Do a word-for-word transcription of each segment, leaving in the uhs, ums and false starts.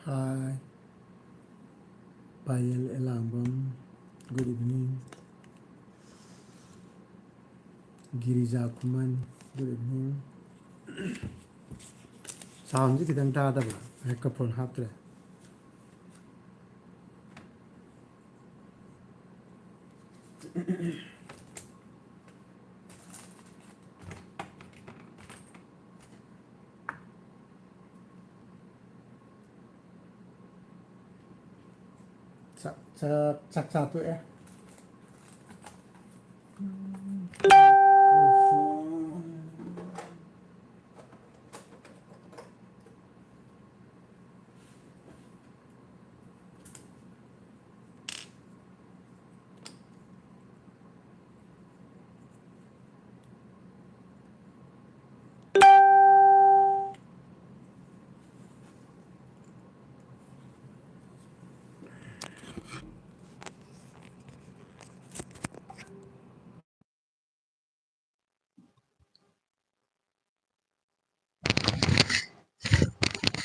Hi. ꯄꯥꯌꯦꯜ ꯑꯦꯂꯥꯡꯕꯝ, good evening. Girija ꯈꯨꯃꯟ, good evening. Soundꯁꯤ ꯈꯤꯇꯪ ꯇꯥꯗꯕ꯭ꯔꯥ? Microphone ꯍꯥꯞꯇ꯭ꯔꯦ꯫ ꯆꯥꯛ, ꯆꯥꯛ, ꯆꯥꯛ ꯆꯥ ꯇꯣꯛꯑꯦ꯫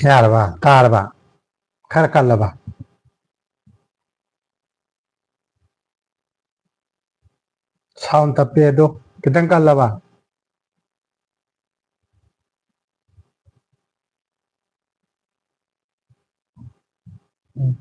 ꯌꯥꯔꯕ? ꯇꯥꯔꯕ? ꯈꯔ ꯀꯜꯂꯕ? Sound ꯇꯞꯄꯦ ꯑꯗꯣ, ꯈꯤꯇꯪ ꯀꯜꯂꯕ? ꯎꯝ꯫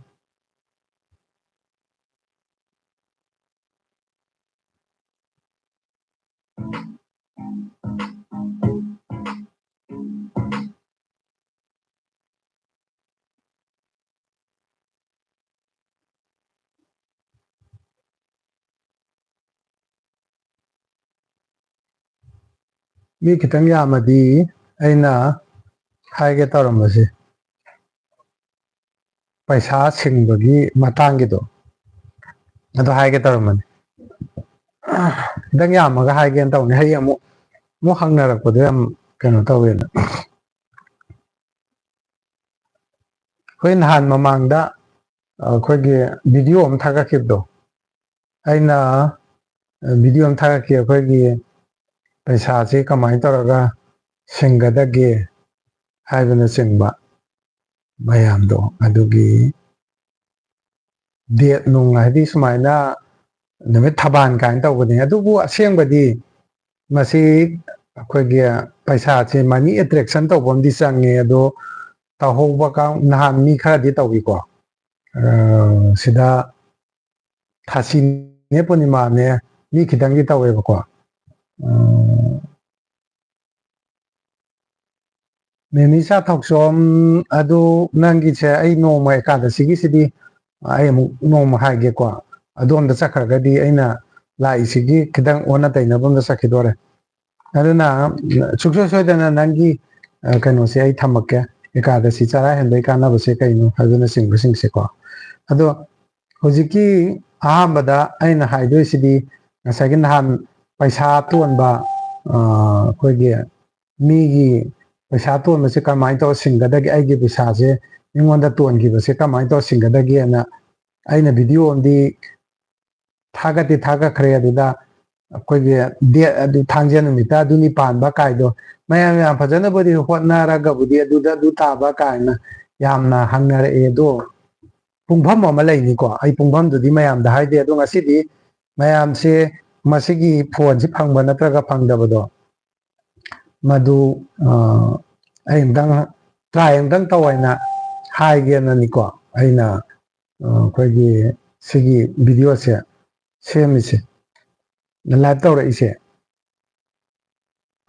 ꯃꯤ ꯈꯤꯇꯪ ꯌꯥꯝꯃꯗꯤ ꯑꯩꯅ ꯍꯥꯏꯒꯦ ꯇꯧꯔꯝꯕꯁꯦ, ꯄꯩꯁꯥ ꯁꯤꯡꯕꯒꯤ ꯃꯇꯥꯡꯒꯤꯗꯣ, ꯑꯗꯨ ꯍꯥꯏꯒꯦ ꯇꯧꯔꯝꯕꯅꯤ꯫ ꯈꯤꯇꯪ ꯌꯥꯝꯃꯒ ꯍꯥꯏꯒꯦꯅ ꯇꯧꯅꯤ, ꯍꯌꯦꯡ ꯑꯃꯨꯛ, ꯑꯃꯨꯛ ꯍꯪꯅꯔꯛꯄꯗꯣ ꯌꯥꯝ ꯀꯩꯅꯣ ꯇꯧꯋꯦꯅ꯫ ꯑꯩꯈꯣꯏ ꯅꯍꯥꯟ ꯃꯃꯥꯡꯗ ꯑꯩꯈꯣꯏꯒꯤ video ꯑꯃ ꯊꯥꯒꯠꯈꯤꯕꯗꯣ, ꯑꯩꯅ video ꯑꯃ ꯊꯥꯒꯠꯈꯤ, ꯑꯩꯈꯣꯏꯒꯤ ꯄꯩꯁꯥꯁꯤ ꯀꯃꯥꯏꯅ ꯇꯧꯔꯒ ꯁꯤꯡꯒꯗꯒꯦ ꯍꯥꯏꯕꯅꯆꯤꯡꯕ꯫ ꯃꯌꯥꯝꯗꯣ ꯑꯗꯨꯒꯤ ꯗꯦꯠ ꯅꯨꯡ ꯍꯥꯏꯗꯤ ꯁꯨꯃꯥꯏꯅ ꯅꯨꯃꯤꯠ ꯊꯕꯥꯟ ꯀꯥꯏꯅ ꯇꯧꯕꯅꯤ꯫ ꯑꯗꯨꯕꯨ ꯑꯁꯦꯡꯕꯗꯤ ꯃꯁꯤ ꯑꯩꯈꯣꯏꯒꯤ ꯄꯩꯁꯥꯁꯦ money attraction ꯇꯧꯕ ꯑꯃꯗꯤ ꯆꯪꯉꯦ꯫ ꯑꯗꯣ ꯇꯧꯍꯧꯕ ꯀꯥꯡ-, ꯅꯍꯥꯟ ꯃꯤ ꯈꯔꯗꯤ ꯇꯧꯏꯀꯣ꯫ ꯑ, ꯁꯤꯗ ꯊꯥꯁꯤꯅꯦ ꯄꯨꯔꯅꯤꯃꯥꯅꯦ ꯃꯤ ꯈꯤꯇꯪꯗꯤ ꯇꯧꯋꯦꯕꯀꯣ꯫ ꯎꯝ, ꯃꯦꯃꯤꯁꯥ ꯊꯧꯆꯣꯝ, ꯑꯗꯨ ꯅꯪꯒꯤꯁꯦ ꯑꯩ ꯅꯣꯡꯃ ꯑꯦꯀꯥꯗꯁꯤꯒꯤꯁꯤꯗꯤ ꯑꯩ ꯑꯃꯨꯛ ꯅꯣꯡꯃ ꯍꯥꯏꯒꯦꯀꯣ꯫ ꯑꯗꯣꯝꯗ ꯆꯠꯈ꯭ꯔꯒꯗꯤ ꯑꯩꯅ ꯂꯥꯛꯏꯁꯤꯒꯤ ꯈꯤꯇꯪ ꯑꯣꯟꯅ ꯇꯩꯅꯕ ꯑꯝꯗ ꯆꯠꯈꯤꯗꯣꯔꯦ꯫ ꯑꯗꯨꯅ ꯁꯨꯡꯁꯣꯏ ꯁꯣꯏꯗꯅ ꯅꯪꯒꯤ, ꯑ, ꯀꯩꯅꯣꯁꯦ ꯑꯩ ꯊꯝꯃꯛꯀꯦ, ꯑꯦꯀꯥꯗꯁꯤ ꯆꯔꯥ ꯍꯦꯟꯕꯒꯤ ꯀꯥꯟꯅꯕꯁꯦ ꯀꯩꯅꯣ ꯍꯥꯏꯕꯅꯆꯤꯡꯕꯁꯤꯡꯁꯦꯀꯣ꯫ ꯑꯗꯣ ꯍꯧꯖꯤꯛꯀꯤ ꯑꯍꯥꯟꯕꯗ ꯑꯩꯅ ꯍꯥꯏꯗꯣꯏꯁꯤꯗꯤ ꯉꯁꯥꯏꯒꯤ ꯅꯍꯥꯟ ꯄꯩꯁꯥ ꯇꯣꯟꯕ, ꯑ, ꯑꯩꯈꯣꯏꯒꯤ ꯃꯤꯒꯤ ꯄꯩꯁꯥ ꯇꯣꯟꯕꯁꯦ ꯀꯃꯥꯏꯅ ꯇꯧꯔ ꯁꯤꯡꯒꯗꯒꯦ, ꯑꯩꯒꯤ ꯄꯩꯁꯥꯁꯦ ꯃꯤꯉꯣꯟꯗ ꯇꯣꯟꯈꯤꯕꯁꯦ ꯀꯃꯥꯏꯅ ꯇꯧꯔ ꯁꯤꯡꯒꯗꯒꯦꯅ ꯑꯩꯅ video ꯑꯃꯗꯤ ꯊꯥꯒꯠꯇꯤ ꯊꯥꯒꯠꯈ꯭ꯔꯦ꯫ ꯑꯗꯨꯗ ꯑꯩꯈꯣꯏꯒꯤ date ꯑꯗꯨ ꯊꯥꯡꯖ ꯅꯨꯃꯤꯠꯇ ꯑꯗꯨꯅꯤ ꯄꯥꯟꯕ ꯀꯥꯏꯗꯣ ꯃꯌꯥꯝ ꯌꯥꯝ ꯐꯖꯅꯕꯨꯗꯤ ꯍꯣꯠꯅꯔꯒꯕꯨꯗꯤ ꯑꯗꯨꯗ ꯑꯗꯨ ꯇꯥꯕ ꯀꯥꯏꯅ ꯌꯥꯝꯅ ꯍꯪꯅꯔꯛꯑꯦ꯫ ꯑꯗꯣ ꯄꯨꯡꯐꯝ ꯑꯃ ꯂꯩꯅꯤꯀꯣ, ꯑꯩ ꯄꯨꯡꯐꯝꯗꯨꯗꯤ ꯃꯌꯥꯝꯗ ꯍꯥꯏꯗꯦ꯫ ꯑꯗꯣ ꯉꯁꯤꯗꯤ ꯃꯌꯥꯝꯁꯦ ꯃꯁꯤꯒꯤ phoneꯁꯤ ꯐꯪꯕ ꯅꯠꯇ꯭ꯔꯒ ꯐꯪꯗꯕꯗꯣ ꯃꯗꯨ, ꯑ, ꯑꯩ ꯑꯝꯇꯪ try ꯑꯝꯇꯪ ꯇꯧ ꯍꯥꯏꯅ ꯍꯥꯏꯒꯦꯅꯅꯤꯀꯣ ꯑꯩꯅ, ꯑ, ꯑꯩꯈꯣꯏꯒꯤ ꯁꯤꯒꯤ videoꯁꯦ ꯁꯦꯝꯃꯤꯁꯦ, live ꯇꯧꯔꯛꯏꯁꯦ꯫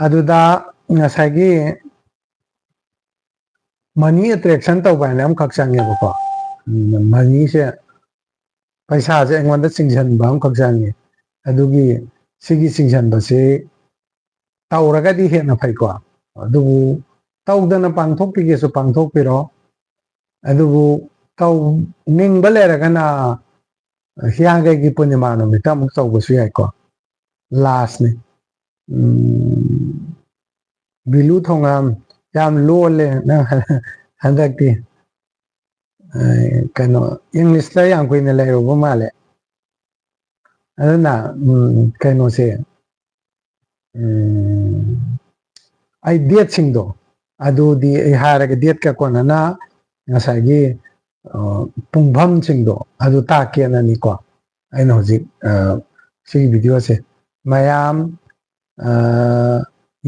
ꯑꯗꯨꯗ ꯉꯁꯥꯏꯒꯤ money attraction ꯇꯧꯕ ꯍꯥꯏꯅ ꯑꯃꯈꯛ ꯆꯪꯉꯦꯕꯀꯣ꯫ ꯎꯝ, moneyꯁꯦ, ꯄꯩꯁꯥꯁꯦ ꯑꯩꯉꯣꯟꯗ ꯆꯤꯡꯁꯤꯟꯕ ꯑꯃꯈꯛ ꯆꯪꯉꯦ꯫ ꯑꯗꯨꯒꯤ, ꯁꯤꯒꯤ ꯆꯤꯡꯁꯤꯟꯕꯁꯤ ꯇꯧꯔꯒꯗꯤ ꯍꯦꯟꯅ ꯐꯩꯀꯣ꯫ ꯑꯗꯨꯕꯨ ꯇꯧꯗꯅ ꯄꯥꯡꯊꯣꯛꯄꯤꯒꯦꯁꯨ ꯄꯥꯡꯊꯣꯛꯄꯤꯔꯣ꯫ ꯑꯗꯨꯕꯨ ꯇꯧꯅꯤꯡꯕ ꯂꯩꯔꯒꯅ ꯍꯤꯌꯥꯡꯒꯩꯒꯤ ꯄꯨꯔꯅꯤꯃꯥ ꯅꯨꯃꯤꯠꯇ ꯑꯃꯨꯛ ꯇꯧꯕꯁꯨ ꯌꯥꯏꯀꯣ꯫ Lastꯅꯤ꯫ ꯎꯝ, ꯕꯤꯂꯨ ꯊꯣꯉꯥꯝ, ꯌꯥꯝ ꯂꯣꯜꯂꯦ ꯅꯪ ꯍꯟꯗꯛꯇꯤ꯫ ꯑ, ꯀꯩꯅꯣ, Englishꯇ ꯌꯥꯝ ꯀꯨꯏꯅ ꯂꯩꯔꯨꯕ ꯃꯥꯜꯂꯦ꯫ ꯑꯗꯨꯅ, ꯎꯝ, ꯀꯩꯅꯣꯁꯦ, ꯎꯝ, ꯑꯩ dateꯁꯤꯡꯗꯣ ꯑꯗꯨꯗꯤ ꯑꯩ ꯍꯥꯏꯔꯒꯦ, dateꯀ ꯀꯣꯟꯅꯅ ꯉꯁꯥꯏꯒꯤ ꯑ, ꯄꯨꯡꯐꯝꯁꯤꯡꯗꯣ ꯑꯗꯨ ꯇꯥꯛꯀꯦꯅꯅꯤꯀꯣ ꯑꯩꯅ ꯍꯧꯖꯤꯛ ꯑ, ꯁꯤꯒꯤ ꯚꯤꯗꯤꯑꯣꯁꯦ꯫ ꯃꯌꯥꯝ ꯑ,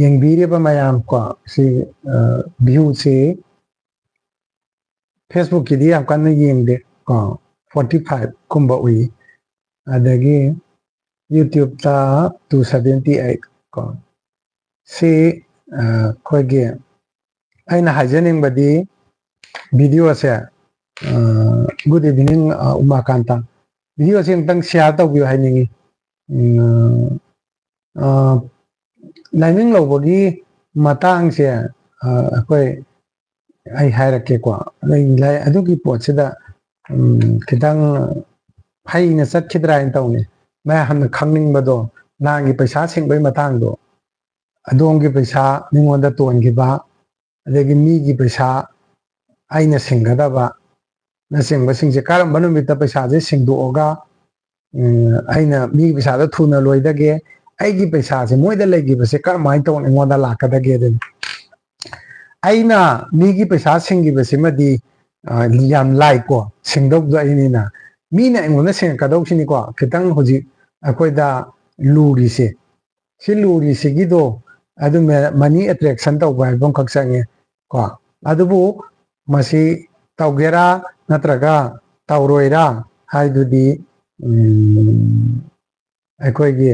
ꯌꯦꯡꯕꯤꯔꯤꯕ ꯃꯌꯥꯝ ꯀꯣ, ꯁꯤ ꯚ꯭ꯌꯨꯁꯤ ꯐꯦꯁꯕꯨꯛꯀꯤꯗꯤ ꯌꯥꯝ ꯀꯟꯅ ꯌꯦꯡꯗꯦ ꯀꯣ, ꯐꯣꯔꯇꯤ ꯐꯥꯏꯚ ꯀꯨꯝꯕ ꯎꯏ꯫ ꯑꯗꯒꯤ ꯌꯨꯇ꯭ꯌꯨꯕꯇ ꯇꯨ ꯁꯚꯦꯟꯇꯤ ꯑꯩꯠ ꯀꯣ꯫ ꯁꯤ ꯑ, ꯑꯩꯈꯣꯏꯒꯤ ꯑꯩꯅ ꯍꯥꯏꯖꯅꯤꯡꯕꯗꯤ ꯚꯤꯗꯤꯑꯣꯁꯦ, ꯑ, good evening, ꯑ, ꯎꯃꯥꯀꯥꯟꯇ꯫ ꯚꯤꯗꯤꯑꯣꯁꯦ ꯑꯃꯨꯛꯇꯪ ꯁꯤꯌꯥꯔ ꯇꯧꯕꯤꯌꯨ ꯍꯥꯏꯅꯤꯡꯉꯤ꯫ ꯎꯝ, ꯑ, ꯂꯥꯏꯃꯤꯡ ꯂꯧꯕꯒꯤ ꯃꯇꯥꯡꯁꯦ, ꯑ, ꯑꯩꯈꯣꯏ, ꯑꯩ ꯍꯥꯏꯔꯛꯀꯦꯀꯣ꯫ ꯑꯩ ꯂꯥꯏ-, ꯑꯗꯨꯒꯤ ꯄꯣꯠꯁꯤꯗ, ꯎꯝ, ꯈꯤꯇꯪ ꯐꯩꯅ ꯆꯠꯈꯤꯗ꯭ꯔꯥ ꯍꯥꯏꯅ ꯇꯧꯅꯤ꯫ ꯃꯌꯥꯝꯅ ꯈꯪꯅꯤꯡꯕꯗꯣ, ꯅꯍꯥꯟꯒꯤ ꯄꯩꯁꯥ ꯁꯤꯡꯕꯒꯤ ꯃꯇꯥꯡꯗꯣ, ꯑꯗꯣꯝꯒꯤ ꯄꯩꯁꯥ ꯃꯤꯉꯣꯟꯗ ꯇꯣꯟꯈꯤꯕ, ꯑꯗꯒꯤ ꯃꯤꯒꯤ ꯄꯩꯁꯥ ꯑꯩꯅ ꯁꯤꯡꯒꯗꯕ, ꯅꯆꯤꯡꯕꯁꯤꯡꯁꯦ ꯀꯔꯝꯕ ꯅꯨꯃꯤꯠꯇ ꯄꯩꯁꯥꯁꯦ ꯁꯤꯡꯗꯣꯛꯑꯒ, ꯎꯝ, ꯑꯩꯅ ꯃꯤꯒꯤ ꯄꯩꯁꯥꯗꯣ ꯊꯨꯅ ꯂꯣꯏꯗꯒꯦ, ꯑꯩꯒꯤ ꯄꯩꯁꯥꯁꯦ ꯃꯣꯏꯗ ꯂꯩꯈꯤꯕꯁꯦ ꯀꯔꯝꯍꯥꯏꯅ ꯇꯧꯅ ꯑꯩꯉꯣꯟꯗ ꯂꯥꯛꯀꯗꯒꯦ ꯑꯗꯨꯅꯤ꯫ ꯑꯩꯅ ꯃꯤꯒꯤ ꯄꯩꯁꯥ ꯁꯤꯡꯈꯤꯕꯁꯤꯃꯗꯤ, ꯑ, ꯌꯥꯝ ꯂꯥꯏꯀꯣ, ꯁꯤꯡꯗꯧꯕꯗꯣ ꯑꯩꯅꯤꯅ꯫ ꯃꯤꯅ ꯑꯩꯉꯣꯟꯗ ꯁꯤꯡꯉꯛꯀꯗꯧꯁꯤꯅꯤꯀꯣ ꯈꯤꯇꯪ ꯍꯧꯖꯤꯛ ꯑꯩꯈꯣꯏꯗ ꯂꯨꯔꯤꯁꯦ꯫ ꯁꯤ ꯂꯨꯔꯤꯁꯤꯒꯤꯗꯣ ꯑꯗꯨ ꯃ-, money attraction ꯇꯧꯕ ꯍꯥꯏꯕ ꯑꯃꯈꯛ ꯆꯪꯉꯦ ꯀꯣ꯫ ꯑꯗꯨꯕꯨ ꯃꯁꯤ ꯇꯧꯒꯦꯔꯥ ꯅꯠꯇ꯭ꯔꯒ ꯇꯧꯔꯣꯏꯔꯥ ꯍꯥꯏꯗꯨꯗꯤ, ꯎꯝ, ꯑꯩꯈꯣꯏꯒꯤ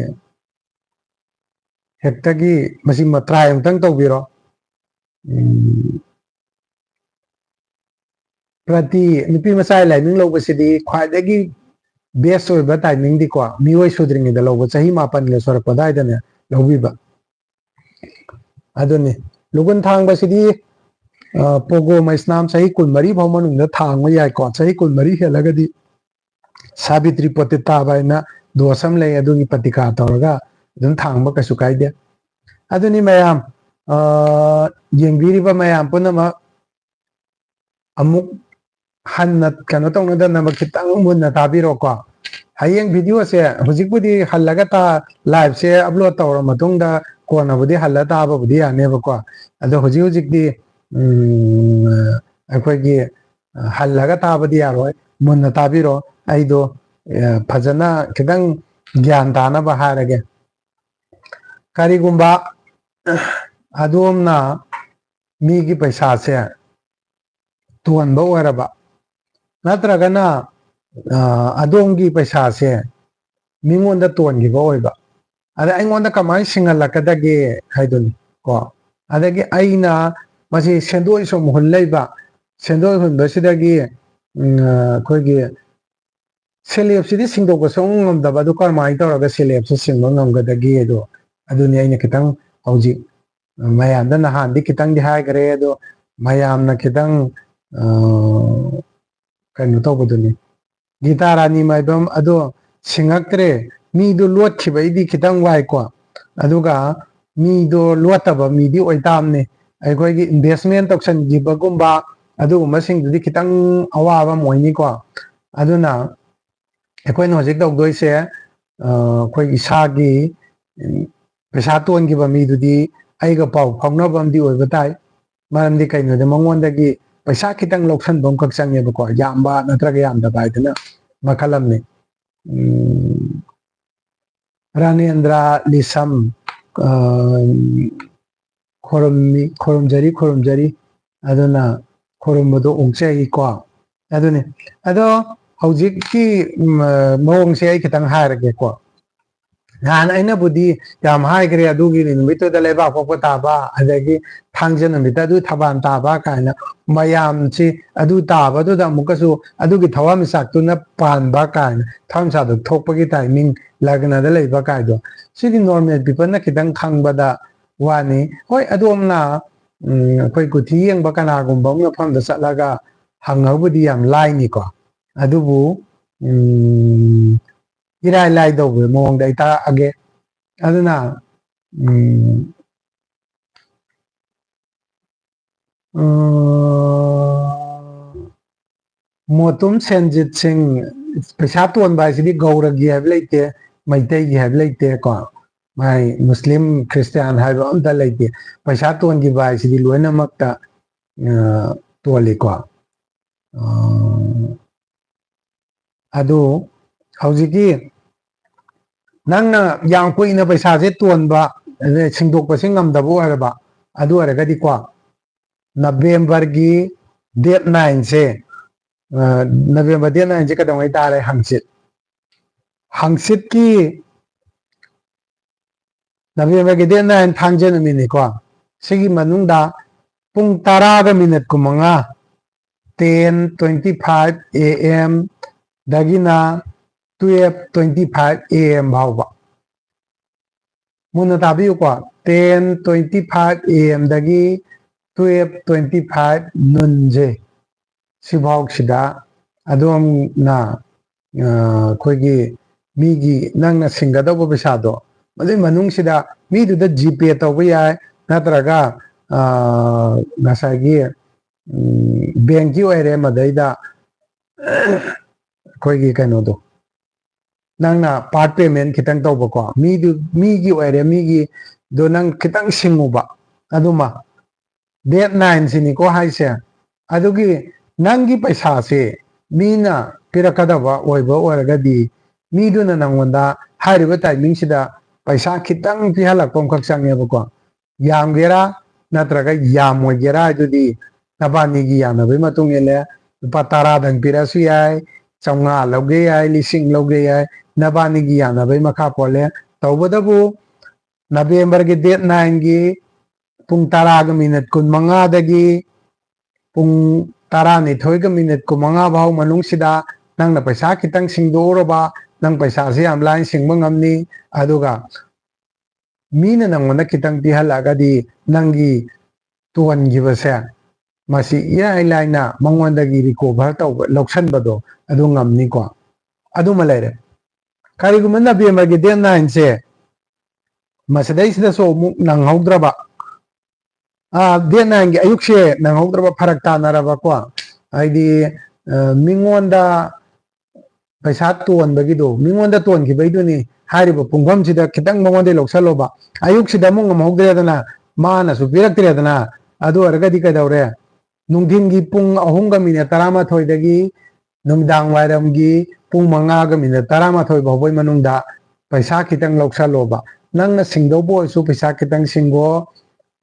ꯍꯦꯛꯇꯒꯤ ꯃꯁꯤ ꯃ-, try ꯑꯃꯨꯛꯇꯪ ꯇꯧꯕꯤꯔꯣ꯫ ꯎꯝ, ꯄ꯭ꯔꯇꯤ ꯅꯨꯄꯤ ꯃꯆꯥꯒꯤ ꯂꯥꯏꯃꯤꯡ ꯂꯧꯕꯁꯤꯗꯤ ꯈ꯭ꯋꯥꯏꯗꯒꯤ best ꯑꯣꯏꯕ timing ꯗꯤꯀꯣ, ꯃꯤꯑꯣꯏ ꯁꯨꯗ꯭ꯔꯤꯉꯩꯗ ꯂꯧꯕ, ꯆꯍꯤ ꯃꯥꯄꯟꯒ ꯁꯨꯔꯛꯄ ꯑꯗꯨꯋꯥꯏꯗꯅꯦ ꯂꯧꯕꯤꯕ꯫ ꯑꯗꯨꯅꯤ, ꯂꯨꯒꯨꯟ ꯊꯥꯡꯕꯁꯤꯗꯤ, ꯑ, ꯄꯣꯒꯣ ꯃꯩꯁꯅꯥꯝ ꯆꯍꯤ ꯀꯨꯟꯃꯔꯤ ꯐꯥꯎ ꯃꯅꯨꯡꯗ ꯊꯥꯡꯕ ꯌꯥꯏꯀꯣ꯫ ꯆꯍꯤ ꯀꯨꯟꯃꯔꯤ ꯍꯦꯜꯂꯒꯗꯤ ꯁꯥꯕꯤꯇ꯭ꯔꯤ ꯄꯣꯇꯤꯇꯥꯕ ꯍꯥꯏꯅ ꯗꯣꯁ ꯑꯃ ꯂꯩ, ꯑꯗꯨꯒꯤ ꯄꯇꯤꯀꯥ ꯇꯧꯔꯒ ꯑꯗꯨꯝ ꯊꯥꯡꯕ ꯀꯩꯁꯨ ꯀꯥꯏꯗꯦ꯫ ꯑꯗꯨꯅꯤ ꯃꯌꯥꯝ, ꯑ, ꯌꯦꯡꯕꯤꯔꯤꯕ ꯃꯌꯥꯝ ꯄꯨꯝꯅꯃꯛ ꯑꯃꯨꯛ ꯍꯟꯅ ꯀꯩꯅꯣ ꯇꯧꯅꯗꯅꯕ ꯈꯤꯇꯪ ꯃꯨꯟꯅ ꯇꯥꯕꯤꯔꯣꯀꯣ꯫ ꯍꯌꯦꯡ ꯚꯤꯗꯤꯑꯣꯁꯦ ꯍꯧꯖꯤꯛꯄꯨꯗꯤ ꯍꯜꯂꯒ ꯇꯥ-, live ꯁꯦ upload ꯇꯧꯔ ꯃꯇꯨꯡꯗ ꯀꯣꯟꯅꯕꯨꯗꯤ ꯍꯜꯂ ꯇꯥꯕꯕꯨꯗꯤ ꯌꯥꯅꯦꯕꯀꯣ꯫ ꯑꯗꯣ ꯍꯧꯖꯤꯛ ꯍꯧꯖꯤꯛꯇꯤ, ꯎꯝ, ꯑꯩꯈꯣꯏꯒꯤ, ꯑ, ꯍꯜꯂꯒ ꯇꯥꯕꯗꯤ ꯌꯥꯔꯣꯏ, ꯃꯨꯟꯅ ꯇꯥꯕꯤꯔꯣ꯫ ꯑꯩꯗꯣ, ꯑ, ꯐꯖꯅ ꯈꯤꯇꯪ ꯒ꯭ꯌꯥꯟ ꯇꯥꯅꯕ ꯍꯥꯏꯔꯒꯦ꯫ ꯀꯔꯤꯒꯨꯝꯕ ꯑꯗꯣꯝꯅ ꯃꯤꯒꯤ ꯄꯩꯁꯥꯁꯦ ꯇꯣꯟꯕ ꯑꯣꯏꯔꯕ, ꯅꯠꯇ꯭ꯔꯒꯅ, ꯑ, ꯑꯗꯣꯝꯒꯤ ꯄꯩꯁꯥꯁꯦ ꯃꯤꯉꯣꯟꯗ ꯇꯣꯟꯈꯤꯕ ꯑꯣꯏꯕ, ꯑꯗ ꯑꯩꯉꯣꯟꯗ ꯀꯃꯥꯏꯅ ꯁꯤꯡꯍꯜꯂꯛꯀꯗꯒꯦ ꯍꯥꯏꯗꯨꯅꯤ ꯀꯣ꯫ ꯑꯗꯒꯤ ꯑꯩꯅ ꯃꯁꯤ ꯁꯦꯟꯗꯣꯏ ꯁꯨꯝ ꯍꯨꯜ ꯂꯩꯕ, ꯁꯦꯟꯗꯣꯏ ꯍꯨꯟꯕꯁꯤꯗꯒꯤ, ꯎꯝ, ꯑꯩꯈꯣꯏꯒꯤ ꯁꯦꯜ ꯍꯦꯞꯁꯤꯗꯤ ꯁꯤꯡꯗꯣꯛꯄ ꯁꯨꯡꯉꯝ ꯉꯝꯗꯕ, ꯑꯗꯨ ꯀꯔꯝꯍꯥꯏꯅ ꯇꯧꯔꯒ ꯁꯦꯜ ꯍꯦꯞꯁꯤ ꯁꯤꯡꯕ ꯉꯝꯒꯗꯒꯦ? ꯑꯗꯣ ꯑꯗꯨꯅꯤ ꯑꯩꯅ ꯈꯤꯇꯪ ꯍꯧꯖꯤꯛ ꯃꯌꯥꯝꯗ, ꯅꯍꯥꯟꯗꯤ ꯈꯤꯇꯪꯗꯤ ꯍꯥꯏꯈ꯭ꯔꯦ, ꯑꯗꯣ ꯃꯌꯥꯝꯅ ꯈꯤꯇꯪ, ꯑ, ꯀꯩꯅꯣ ꯇꯧꯕꯗꯨꯅꯤ꯫ ꯒꯤꯇꯥ ꯔꯥꯅꯤ ꯃꯥꯏꯕꯝ ꯑꯗꯣ ꯁꯤꯡꯉꯛꯇ꯭ꯔꯦ꯫ ꯃꯤꯗꯣ ꯂꯣꯠꯈꯤꯕꯩꯗꯤ ꯈꯤꯇꯪ ꯋꯥꯏꯀꯣ, ꯑꯗꯨꯒ ꯃꯤꯗꯣ ꯂꯣꯠꯇꯕ ꯃꯤꯗꯤ ꯑꯣꯏꯇꯥꯕꯅꯤ꯫ ꯑꯩꯈꯣꯏꯒꯤ investment ꯇꯧꯁꯟꯈꯤꯕꯒꯨꯝꯕ ꯑꯗꯨꯒꯨꯝꯕꯁꯤꯡꯗꯨꯗꯤ ꯈꯤꯇꯪ ꯑꯋꯥꯕ ꯑꯃ ꯑꯣꯏꯅꯤꯀꯣ꯫ ꯑꯗꯨꯅ ꯑꯩꯈꯣꯏꯅ ꯍꯧꯖꯤꯛ ꯇꯧꯗꯣꯏꯁꯦ, ꯑ, ꯑꯩꯈꯣꯏ ꯏꯁꯥꯒꯤ, ꯎꯝ, ꯄꯩꯁꯥ ꯇꯣꯟꯈꯤꯕ ꯃꯤꯗꯨꯗꯤ ꯑꯩꯒ ꯄꯥꯎ ꯐꯥꯎꯅꯕ ꯑꯃꯗꯤ ꯑꯣꯏꯕ ꯇꯥꯏ꯫ ꯃꯔꯝꯗꯤ ꯀꯩꯅꯣꯗ ꯃꯉꯣꯟꯗꯒꯤ ꯄꯩꯁꯥ ꯈꯤꯇꯪ ꯂꯧꯁꯟꯕ ꯑꯃꯈꯛ ꯆꯪꯉꯦꯕꯀꯣ, ꯌꯥꯝꯕ ꯅꯠꯇ꯭ꯔꯒ ꯌꯥꯝꯗꯕ ꯍꯥꯏꯗꯅ ꯃꯈꯜ ꯑꯃꯅꯤ꯫ ꯎꯝ, ꯔꯥꯅꯦꯟꯗ꯭ꯔ ꯂꯤꯁꯝ, ꯑ, ꯈꯣꯔꯝꯃꯤ, ꯈꯣꯔꯝꯖꯔꯤ, ꯈꯣꯔꯝꯖꯔꯤ꯫ ꯑꯗꯨꯅ ꯈꯣꯔꯝꯕꯗꯣ ꯑꯣꯛꯆꯩꯀꯣ꯫ ꯑꯗꯨꯅꯤ꯫ ꯑꯗꯣ ꯍꯧꯖꯤꯛꯀꯤ, ꯎꯝ, ꯃꯑꯣꯡꯁꯦ ꯑꯩ ꯈꯤꯇꯪ ꯍꯥꯏꯔꯒꯦꯀꯣ꯫ ꯅꯍꯥꯟ ꯑꯩꯅꯕꯨꯗꯤ ꯌꯥꯝ ꯍꯥꯏꯈ꯭ꯔꯦ, ꯑꯗꯨꯒꯤ ꯅꯨꯃꯤꯠꯇꯨꯗ ꯂꯩꯕꯥꯛ ꯄꯣꯛꯄ ꯇꯥꯕ, ꯑꯗꯒꯤ ꯊꯥꯡꯖ ꯅꯨꯃꯤꯠꯇ ꯑꯗꯨ ꯊꯕꯥꯟ ꯇꯥꯕ ꯀꯥꯏꯅ ꯃꯌꯥꯝꯁꯤ ꯑꯗꯨ ꯇꯥꯕꯗꯨꯗ ꯑꯃꯨꯛꯀꯁꯨ ꯑꯗꯨꯒꯤ ꯊꯋꯥꯟꯃꯤꯆꯥꯛꯇꯨꯅ ꯄꯥꯟꯕ ꯀꯥꯏꯅ ꯊꯋꯥꯟꯃꯤꯆꯥꯛꯇꯨ ꯊꯣꯛꯄꯒꯤ timing, ꯂꯒꯅꯗ ꯂꯩꯕ ꯀꯥꯏꯗꯣ꯫ ꯁꯤꯗꯤ normal peopleꯅ ꯈꯤꯇꯪ ꯈꯪꯕꯗ ꯋꯥꯅꯤ꯫ ꯍꯣꯏ, ꯑꯗꯣꯝꯅ, ꯎꯝ, ꯑꯩꯈꯣꯏ ꯀꯨꯊꯤ ꯌꯦꯡꯕ ꯀꯅꯥꯒꯨꯝꯕ ꯑꯃ ꯃꯐꯝꯗ ꯆꯠꯂꯒ ꯍꯪꯉꯕꯨꯗꯤ ꯌꯥꯝ ꯂꯥꯏꯅꯤꯀꯣ꯫ ꯑꯗꯨꯕꯨ, ꯎꯝ, ꯏꯔꯥꯏ ꯂꯥꯏꯗꯧꯕ ꯃꯑꯣꯡꯗ ꯑꯩ ꯇꯥꯛꯑꯒꯦ꯫ ꯑꯗꯨꯅ, ꯎꯝ, ꯎꯝ, ꯃꯣꯇꯨꯝ ꯁꯦꯟꯖꯤꯠ ꯁꯤꯡ, ꯄꯩꯁꯥ ꯇꯣꯟꯕ ꯍꯥꯏꯁꯤꯗꯤ ꯒꯧꯔꯒꯤ ꯍꯥꯏꯕ ꯂꯩꯇꯦ, ꯃꯩꯇꯩꯒꯤ ꯍꯥꯏꯕ ꯂꯩꯇꯦꯀꯣ, ꯃꯥꯏ ꯃꯨꯁꯂꯤꯝ, ꯈ꯭ꯔꯤꯁꯇꯤꯌꯥꯟ ꯍꯥꯏꯕ ꯑꯝꯇ ꯂꯩꯇꯦ꯫ ꯄꯩꯁꯥ ꯇꯣꯟꯈꯤꯕ ꯍꯥꯏꯁꯤꯗꯤ ꯂꯣꯏꯅꯃꯛꯇ, ꯑ, ꯇꯣꯜꯂꯤꯀꯣ꯫ ꯑ, ꯑꯗꯨ ꯍꯧꯖꯤꯛꯀꯤ ꯅꯪꯅ ꯌꯥꯝ ꯀꯨꯏꯅ ꯄꯩꯁꯥꯁꯦ ꯇꯣꯟꯕ, ꯑꯗꯩ ꯁꯤꯡꯗꯣꯛꯄꯁꯦ ꯉꯝꯗꯕ ꯑꯣꯏꯔꯕ, ꯑꯗꯨ ꯑꯣꯏꯔꯒꯗꯤꯀꯣ, ꯅꯕꯦꯝꯕꯔꯒꯤ ꯗꯦꯠ ꯅꯥꯏꯟꯁꯦ, ꯑ, ꯅꯕꯦꯝꯕꯔ ꯗꯦꯠ ꯅꯥꯏꯟꯁꯦ ꯀꯩꯗꯧꯉꯩ ꯇꯥꯔꯦ? ꯍꯪꯆꯤꯠ꯫ ꯍꯪꯆꯤꯠꯀꯤ, ꯅꯕꯦꯝꯕꯔꯒꯤ ꯗꯦꯠ ꯅꯥꯏꯟ, ꯊꯥꯡꯖ ꯅꯨꯃꯤꯠꯅꯤꯀꯣ, ꯁꯤꯒꯤ ꯃꯅꯨꯡꯗ ꯄꯨꯡ ꯇꯔꯥꯒ ꯃꯤꯅꯠ ꯀꯨꯟꯃꯉꯥ, ten twenty five A M ꯗꯒꯤꯅ twelve twenty five A M ꯐꯥꯎꯕ꯫ ꯃꯨꯟꯅ ꯇꯥꯕꯤꯌꯨꯀꯣ, ten twenty five A M ꯗꯒꯤ twelve twenty five ꯅꯨꯟꯁꯦ, ꯁꯤꯐꯥꯎꯁꯤꯗ ꯑꯗꯣꯝꯅ, ꯑ, ꯑꯩꯈꯣꯏꯒꯤ ꯃꯤꯒꯤ ꯅꯪꯅ ꯁꯤꯡꯒꯗꯧꯕ ꯄꯩꯁꯥꯗꯣ, ꯃꯗꯨꯒꯤ ꯃꯅꯨꯡꯁꯤꯗ ꯃꯤꯗꯨꯗ GPay ꯇꯧꯕ ꯌꯥꯏ, ꯅꯠꯇ꯭ꯔꯒ, ꯑ, ꯉꯁꯥꯏꯒꯤ, ꯎꯝ, ꯕꯦꯡꯀꯤ ꯑꯣꯏꯔꯦ, ꯃꯗꯩꯗ ꯑꯩꯈꯣꯏꯒꯤ ꯀꯩꯅꯣꯗꯣ, ꯅꯪꯅ part payment ꯈꯤꯇꯪ ꯇꯧꯕꯀꯣ, ꯃꯤꯗꯨ, ꯃꯤꯒꯤ ꯑꯣꯏꯔꯦ, ꯃꯤꯒꯤꯗꯣ ꯅꯪ ꯈꯤꯇꯪ ꯁꯤꯡꯉꯨꯕ, ꯑꯗꯨꯃ꯫ ꯗꯦꯠ ꯅꯥꯏꯟꯁꯤꯅꯤꯀꯣ ꯍꯥꯏꯁꯦ꯫ ꯑꯗꯨꯒꯤ ꯅꯪꯒꯤ ꯄꯩꯁꯥꯁꯦ ꯃꯤꯅ ꯄꯤꯔꯛꯀꯗꯕ ꯑꯣꯏꯕ ꯑꯣꯏꯔꯒꯗꯤ, ꯃꯤꯗꯨꯅ ꯅꯪꯉꯣꯟꯗ ꯍꯥꯏꯔꯤꯕ ꯇꯥꯏꯃꯤꯡꯁꯤꯗ ꯄꯩꯁꯥ ꯈꯤꯇꯪ ꯄꯤꯍꯜꯂꯛꯄ ꯑꯃꯈꯛ ꯆꯪꯉꯦꯕꯀꯣ꯫ ꯌꯥꯝꯒꯦꯔꯥ ꯅꯠꯇ꯭ꯔꯒ ꯌꯥꯝꯃꯣꯏꯒꯦꯔꯥ ꯍꯥꯏꯗꯨꯗꯤ ꯅꯕꯥꯅꯤꯒꯤ ꯌꯥꯅꯕꯒꯤ ꯃꯇꯨꯡ ꯏꯜꯂꯦ꯫ ꯂꯨꯄꯥ ꯇꯔꯥꯗꯪ ꯄꯤꯔꯛꯑꯁꯨ ꯌꯥꯏ, ꯆꯥꯝꯃꯉꯥ ꯂꯧꯒꯦ ꯌꯥꯏ, ꯂꯤꯁꯤꯡ ꯂꯧꯒꯦ ꯌꯥꯏ, ꯅꯕꯥꯅꯤꯒꯤ ꯌꯥꯅꯕꯒꯤ ꯃꯈꯥ ꯄꯣꯜꯂꯦ꯫ ꯇꯧꯕꯇꯕꯨ ꯅꯕꯦꯝꯕꯔꯒꯤ ꯗꯦꯠ ꯅꯥꯏꯟꯒꯤ ꯄꯨꯡ ꯇꯔꯥꯒ ꯃꯤꯅꯠ ꯀꯨꯟꯃꯉꯥꯗꯒꯤ ꯄꯨꯡ ꯇꯔꯥꯅꯤꯊꯣꯏꯒ ꯃꯤꯅꯠ ꯀꯨꯟꯃꯉꯥ ꯐꯥꯎ ꯃꯅꯨꯡꯁꯤꯗ ꯅꯪꯅ ꯄꯩꯁꯥ ꯈꯤꯇꯪ ꯁꯤꯡꯗꯣꯛꯎꯔꯕ, ꯅꯪ ꯄꯩꯁꯥꯁꯦ ꯌꯥꯝ ꯂꯥꯏꯅ ꯁꯤꯡꯕ ꯉꯝꯅꯤ꯫ ꯑꯗꯨꯒ ꯃꯤꯅ ꯅꯪꯉꯣꯟꯗ ꯈꯤꯇꯪ ꯄꯤꯍꯜꯂꯛꯑꯒꯗꯤ ꯅꯪꯒꯤ ꯇꯣꯟꯈꯤꯕꯁꯦ ꯃꯁꯤ ꯏꯔꯥꯏ ꯂꯥꯏꯅ ꯃꯉꯣꯟꯗꯒꯤ recover ꯇꯧꯕ, ꯂꯧꯁꯟꯕꯗꯣ ꯑꯗꯨ ꯉꯝꯅꯤꯀꯣ꯫ ꯑꯗꯨꯃ ꯂꯩꯔꯦ꯫ ꯀꯔꯤꯒꯨꯝꯕ ꯅꯕꯦꯝꯕꯔꯒꯤ ꯗꯦꯠ ꯅꯥꯏꯟꯁꯦ ꯃꯁꯤꯗꯩꯁꯤꯗꯁꯨ ꯑꯃꯨꯛ ꯅꯪꯍꯧꯗ꯭ꯔꯕ, ꯑꯥ, ꯗꯦꯠ ꯅꯥꯏꯟꯒꯤ ꯑꯌꯨꯛꯁꯦ ꯅꯪꯍꯧꯗ꯭ꯔꯕ, ꯐꯔꯛ ꯇꯥꯅꯔꯕꯀꯣ, ꯍꯥꯏꯗꯤ, ꯑ, ꯃꯤꯉꯣꯟꯗ ꯄꯩꯁꯥ ꯇꯣꯟꯕꯒꯤꯗꯣ, ꯃꯤꯉꯣꯟꯗ ꯇꯣꯟꯈꯤꯕꯩꯗꯨꯅꯤ ꯍꯥꯏꯔꯤꯕ ꯄꯨꯡꯐꯝꯁꯤꯗ ꯈꯤꯇꯪ ꯃꯉꯣꯟꯗꯒꯤ ꯂꯧꯁꯜꯂꯣꯕ꯫ ꯑꯌꯨꯛꯁꯤꯗ ꯑꯃꯨꯛ ꯉꯝꯍꯧꯗ꯭ꯔꯦꯗꯅ, ꯃꯥꯅꯁꯨ ꯄꯤꯔꯛꯇ꯭ꯔꯦꯗꯅ, ꯑꯗꯨ ꯑꯣꯏꯔꯒꯗꯤ ꯀꯩꯗꯧꯔꯦ? ꯅꯨꯡꯊꯤꯟꯒꯤ ꯄꯨꯡ ꯑꯍꯨꯝꯒ ꯃꯤꯅꯠ ꯇꯔꯥꯃꯥꯊꯣꯏꯗꯒꯤ ꯅꯨꯃꯤꯗꯥꯡ ꯋꯥꯏꯔꯝꯒꯤ ꯄꯨꯡ ꯃꯉꯥꯒ ꯃꯤꯅꯠ ꯇꯔꯥꯃꯥꯊꯣꯏ ꯐꯥꯎꯕꯒꯤ ꯃꯅꯨꯡꯗ ꯄꯩꯁꯥ ꯈꯤꯇꯪ ꯂꯧꯁꯜꯂꯣꯕ꯫ ꯅꯪꯅ ꯁꯤꯡꯗꯧꯕ ꯑꯣꯏꯔꯁꯨ ꯄꯩꯁꯥ ꯈꯤꯇꯪ ꯁꯤꯡꯒꯣ,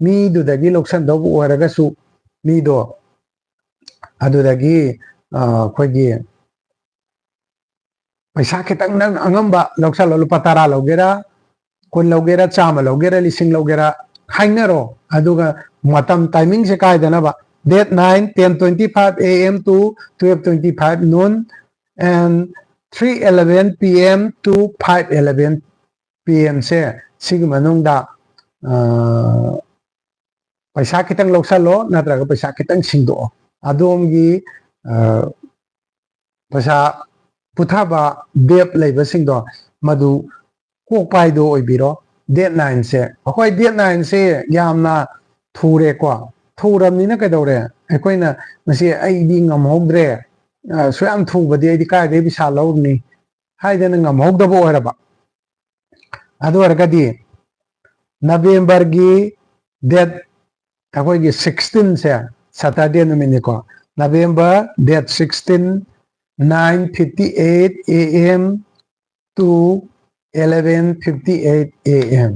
ꯃꯤꯗꯨꯗꯒꯤ ꯂꯧꯁꯟꯗꯧꯕ ꯑꯣꯏꯔꯒꯁꯨ ꯃꯤꯗꯣ ꯑꯗꯨꯗꯒꯤ, ꯑ, ꯑꯩꯈꯣꯏꯒꯤ ꯄꯩꯁꯥ ꯈꯤꯇꯪ ꯅꯪ ꯑꯉꯝꯕ ꯂꯧꯁꯜꯂꯣ, ꯂꯨꯄꯥ ꯇꯔꯥ ꯂꯧꯒꯦꯔꯥ, ꯀꯨꯟ ꯂꯧꯒꯦꯔꯥ, ꯆꯥꯝꯃ ꯂꯧꯒꯦꯔꯥ, ꯂꯤꯁꯤꯡ ꯂꯧꯒꯦꯔꯥ, ꯍꯥꯏꯅꯔꯣ꯫ ꯑꯗꯨꯒ ꯃꯇꯝ timingꯁꯦ ꯀꯥꯏꯗꯅꯕ, date nine, ten twenty five A M to twelve twenty five noon and three eleven P M to five eleven P M ꯁꯦ, ꯁꯤꯒꯤ ꯃꯅꯨꯡꯗ, ꯑ, ꯄꯩꯁꯥ ꯈꯤꯇꯪ ꯂꯧꯁꯜꯂꯣ, ꯅꯠꯇ꯭ꯔꯒ ꯄꯩꯁꯥ ꯈꯤꯇꯪ ꯁꯤꯡꯗꯣꯛꯑꯣ꯫ ꯑꯗꯣꯝꯒꯤ, ꯑ, ꯄꯩꯁꯥ ꯄꯨꯊꯕ debt ꯂꯩꯕꯁꯤꯡꯗꯣ, ꯃꯗꯨ ꯀꯣꯛꯄ ꯍꯥꯏꯗꯣ ꯑꯣꯏꯕꯤꯔꯣ꯫ Date nineꯁꯦ, ꯑꯩꯈꯣꯏ date nineꯁꯦ ꯌꯥꯝꯅ ꯊꯨꯔꯦꯀꯣ꯫ ꯊꯨꯔꯕꯅꯤꯅ ꯀꯩꯗꯧꯔꯦ? ꯑꯩꯈꯣꯏꯅ ꯉꯁꯤ "ꯑꯩꯗꯤ ꯉꯝꯍꯧꯗ꯭ꯔꯦ, ꯑ, ꯁꯨꯌꯥꯝ ꯊꯨꯕꯗꯤ ꯑꯩꯗꯤ ꯀꯥꯏꯗꯒꯤ ꯄꯩꯁꯥ ꯂꯧꯔꯨꯅꯤ?" ꯍꯥꯏꯗꯅ ꯉꯝꯍꯧꯗꯕ ꯑꯣꯏꯔꯕ꯫ ꯑꯗꯨ ꯑꯣꯏꯔꯒꯗꯤ Novemberꯒꯤ date, ꯑꯩꯈꯣꯏꯒꯤ sixteenꯁꯦ Saturday ꯅꯨꯃꯤꯠꯅꯤꯀꯣ꯫ November date sixteen, nine fifty eight A M to eleven fifty eight A M.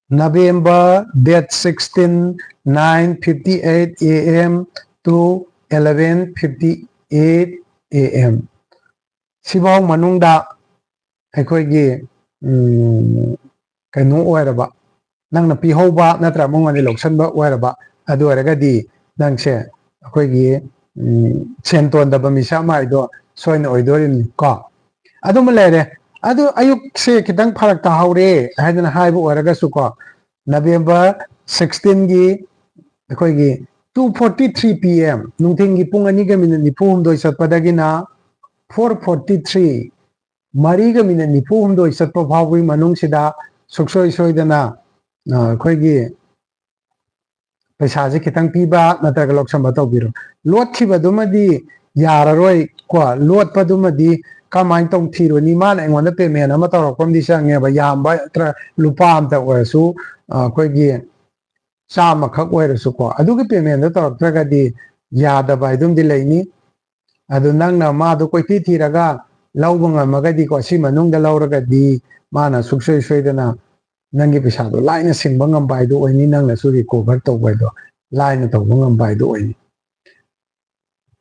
November date sixteen, nine fifty eight A M to eleven fifty eight A M꯫ ꯁꯤꯐꯥꯎ ꯃꯅꯨꯡꯗ ꯑꯩꯈꯣꯏꯒꯤ, ꯎꯝ, ꯀꯩꯅꯣ ꯑꯣꯏꯔꯕ, ꯅꯪꯅ ꯄꯤꯍꯧꯕ ꯅꯠꯇ꯭ꯔ ꯃꯉꯣꯟꯗ ꯂꯧꯁꯟꯕ ꯑꯣꯏꯔꯕ, ꯑꯗꯨ ꯑꯣꯏꯔꯒꯗꯤ ꯅꯪꯁꯦ ꯑꯩꯈꯣꯏꯒꯤ, ꯎꯝ, ꯁꯦꯟ ꯇꯣꯟꯗꯕ ꯃꯤꯁꯛ ꯑꯃ ꯍꯥꯏꯗꯣ ꯁꯣꯏꯅ ꯑꯣꯏꯗꯣꯔꯤꯕꯅꯤ ꯀꯣ꯫ ꯑꯗꯨꯃ ꯂꯩꯔꯦ꯫ ꯑꯗꯨ ꯑꯌꯨꯛꯁꯦ ꯈꯤꯇꯪ ꯐꯔꯛ ꯇꯥꯍꯧꯔꯦ ꯍꯥꯏꯗꯅ ꯍꯥꯏꯕ ꯑꯣꯏꯔꯒꯁꯨ ꯀꯣ, November sixteenꯒꯤ ꯑꯩꯈꯣꯏꯒꯤ two forty three P M, ꯅꯨꯡꯊꯤꯜꯒꯤ ꯄꯨꯡ ꯑꯅꯤꯒ ꯃꯤꯅꯤꯠ ꯅꯤꯐꯨ ꯍꯨꯝꯗꯣꯏ ꯆꯠꯄꯗꯒꯤꯅ four forty three, ꯃꯔꯤꯒ ꯃꯤꯅꯤꯠ ꯅꯤꯐꯨ ꯍꯨꯝꯗꯣꯏ ꯆꯠꯄ ꯐꯥꯎꯕꯒꯤ ꯃꯅꯨꯡꯁꯤꯗ ꯁꯨꯡꯁꯣꯏ ꯁꯣꯏꯗꯅ, ꯑ, ꯑꯩꯈꯣꯏꯒꯤ ꯄꯩꯁꯥꯁꯦ ꯈꯤꯇꯪ ꯄꯤꯕ ꯅꯠꯇ꯭ꯔꯒ ꯂꯧꯁꯟꯕ ꯇꯧꯕꯤꯔꯣ꯫ ꯂꯣꯠꯈꯤꯕꯗꯨꯃꯗꯤ ꯌꯥꯔꯔꯣꯏ ꯀꯣ, ꯂꯣꯠꯄꯗꯨꯃꯗꯤ ꯀꯃꯥꯏꯅ ꯇꯧ ꯊꯤꯔꯨꯅꯤ? ꯃꯥꯅ ꯑꯩꯉꯣꯟꯗ payment ꯑꯃ ꯇꯧꯔꯛꯄ ꯑꯃꯗꯤ ꯆꯪꯉꯦꯕ, ꯌꯥꯝꯕ ꯅꯠꯇ꯭ꯔ ꯂꯨꯄꯥ ꯑꯝꯇ ꯑꯣꯏꯔꯁꯨ, ꯑ, ꯑꯩꯈꯣꯏꯒꯤ ꯆꯥꯝꯃꯈꯛ ꯑꯣꯏꯔꯁꯨꯀꯣ, ꯑꯗꯨꯒꯤ payment ꯇꯣ ꯇꯧꯔꯛꯇ꯭ꯔꯒꯗꯤ ꯌꯥꯗꯕ ꯍꯥꯏꯗꯨꯝꯗꯤ ꯂꯩꯅꯤ꯫ ꯑꯗꯨ ꯅꯪꯅ ꯃꯥꯗꯣ ꯀꯣꯏꯊꯤ ꯊꯤꯔꯒ ꯂꯧꯕ ꯉꯝꯃꯒꯗꯤꯀꯣ, ꯁꯤ ꯃꯅꯨꯡꯗ ꯂꯧꯔꯒꯗꯤ ꯃꯥꯅ ꯁꯨꯡꯁꯣꯏ ꯁꯣꯏꯗꯅ ꯅꯪꯒꯤ ꯄꯩꯁꯥꯗꯣ ꯂꯥꯏꯅ ꯁꯤꯡꯕ ꯉꯝꯕ ꯍꯥꯏꯗꯣ ꯑꯣꯏꯅꯤ, ꯅꯪꯅꯁꯨ recover ꯇꯧꯕ ꯍꯥꯏꯗꯣ ꯂꯥꯏꯅ ꯇꯧꯕ ꯉꯝꯕ ꯍꯥꯏꯗꯣ ꯑꯣꯏꯅꯤ꯫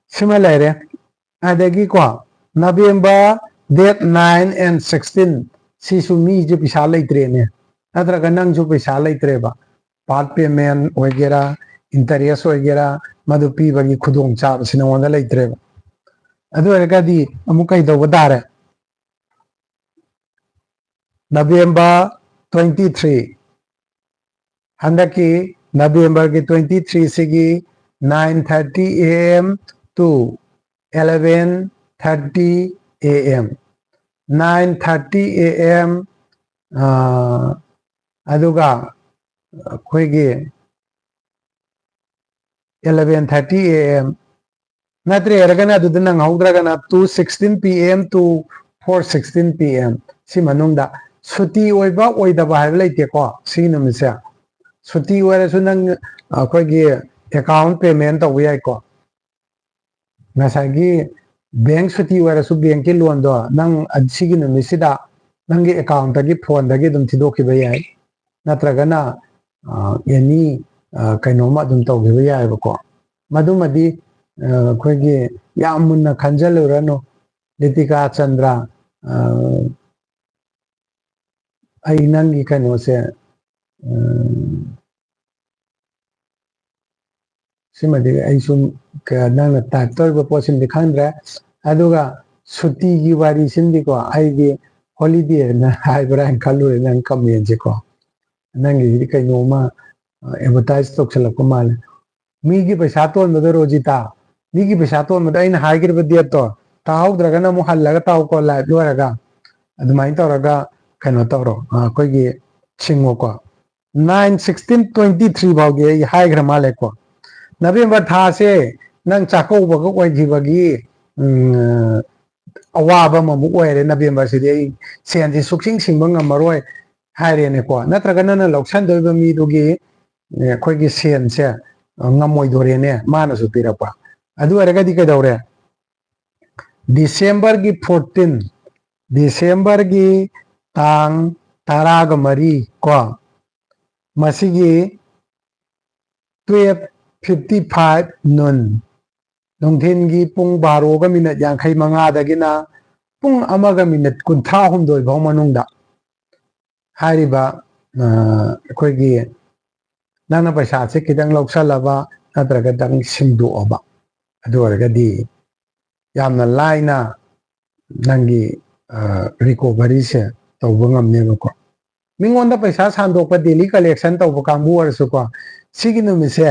ꯁꯤꯃ ꯂꯩꯔꯦ꯫ ꯑꯗꯒꯤꯀꯣ, November date nine and sixteen, ꯁꯤꯁꯨ ꯃꯤꯁꯦ ꯄꯩꯁꯥ ꯂꯩꯇ꯭ꯔꯦꯅꯦ, ꯅꯠꯇ꯭ꯔꯒ ꯅꯪꯁꯨ ꯄꯩꯁꯥ ꯂꯩꯇ꯭ꯔꯦꯕ, part payment ꯑꯣꯏꯒꯦꯔꯥ, interest ꯑꯣꯏꯒꯦꯔꯥ, ꯃꯗꯨ ꯄꯤꯕꯒꯤ ꯈꯨꯗꯣꯡꯆꯥꯕꯁꯤ ꯅꯉꯣꯟꯗ ꯂꯩꯇ꯭ꯔꯦꯕ꯫ ꯑꯗꯨ ꯑꯣꯏꯔꯒꯗꯤ ꯑꯃꯨꯛ ꯀꯩꯗꯧꯕ ꯇꯥꯔꯦ? November twenty three, ꯍꯟꯗꯛꯀꯤ November ꯒꯤ twenty three ꯁꯤꯒꯤ nine thirty A M to eleven thirty A M, nine thirty A M, ꯑꯥ, ꯑꯗꯨꯒ ꯑꯩꯈꯣꯏꯒꯤ eleven thirty A M, ꯅꯠꯇ꯭ꯔꯦ ꯍꯥꯏꯔꯒꯅ, ꯑꯗꯨꯗ ꯅꯪꯍꯧꯗ꯭ꯔꯒꯅ two sixteen P M to four sixteen P M, ꯁꯤ ꯃꯅꯨꯡꯗ꯫ ꯁꯨꯇꯤ ꯑꯣꯏꯕ ꯑꯣꯏꯗꯕ ꯍꯥꯏꯕ ꯂꯩꯇꯦꯀꯣ ꯁꯤꯒꯤ ꯅꯨꯃꯤꯠꯁꯦ꯫ ꯁꯨꯇꯤ ꯑꯣꯏꯔꯁꯨ ꯅꯪ ꯑꯩꯈꯣꯏꯒꯤ account payment ꯇꯧꯕ ꯌꯥꯏꯀꯣ꯫ ꯉꯁꯥꯏꯒꯤ bank ꯁꯨꯇꯤ ꯑꯣꯏꯔꯁꯨ bank ꯀꯤ loan ꯗꯣ ꯅꯪ ꯁꯤꯒꯤ ꯅꯨꯃꯤꯠꯁꯤꯗ ꯅꯪꯒꯤ account ꯇꯒꯤ, phone ꯗꯒꯤ ꯑꯗꯨꯝ ꯊꯤꯗꯣꯛꯈꯤꯕ ꯌꯥꯏ, ꯅꯠꯇ꯭ꯔꯒꯅ any ꯀꯩꯅꯣꯝꯃ ꯑꯗꯨꯝ ꯇꯧꯈꯤꯕ ꯌꯥꯏꯑꯕꯀꯣ꯫ ꯃꯗꯨꯃꯗꯤ ꯑꯩꯈꯣꯏꯒꯤ ꯌꯥꯝ ꯃꯨꯟꯅ ꯈꯟꯖꯜꯂꯨꯔꯅꯨ꯫ ꯂꯤꯇꯤꯀꯥ ꯆꯟꯗ꯭ꯔ, ꯑꯩ ꯅꯪꯒꯤ ꯀꯩꯅꯣꯁꯦ, ꯁꯤꯃꯗꯤ ꯑꯩ ꯁꯨꯝ ꯅꯪꯅ type ꯇꯧꯔꯤꯕ ꯄꯣꯠꯁꯤꯃꯗꯤ ꯈꯪꯗ꯭ꯔꯦ꯫ ꯑꯗꯨꯒ ꯁꯨꯇꯤꯒꯤ ꯋꯥꯔꯤꯁꯤꯃꯗꯤꯀꯣ, ꯑꯩꯗꯤ holiday ꯅ ꯍꯥꯏꯕ꯭ꯔꯥ ꯍꯥꯏꯅ ꯈꯜꯂꯨꯔꯦ ꯅꯪ comment ꯁꯦꯀꯣ꯫ ꯅꯪꯒꯤꯁꯤꯗꯤ ꯀꯩꯅꯣꯝꯃ advertise ꯇꯧꯁꯜꯂꯛꯄ ꯃꯥꯜꯂꯦ꯫ ꯃꯤꯒꯤ ꯄꯩꯁꯥ ꯇꯣꯟꯕꯗꯣ ꯔꯣꯖꯤꯇꯥ, ꯃꯤꯒꯤ ꯄꯩꯁꯥ ꯇꯣꯟꯕꯗꯣ ꯑꯩꯅ ꯍꯥꯏꯈ꯭ꯔꯤꯕ date ꯇꯣ ꯇꯥꯍꯧꯗ꯭ꯔꯒꯅ ꯑꯃꯨꯛ ꯍꯜꯂꯒ ꯇꯥꯎꯀꯣ live ꯂꯣꯏꯔꯒ꯫ ꯑꯗꯨꯃꯥꯏꯅ ꯇꯧꯔꯒ ꯀꯩꯅꯣ ꯇꯧꯔꯣ, ꯑꯩꯈꯣꯏꯒꯤ ꯁꯤꯡꯉꯣꯀꯣ꯫ Nine sixteen twenty three ꯐꯥꯎꯗꯤ ꯑꯩ ꯍꯥꯏꯈ꯭ꯔ ꯃꯥꯜꯂꯦꯀꯣ꯫ November ꯊꯥꯁꯦ ꯅꯪ ꯆꯥꯛꯀꯧꯕꯒ ꯑꯣꯏꯈꯤꯕꯒꯤ, ꯎꯝ, ꯑꯋꯥꯕ ꯑꯃꯃꯨꯛ ꯑꯣꯏꯔꯦ꯫ November ꯁꯤꯗꯤ ꯑꯩ ꯁꯦꯟꯁꯤ ꯁꯨꯛꯁꯤꯡ ꯁꯤꯡꯕ ꯉꯝꯃꯔꯣꯏ ꯍꯥꯏꯔꯦꯅꯦꯀꯣ꯫ ꯅꯠꯇ꯭ꯔꯒ ꯅꯪꯅ ꯂꯧꯁꯟꯗꯣꯏꯕ ꯃꯤꯗꯨꯒꯤ ꯑꯩꯈꯣꯏꯒꯤ ꯁꯦꯟꯁꯦ ꯉꯝꯃꯣꯏꯗꯣꯔꯦꯅꯦ, ꯃꯥꯅꯁꯨ ꯄꯤꯔꯛꯄ꯫ ꯑꯗꯨ ꯑꯣꯏꯔꯒꯗꯤ ꯀꯩꯗꯧꯔꯦ? ꯗꯤꯁꯦꯝꯕꯔꯒꯤ ꯐꯣꯔꯇꯤꯟ, ꯗꯤꯁꯦꯝꯕꯔꯒꯤ ꯇꯥꯡ ꯇꯔꯥꯒ ꯃꯔꯤ ꯀꯣ, ꯃꯁꯤꯒꯤ twelve fifty five noon, ꯅꯨꯡꯊꯤꯟꯒꯤ ꯄꯨꯡ ꯕꯥꯔꯣꯒ ꯃꯤꯅꯠ ꯌꯥꯡꯈꯩ ꯃꯉꯥꯗꯒꯤꯅ ꯄꯨꯡ ꯑꯃꯒ ꯃꯤꯅꯠ ꯀꯨꯟꯊ꯭ꯔꯥ ꯍꯨꯝꯗꯣꯏ ꯐꯥꯎ ꯃꯅꯨꯡꯗ ꯍꯥꯏꯔꯤꯕ, ꯑ, ꯑꯩꯈꯣꯏꯒꯤ ꯅꯪꯅ ꯄꯩꯁꯥꯁꯦ ꯈꯤꯇꯪ ꯂꯧꯁꯜꯂꯕ ꯅꯠꯇ꯭ꯔꯒ ꯈꯤꯇꯪ ꯁꯤꯡꯗꯣꯛꯑꯕ, ꯑꯗꯨ ꯑꯣꯏꯔꯒꯗꯤ ꯌꯥꯝꯅ ꯂꯥꯏꯅ ꯅꯪꯒꯤ, ꯑ, recoveryꯁꯦ ꯇꯧꯕ ꯉꯝꯅꯦꯕꯀꯣ꯫ ꯃꯤꯉꯣꯟꯗ ꯄꯩꯁꯥ ꯁꯥꯟꯗꯣꯛꯄ, daily collection ꯇꯧꯕ ꯀꯥꯡꯕꯨ ꯑꯣꯏꯔꯁꯨꯀꯣ, ꯁꯤꯒꯤ ꯅꯨꯃꯤꯠꯁꯦ,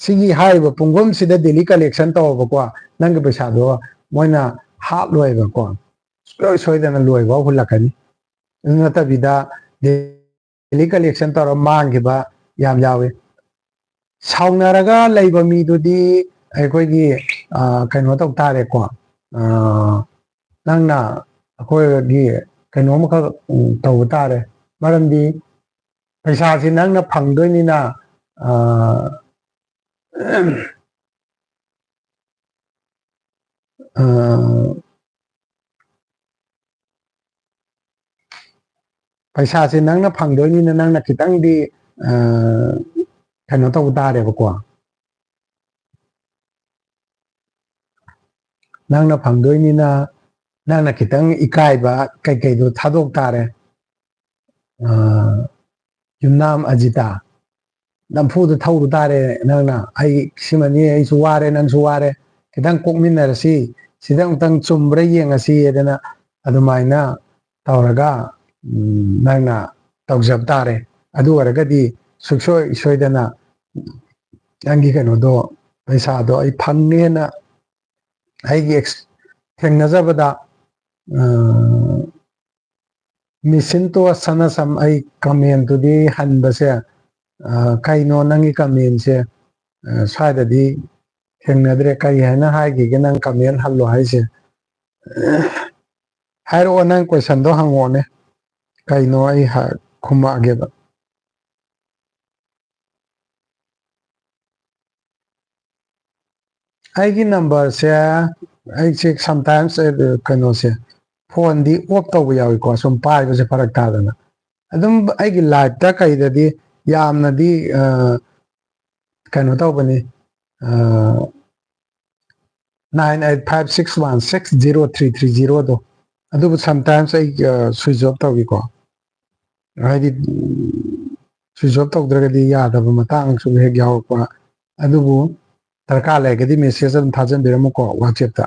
ꯁꯤꯒꯤ ꯍꯥꯏꯔꯤꯕ ꯄꯨꯡꯐꯝꯁꯤꯗ daily collection ꯇꯧꯔꯕꯀꯣ, ꯅꯪꯒꯤ ꯄꯩꯁꯥꯗꯣ ꯃꯣꯏꯅ ꯍꯥꯞꯂꯣꯏꯕꯀꯣ, ꯁꯨꯡꯁꯣꯏ ꯁꯣꯏꯗꯅ ꯂꯣꯏꯕ ꯍꯨꯜꯂꯛꯀꯅꯤ꯫ ꯑꯗꯨ ꯅꯠꯇꯕꯤꯗ daily collection ꯇꯧꯔ ꯃꯥꯡꯈꯤꯕ ꯌꯥꯝ ꯌꯥꯎꯏ꯫ ꯁꯥꯎꯅꯔꯒ ꯂꯩꯕ ꯃꯤꯗꯨꯗꯤ ꯑꯩꯈꯣꯏꯒꯤ, ꯑ, ꯀꯩꯅꯣ ꯇꯧ ꯇꯥꯔꯦꯀꯣ, ꯑ, ꯅꯪꯅ ꯑꯩꯈꯣꯏꯒꯤ ꯀꯩꯅꯣꯝꯈꯛ, ꯎꯝ, ꯇꯧꯕ ꯇꯥꯔꯦ꯫ ꯃꯔꯝꯗꯤ ꯄꯩꯁꯥꯁꯤ ꯅꯪꯅ ꯐꯪꯗꯣꯏꯅꯤꯅ, ꯑ, ꯑ, ꯄꯩꯁꯥꯁꯦ ꯅꯪꯅ ꯐꯪꯗꯣꯏꯅꯤꯅ ꯅꯪꯅ ꯈꯤꯇꯪꯗꯤ, ꯑ, ꯀꯩꯅꯣ ꯇꯧꯕ ꯇꯥꯔꯦꯕꯀꯣ꯫ ꯅꯪꯅ ꯐꯪꯗꯣꯏꯅꯤꯅ ꯅꯪꯅ ꯈꯤꯇꯪ ꯏꯀꯥꯏꯕ ꯀꯩꯀꯩꯗꯣ ꯊꯥꯗꯣꯛ ꯇꯥꯔꯦ꯫ ꯑ, ꯌꯨꯝꯅꯥꯝ ꯑꯖꯤꯇꯥ, ꯅꯝꯐꯨꯗ ꯊꯧꯔꯨ ꯇꯥꯔꯦ ꯅꯪꯅ꯫ "ꯑꯩ ꯁꯤꯃꯅꯤ, ꯑꯩꯁꯨ ꯋꯥꯔꯦ, ꯅꯪꯁꯨ ꯋꯥꯔꯦ, ꯈꯤꯇꯪ ꯀꯣꯛꯃꯤꯟꯅꯔꯁꯤ, ꯁꯤꯗ ꯑꯃꯨꯛꯇꯪ ꯆꯨꯝꯕ꯭ꯔꯥ ꯌꯦꯡꯉꯁꯤ" ꯍꯥꯏꯗꯅ ꯑꯗꯨꯃꯥꯏꯅ ꯇꯧꯔꯒ, ꯎꯝ, ꯅꯪꯅ ꯇꯧꯖꯕ ꯇꯥꯔꯦ꯫ ꯑꯗꯨ ꯑꯣꯏꯔꯒꯗꯤ ꯁꯨꯡꯁꯣꯏ ꯁꯣꯏꯗꯅ ꯅꯪꯒꯤ ꯀꯩꯅꯣꯗꯣ, ꯄꯩꯁꯥꯗꯣ ꯑꯩ ꯐꯪꯅꯦꯅ ꯑꯩꯒꯤ ꯑꯦꯛꯁ-, ꯊꯦꯡꯅꯖꯕꯗ, ꯑ, ꯃꯤꯁꯤꯟꯇꯣ ꯁꯅꯁꯝ, ꯑꯩ comment ꯇꯨꯗꯤ ꯍꯟꯕꯁꯦ, ꯑ, ꯀꯩꯅꯣ ꯅꯪꯒꯤ comment ꯁꯦ, ꯑ, ꯁ꯭ꯋꯥꯏꯗꯗꯤ ꯊꯦꯡꯅꯗ꯭ꯔꯦ, ꯀꯔꯤ ꯍꯥꯏꯅ ꯍꯥꯏꯈꯤꯒꯦ ꯅꯪ comment ꯍꯜꯂꯣ ꯍꯥꯏꯁꯦ? ꯍꯥꯏꯔꯛꯑꯣ, ꯅꯪ question ꯗꯣ ꯍꯪꯉꯛꯑꯣꯅꯦ, ꯀꯩꯅꯣ ꯑꯩ ꯍ-, ꯈꯨꯝꯃꯛꯑꯒꯦꯕ꯫ ꯑꯩꯒꯤ ꯅꯝꯕꯔꯁꯦ, ꯑꯩꯁꯦ ꯁꯝꯇꯥꯏꯝꯁ ꯀꯩꯅꯣꯁꯦ, ꯐꯣꯟꯗꯤ ꯑꯣꯐ ꯇꯧꯕ ꯌꯥꯎꯏꯀꯣ, ꯁꯨꯝ ꯄꯥꯏꯕꯁꯦ ꯐꯔꯛ ꯇꯥꯗꯅ꯫ ꯑꯗꯨꯝ ꯑꯩꯒꯤ ꯂꯥꯏꯐꯇ ꯀꯩꯗꯗꯤ ꯌꯥꯝꯅꯗꯤ ꯑ, ꯀꯩꯅꯣ ꯇꯧꯕꯅꯤ, nine eight five six one six zero three three zero ꯗꯣ, ꯑꯗꯨꯕꯨ ꯁꯝꯇꯥꯏꯝꯁ ꯑꯩ ꯁ꯭ꯋꯤꯆ ꯑꯣꯐ ꯇꯧꯏꯀꯣ꯫ ꯍꯥꯏꯗꯤ ꯁ꯭ꯋꯤꯆ ꯑꯣꯐ ꯇꯧꯗ꯭ꯔꯒꯗꯤ ꯌꯥꯗꯕ ꯃꯇꯥꯡꯁꯨ ꯍꯦꯛ ꯌꯥꯎꯔꯛꯄ꯫ ꯑꯗꯨꯕꯨ ꯗꯔꯀꯥꯔ ꯂꯩꯔꯒꯗꯤ ꯃꯦꯁꯦꯖ ꯑꯗꯨꯝ ꯊꯥꯖꯟꯕꯤꯔꯝꯃꯨꯀꯣ ꯋꯥꯆꯦꯞꯇ꯫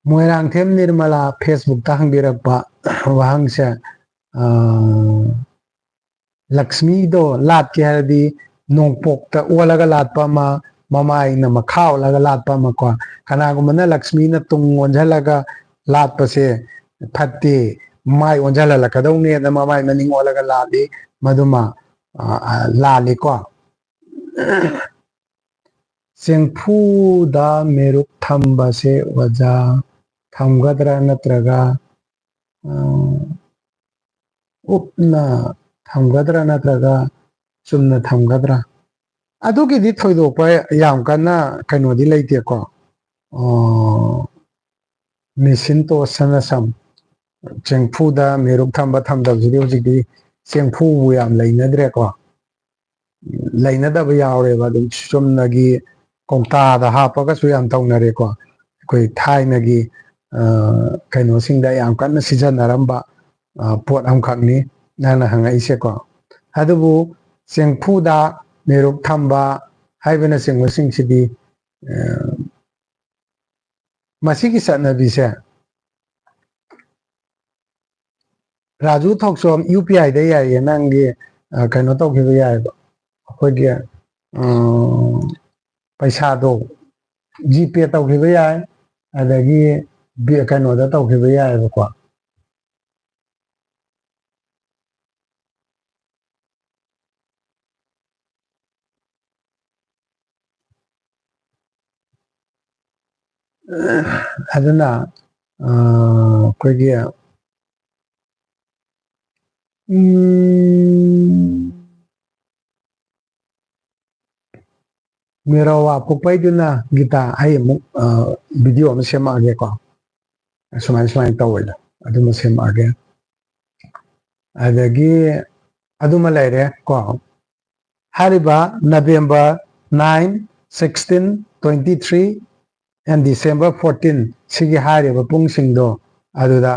ꯃꯣꯏꯔꯥꯡꯊꯦꯝ ꯅꯤꯔꯃꯂꯥ ꯐꯦꯁꯕꯨꯛꯇ ꯍꯪꯕꯤꯔꯛꯄ ꯋꯥꯍꯪꯁꯦ, ꯑ, ꯂꯛꯁꯃꯤꯗꯣ ꯂꯥꯠꯀꯦ ꯍꯥꯏꯔꯗꯤ ꯅꯣꯡꯄꯣꯛꯇ ꯑꯣꯜꯂꯒ ꯂꯥꯠꯄ ꯑꯃ, ꯃꯃꯥꯏꯅ ꯃꯈꯥ ꯑꯣꯜꯂꯒ ꯂꯥꯠꯄ ꯑꯃ ꯀꯣ꯫ ꯀꯅꯥꯒꯨꯝꯕꯅ ꯂꯛꯁꯃꯤꯅ ꯇꯨꯡ ꯑꯣꯟꯁꯤꯜꯂꯒ ꯂꯥꯠꯄꯁꯦ ꯐꯠꯇꯦ, ꯃꯥꯏ ꯑꯣꯟꯁꯤꯜꯍꯜꯂꯛꯀꯗꯧꯅꯦꯅ ꯃꯃꯥꯏ ꯃꯅꯤꯡ ꯑꯣꯜꯂꯒ ꯂꯥꯠꯂꯤ, ꯃꯗꯨꯃ, ꯑ, ꯑ, ꯂꯥꯜꯂꯤꯀꯣ꯫ ꯆꯦꯡꯐꯨꯗ ꯃꯦꯔꯨꯛ ꯊꯝꯕꯁꯦ ꯑꯣꯖꯥ ꯊꯝꯒꯗ꯭ꯔꯥ ꯅꯠꯇ꯭ꯔꯒ, ꯑ, ꯎꯞꯅ ꯊꯝꯒꯗ꯭ꯔꯥ ꯅꯠꯇ꯭ꯔꯒ ꯆꯨꯝꯅ ꯊꯝꯒꯗ꯭ꯔꯥ? ꯑꯗꯨꯒꯤꯗꯤ ꯊꯣꯏꯗꯣꯛꯄ ꯌꯥꯝ ꯀꯟꯅ ꯀꯩꯅꯣꯗꯤ ꯂꯩꯇꯦꯀꯣ꯫ ꯑ, ꯃꯦꯁꯤꯟ ꯇꯣꯁꯅ ꯁꯝ, ꯆꯦꯡꯐꯨꯗ ꯃꯦꯔꯨꯛ ꯊꯝꯕ ꯊꯝꯗꯕꯁꯤꯗꯤ ꯍꯧꯖꯤꯛꯇꯤ ꯆꯦꯡꯐꯨꯕꯨ ꯌꯥꯝ ꯂꯩꯅꯗ꯭ꯔꯦꯀꯣ꯫ ꯂꯩꯅꯗꯕ ꯌꯥꯎꯔꯦꯕ꯫ ꯑꯗꯨꯝ ꯆꯨꯝꯅꯒꯤ ꯀꯧꯇꯥꯗ ꯍꯥꯞꯄꯒꯁꯨ ꯌꯥꯝ ꯇꯧꯅꯔꯦꯀꯣ꯫ ꯑꯩꯈꯣꯏ ꯊꯥꯏꯅꯒꯤ, ꯑ, ꯀꯩꯅꯣꯁꯤꯡꯗ ꯌꯥꯝ ꯀꯟꯅ ꯁꯤꯖꯤꯟꯅꯔꯝꯕ, ꯑ, ꯄꯣꯠ ꯑꯃꯈꯛꯅꯤ ꯅꯪꯅ ꯍꯪꯉꯛꯏꯁꯦꯀꯣ꯫ ꯑꯗꯨꯕꯨ ꯆꯦꯡꯐꯨꯗ ꯃꯦꯔꯨꯛ ꯊꯝꯕ ꯍꯥꯏꯕꯅꯆꯤꯡꯕꯁꯤꯡꯁꯤꯗꯤ, ꯑ, ꯃꯁꯤꯒꯤ ꯆꯠꯅꯕꯤꯁꯦ ꯔꯥꯖꯨ ꯊꯣꯛꯆꯣꯝ ꯌꯨ ꯄꯤ ꯑꯥꯏꯗ ꯌꯥꯏꯌꯦ, ꯅꯪꯒꯤ, ꯑ, ꯀꯩꯅꯣ ꯇꯧꯈꯤꯕ ꯌꯥꯏꯑꯕ, ꯑꯩꯈꯣꯏꯒꯤ, ꯎꯝ, ꯄꯩꯁꯥꯗꯣ ꯖꯤꯄꯦ ꯇꯧꯈꯤꯕ ꯌꯥꯏ, ꯑꯗꯒꯤ ꯕꯤ-, ꯀꯩꯅꯣꯗ ꯇꯧꯈꯤꯕ ꯌꯥꯏꯑꯕꯀꯣ꯫ ꯑꯗꯨꯅ, ꯑ, ꯑꯩꯈꯣꯏꯒꯤ ꯎꯝ, ꯃꯤꯔꯋꯥ ꯄꯣꯛꯄꯩꯗꯨꯅ ꯒꯤꯇꯥ, ꯑꯩ ꯑꯃꯨꯛ, ꯑ, video ꯑꯃ ꯁꯦꯝꯃꯛꯑꯒꯦꯀꯣ꯫ ꯁꯨꯃꯥꯏ, ꯁꯨꯃꯥꯏꯅ ꯇꯧꯋꯦꯗ꯫ ꯑꯗꯨꯃ ꯁꯦꯝꯃꯛꯑꯒꯦ꯫ ꯑꯗꯒꯤ ꯑꯗꯨꯃ ꯂꯩꯔꯦ ꯀꯣ꯫ ꯍꯥꯏꯔꯤꯕ November nine, sixteen, twenty-three and December fourteen, ꯁꯤꯒꯤ ꯍꯥꯏꯔꯤꯕ ꯄꯨꯡꯁꯤꯡꯗꯣ ꯑꯗꯨꯗ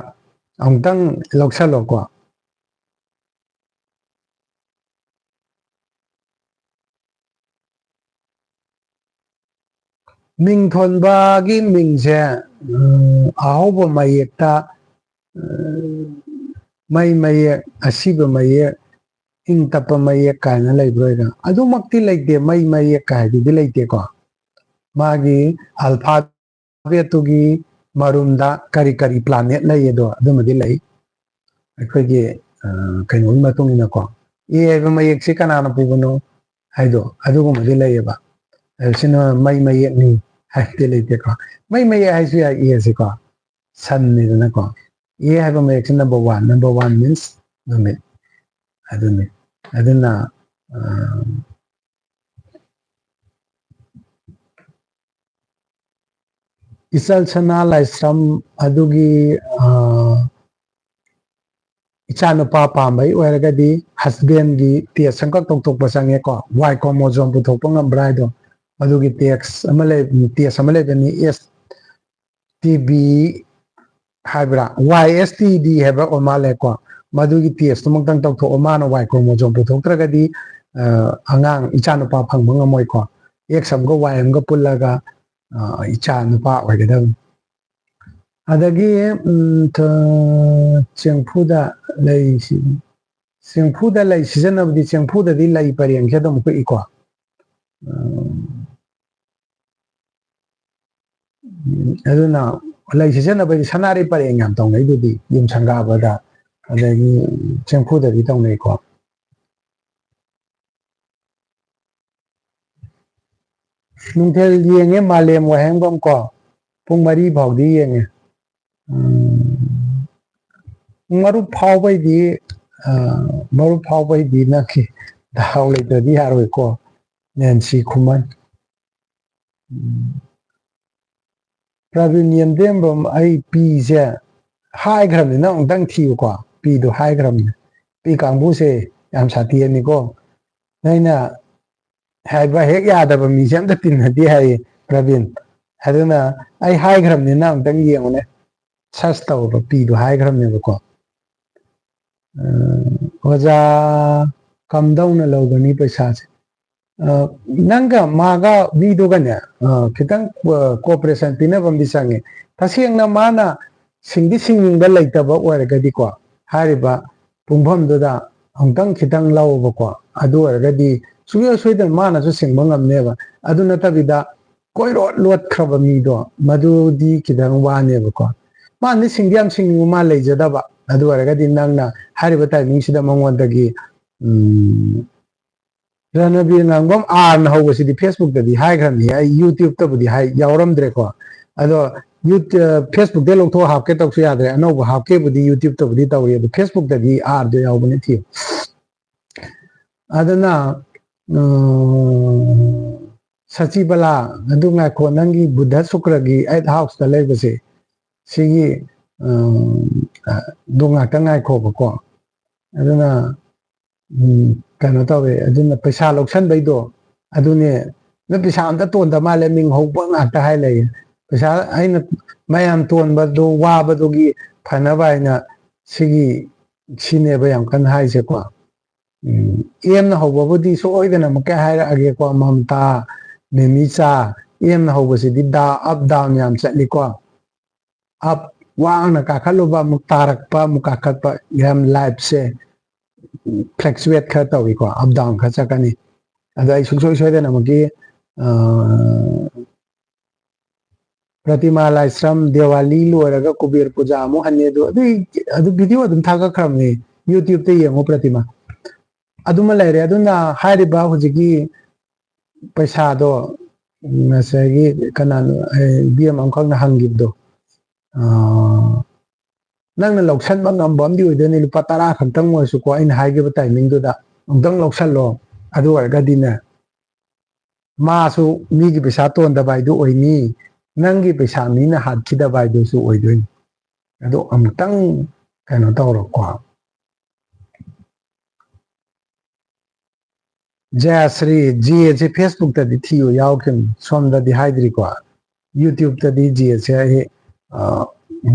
ꯑꯃꯨꯛꯇꯪ ꯂꯧꯁꯜꯂꯣꯀꯣ꯫ ꯃꯤꯡ ꯊꯣꯟꯕꯒꯤ ꯃꯤꯡꯁꯦ, ꯎꯝ, ꯑꯍꯧꯕ ꯃꯌꯦꯛꯇ, ꯎꯝ, ꯃꯩ ꯃꯌꯦꯛ, ꯑꯁꯤꯕ ꯃꯌꯦꯛ, ꯏꯪ ꯇꯞꯄ ꯃꯌꯦꯛ ꯀꯥꯏꯅ ꯂꯩꯕ꯭ꯔꯣꯏꯗ? ꯑꯗꯨꯃꯛꯇꯤ ꯂꯩꯇꯦ, ꯃꯩ ꯃꯌꯦꯛ ꯀꯥꯏꯗꯨꯗꯤ ꯂꯩꯇꯦꯀꯣ꯫ ꯃꯥꯒꯤ alphabetꯇꯨꯒꯤ ꯃꯔꯨꯝꯗ ꯀꯔꯤ ꯀꯔꯤ planet ꯂꯩ ꯑꯗꯣ ꯑꯗꯨꯃꯗꯤ ꯂꯩ꯫ ꯑꯩꯈꯣꯏꯒꯤ, ꯑ, ꯀꯩꯅꯣꯒꯤ ꯃꯇꯨꯡ ꯏꯟꯅꯀꯣ, A ꯍꯥꯏꯕ ꯃꯌꯦꯛꯁꯤ ꯀꯅꯥꯅ ꯄꯨꯕꯅꯣ ꯍꯥꯏꯗꯣ ꯑꯗꯨꯒꯨꯝꯕꯗꯤ ꯂꯩꯌꯦꯕ꯫ ꯑꯗꯨ ꯁꯤꯅ ꯃꯩ ꯃꯌꯦꯛꯅꯤ ꯍꯥꯏꯕꯗꯤ ꯂꯩꯇꯦꯀꯣ꯫ ꯃꯩ ꯃꯌꯦꯛ ꯍꯥꯏꯁꯨ ꯌꯥꯏ A ꯁꯤꯀꯣ꯫ Sunꯅꯤꯗꯅꯀꯣ꯫ A ꯍꯥꯏꯕ ꯃꯌꯦꯛꯁꯤ number one, number one means ꯅꯨꯃꯤꯠ꯫ ꯑꯗꯨꯅꯤ꯫ ꯑꯗꯨꯅ, ꯑ, ꯏꯆꯜ ꯁꯅꯥ ꯂꯥꯏꯁ꯭ꯔꯝ ꯑꯗꯨꯒꯤ, ꯑ, ꯏꯆꯥꯅꯨꯄꯥ ꯄꯥꯝꯕꯩ ꯑꯣꯏꯔꯒꯗꯤ husbandꯒꯤ test ꯑꯃꯈꯛ ꯇꯧꯊꯣꯛꯄ ꯆꯪꯉꯦꯀꯣ꯫ Y chromosome ꯄꯨꯊꯣꯛꯄ ꯉꯝꯕ꯭ꯔꯥ ꯍꯥꯏꯗꯣ꯫ ꯑꯗꯨꯒꯤ test ꯑꯃ ꯂꯩ, test ꯑꯃ ꯂꯩꯕꯅꯤ, S T B ꯍꯥꯏꯕ꯭ꯔꯥ, Y S T D ꯍꯥꯏꯕ꯭ꯔꯥ ꯑꯣꯏ ꯃꯥꯜꯂꯦꯀꯣ꯫ ꯃꯗꯨꯒꯤ testꯇꯨꯃꯛꯇꯪ ꯇꯧꯊꯣꯛꯑꯣ꯫ ꯃꯥꯅ Y chromosome ꯄꯨꯊꯣꯛꯇ꯭ꯔꯒꯗꯤ, ꯑ, ꯑꯉꯥꯡ ꯏꯆꯥꯅꯨꯄꯥ ꯐꯪꯕ ꯉꯝꯃꯣꯏꯀꯣ꯫ X ꯑꯃꯒ Y ꯑꯃꯒ ꯄꯨꯜꯂꯒ, ꯑ, ꯏꯆꯥ ꯅꯨꯄꯥ ꯑꯣꯏꯒꯗꯕꯅꯤ꯫ ꯑꯗꯒꯤ, ꯎꯝ, ꯊ-, ꯆꯦꯡꯐꯨꯗ ꯂꯩ ꯁꯤ-, ꯆꯦꯡꯐꯨꯗ ꯂꯩ ꯁꯤꯖꯤꯟꯅꯕꯗꯤ, ꯆꯦꯡꯐꯨꯗꯗꯤ ꯂꯩ ꯄꯔꯦꯡꯁꯦ ꯑꯗꯨꯝ ꯍꯨꯛꯏꯀꯣ꯫ ꯎꯝ, ꯑꯗꯨꯅ ꯂꯩ ꯁꯤꯖꯤꯟꯅꯕꯗꯤ ꯁꯅꯥꯔꯩ ꯄꯔꯦꯡ ꯌꯥꯝ ꯇꯧꯅꯩꯗꯨꯗꯤ, ꯌꯨꯝ ꯁꯪꯒꯥꯕꯗ, ꯑꯗꯒꯤ ꯆꯦꯡꯐꯨꯗꯗꯤ ꯇꯧꯅꯩꯀꯣ꯫ ꯅꯨꯡꯊꯤꯜ ꯌꯦꯡꯉꯦ ꯃꯥꯂꯦꯝ ꯋꯥꯍꯦꯡꯕꯝ ꯀꯣ, ꯄꯨꯡ ꯃꯔꯤ ꯐꯥꯎꯗꯤ ꯌꯦꯡꯉꯦ꯫ ꯎꯝ, ꯄꯨꯡ ꯃꯔꯨꯛ ꯐꯥꯎꯕꯩꯗꯤ, ꯑ, ꯃꯔꯨꯞ ꯐꯥꯎꯕꯩꯗꯤ ꯅꯪꯒꯤ ꯗꯥꯎ ꯂꯩꯇ꯭ꯔꯗꯤ ꯌꯥꯔꯣꯏꯀꯣ, ꯅꯦꯟꯁꯤ ꯈꯨꯃꯟ꯫ ꯎꯝ꯫ ꯄ꯭ꯔꯕꯤꯟ ꯌꯦꯟꯗꯦꯝꯕꯝ, ꯑꯩ ꯄꯤꯁꯦ ꯍꯥꯏꯈ꯭ꯔꯕꯅꯤ, ꯅꯪ ꯑꯃꯨꯛꯇꯪ ꯊꯤꯌꯨꯀꯣ, ꯄꯤꯗꯣ ꯍꯥꯏꯈ꯭ꯔꯕꯅꯤ꯫ ꯄꯤ ꯀꯥꯡꯕꯨꯁꯦ ꯌꯥꯝ ꯁꯥꯊꯤꯔꯅꯤꯀꯣ꯫ ꯑꯩꯅ ꯍꯥꯏꯕ ꯍꯦꯛ ꯌꯥꯗꯕ ꯃꯤꯁꯦ ꯑꯝꯇ ꯇꯤꯟꯅꯗꯦ ꯍꯥꯏꯌꯦ ꯄ꯭ꯔꯕꯤꯟ꯫ ꯑꯗꯨꯅ ꯑꯩ ꯍꯥꯏꯈ꯭ꯔꯕꯅꯤ, ꯅꯪ ꯑꯃꯨꯛꯇꯪ ꯌꯦꯡꯉꯨꯅꯦ꯫ ꯁꯔꯆ ꯇꯧꯔꯣ, ꯄꯤꯗꯣ ꯍꯥꯏꯈ꯭ꯔꯕꯅꯦꯕꯀꯣ꯫ ꯑ, ꯑꯣꯖꯥ, ꯀꯝꯗꯧꯅ ꯂꯧꯒꯅꯤ ꯄꯩꯁꯥꯁꯦ? ꯑ, ꯅꯪꯒ ꯃꯥꯒ ꯃꯤꯗꯨꯒꯅꯦ, ꯑ, ꯈꯤꯇꯪ, ꯑ, cooperation ꯄꯤꯅꯕ ꯑꯃꯗꯤ ꯆꯪꯉꯦ꯫ ꯇꯁꯦꯡꯅ ꯃꯥꯅ ꯁꯤꯡꯗꯤ ꯁꯤꯡꯅꯤꯡꯕ ꯂꯩꯇꯕ ꯑꯣꯏꯔꯒꯗꯤꯀꯣ, ꯍꯥꯏꯔꯤꯕ ꯄꯨꯡꯐꯝꯗꯨꯗ ꯑꯃꯨꯛꯇꯪ ꯈꯤꯇꯪ ꯂꯧꯕꯀꯣ, ꯑꯗꯨ ꯑꯣꯏꯔꯒꯗꯤ ꯁꯨꯡꯁꯣꯏ ꯁꯣꯏꯗꯅ ꯃꯥꯅꯁꯨ ꯁꯤꯡꯕ ꯉꯝꯅꯦꯕ꯫ ꯑꯗꯨ ꯅꯠꯇꯕꯤꯗ ꯀꯣꯏꯔꯣꯠ ꯂꯣꯠꯈ꯭ꯔꯕ ꯃꯤꯗꯣ, ꯃꯗꯨꯗꯤ ꯈꯤꯇꯪ ꯋꯥꯅꯦꯕꯀꯣ꯫ ꯃꯥꯅꯗꯤ ꯁꯤꯡꯗꯤ ꯌꯥꯝ ꯁꯤꯡꯅꯤꯡꯕ ꯃꯥ ꯂꯩꯖꯗꯕ, ꯑꯗꯨ ꯑꯣꯏꯔꯒꯗꯤ ꯅꯪꯅ ꯍꯥꯏꯔꯤꯕ timing ꯁꯤꯗ ꯃꯉꯣꯟꯗꯒꯤ, ꯎꯝ, ꯔꯅꯕꯤꯔ ꯉꯥꯡꯕꯝ, ꯑꯥꯔꯅ ꯍꯧꯕꯁꯤꯗꯤ Facebook ꯇꯗꯤ ꯍꯥꯏꯈ꯭ꯔꯕꯅꯤ, ꯑꯩ YouTube ꯇꯕꯨꯗꯤ ꯍꯥꯏ, ꯌꯥꯎꯔꯝꯗ꯭ꯔꯦꯀꯣ꯫ ꯑꯗꯣ ꯌꯨ-, ꯑ, Facebook ꯇꯩ ꯂꯧꯊꯣꯛꯑ ꯍꯥꯞꯀꯦ ꯇꯧꯁꯨ ꯌꯥꯗ꯭ꯔꯦ, ꯑꯅꯧꯕ ꯍꯥꯞꯀꯦꯕꯨꯗꯤ YouTube ꯇꯕꯨꯗꯤ ꯇꯧꯔꯤ, ꯑꯗꯣ Facebook ꯇꯗꯤ ꯑꯥꯔꯗꯣ ꯌꯥꯎꯕꯅꯦ, ꯊꯤꯌꯨ꯫ ꯑꯗꯨꯅ, ꯎꯝ, ꯁꯆꯤꯕꯂꯥ, ꯑꯗꯨ ꯉꯥꯏꯈꯣ, ꯅꯪꯒꯤ ꯕꯨꯙ ꯁꯨꯀ꯭ꯔꯒꯤ eight house ꯇ ꯂꯩꯕꯁꯦ, ꯁꯤꯒꯤ, ꯎꯝ, ꯑꯗꯨ ꯉꯥꯛꯇ ꯉꯥꯏꯈꯣꯕꯀꯣ꯫ ꯑꯗꯨꯅ, ꯎꯝ, ꯀꯩꯅꯣ ꯇꯧꯋꯦ, ꯑꯗꯨꯅ ꯄꯩꯁꯥ ꯂꯧꯁꯟꯕꯩꯗꯣ, ꯑꯗꯨꯅꯦ, ꯅꯣꯏ ꯄꯩꯁꯥ ꯑꯝꯇ ꯇꯣꯟꯗ ꯃꯥꯜꯂꯦ, ꯃꯤꯡ ꯍꯧꯕ ꯉꯥꯛꯇ ꯍꯥꯏ ꯂꯩꯌꯦ꯫ ꯄꯩꯁꯥ ꯑꯩꯅ ꯃꯌꯥꯝ ꯇꯣꯟꯕꯗꯣ, ꯋꯥꯕꯗꯨꯒꯤ ꯐꯅꯕ ꯍꯥꯏꯅ ꯁꯤꯒꯤ, ꯁꯤꯅꯦꯕ ꯌꯥꯝ ꯀꯟꯅ ꯍꯥꯏꯁꯦꯀꯣ꯫ ꯎꯝ, ꯑꯦꯝꯅ ꯍꯧꯕꯕꯨꯗꯤ ꯁꯣꯏꯗꯅ ꯑꯃꯨꯛꯀ ꯍꯥꯏꯔꯛꯑꯒꯦꯀꯣ, ꯃꯝꯇꯥ, ꯃꯦꯃꯤꯆꯥ, ꯑꯦꯝꯅ ꯍꯧꯕꯁꯤꯗꯤ ꯗꯥ-, up down ꯌꯥꯝ ꯆꯠꯂꯤꯀꯣ꯫ Up, ꯋꯥꯡꯅ ꯀꯥꯈꯠꯂꯨꯕ, ꯑꯃꯨꯛ ꯇꯥꯔꯛꯄ, ꯑꯃꯨꯛ ꯀꯥꯈꯠꯄ, ꯌꯥꯝ life ꯁꯦ fluctuate ꯈꯔ ꯇꯧꯏꯀꯣ, up down ꯈꯔ ꯆꯠꯀꯅꯤ꯫ ꯑꯗꯣ ꯑꯩ ꯁꯨꯡꯁꯣꯏ ꯁꯣꯏꯗꯅꯃꯛꯀꯤ, ꯑ, ꯄ꯭ꯔꯇꯤꯃꯥ ꯂꯥꯏꯁ꯭ꯔꯝ, ꯗꯤꯋꯥꯂꯤ ꯂꯣꯏꯔꯒ ꯀꯨꯕꯦꯔ ꯄꯨꯖꯥ ꯑꯃꯨꯛ ꯍꯟꯅꯤ꯫ ꯑꯗꯨ, ꯑꯗꯨꯏ, ꯑꯗꯨ video ꯑꯗꯨꯝ ꯊꯥꯒꯠꯈ꯭ꯔꯕꯅꯦ, YouTube ꯇ ꯌꯦꯡꯉꯣ ꯄ꯭ꯔꯇꯤꯃꯥ꯫ ꯑꯗꯨꯃ ꯂꯩꯔꯦ꯫ ꯑꯗꯨꯅ ꯍꯥꯏꯔꯤꯕ ꯍꯧꯖꯤꯛꯀꯤ ꯄꯩꯁꯥꯗꯣ, ꯉꯁꯥꯏꯒꯤ ꯀꯅꯥꯅꯣ, ꯑꯦ, ꯏꯕꯦꯝ ꯑꯃꯈꯛꯅ ꯍꯪꯈꯤꯕꯗꯣ, ꯑ, ꯅꯪꯅ ꯂꯧꯁꯟꯕ ꯉꯝꯕ ꯑꯃꯗꯤ ꯑꯣꯏꯗꯣꯏꯅꯤ, ꯂꯨꯄꯥ ꯇꯔꯥ ꯈꯛꯇꯪ ꯑꯣꯏꯔꯁꯨꯀꯣ, ꯑꯩꯅ ꯍꯥꯏꯈꯤꯕ timing ꯗꯨꯗ ꯑꯃꯨꯛꯇꯪ ꯂꯧꯁꯜꯂꯣ꯫ ꯑꯗꯨ ꯑꯣꯏꯔꯒꯗꯤꯅꯦ, ꯃꯥꯁꯨ ꯃꯤꯒꯤ ꯄꯩꯁꯥ ꯇꯣꯟꯗꯕ ꯍꯥꯏꯗꯨ ꯑꯣꯏꯅꯤ, ꯅꯪꯒꯤ ꯄꯩꯁꯥ ꯃꯤꯅ ꯍꯥꯠꯈꯤꯗꯕ ꯍꯥꯏꯗꯨꯁꯨ ꯑꯣꯏꯗꯣꯏꯅꯤ꯫ ꯑꯗꯣ ꯑꯃꯨꯛꯇꯪ ꯀꯩꯅꯣ ꯇꯧꯔꯣꯀꯣ꯫ ꯖꯌꯥꯁ꯭ꯔꯤ, ꯖꯦꯁꯦ Facebook ꯇꯗꯤ ꯊꯤꯌꯨ ꯌꯥꯎꯈꯤꯕꯅꯤ, ꯁꯣꯝꯗꯗꯤ ꯍꯥꯏꯗ꯭ꯔꯤꯀꯣ꯫ YouTube ꯇꯗꯤ ꯖꯦꯁꯦ ꯑꯩ, ꯑ,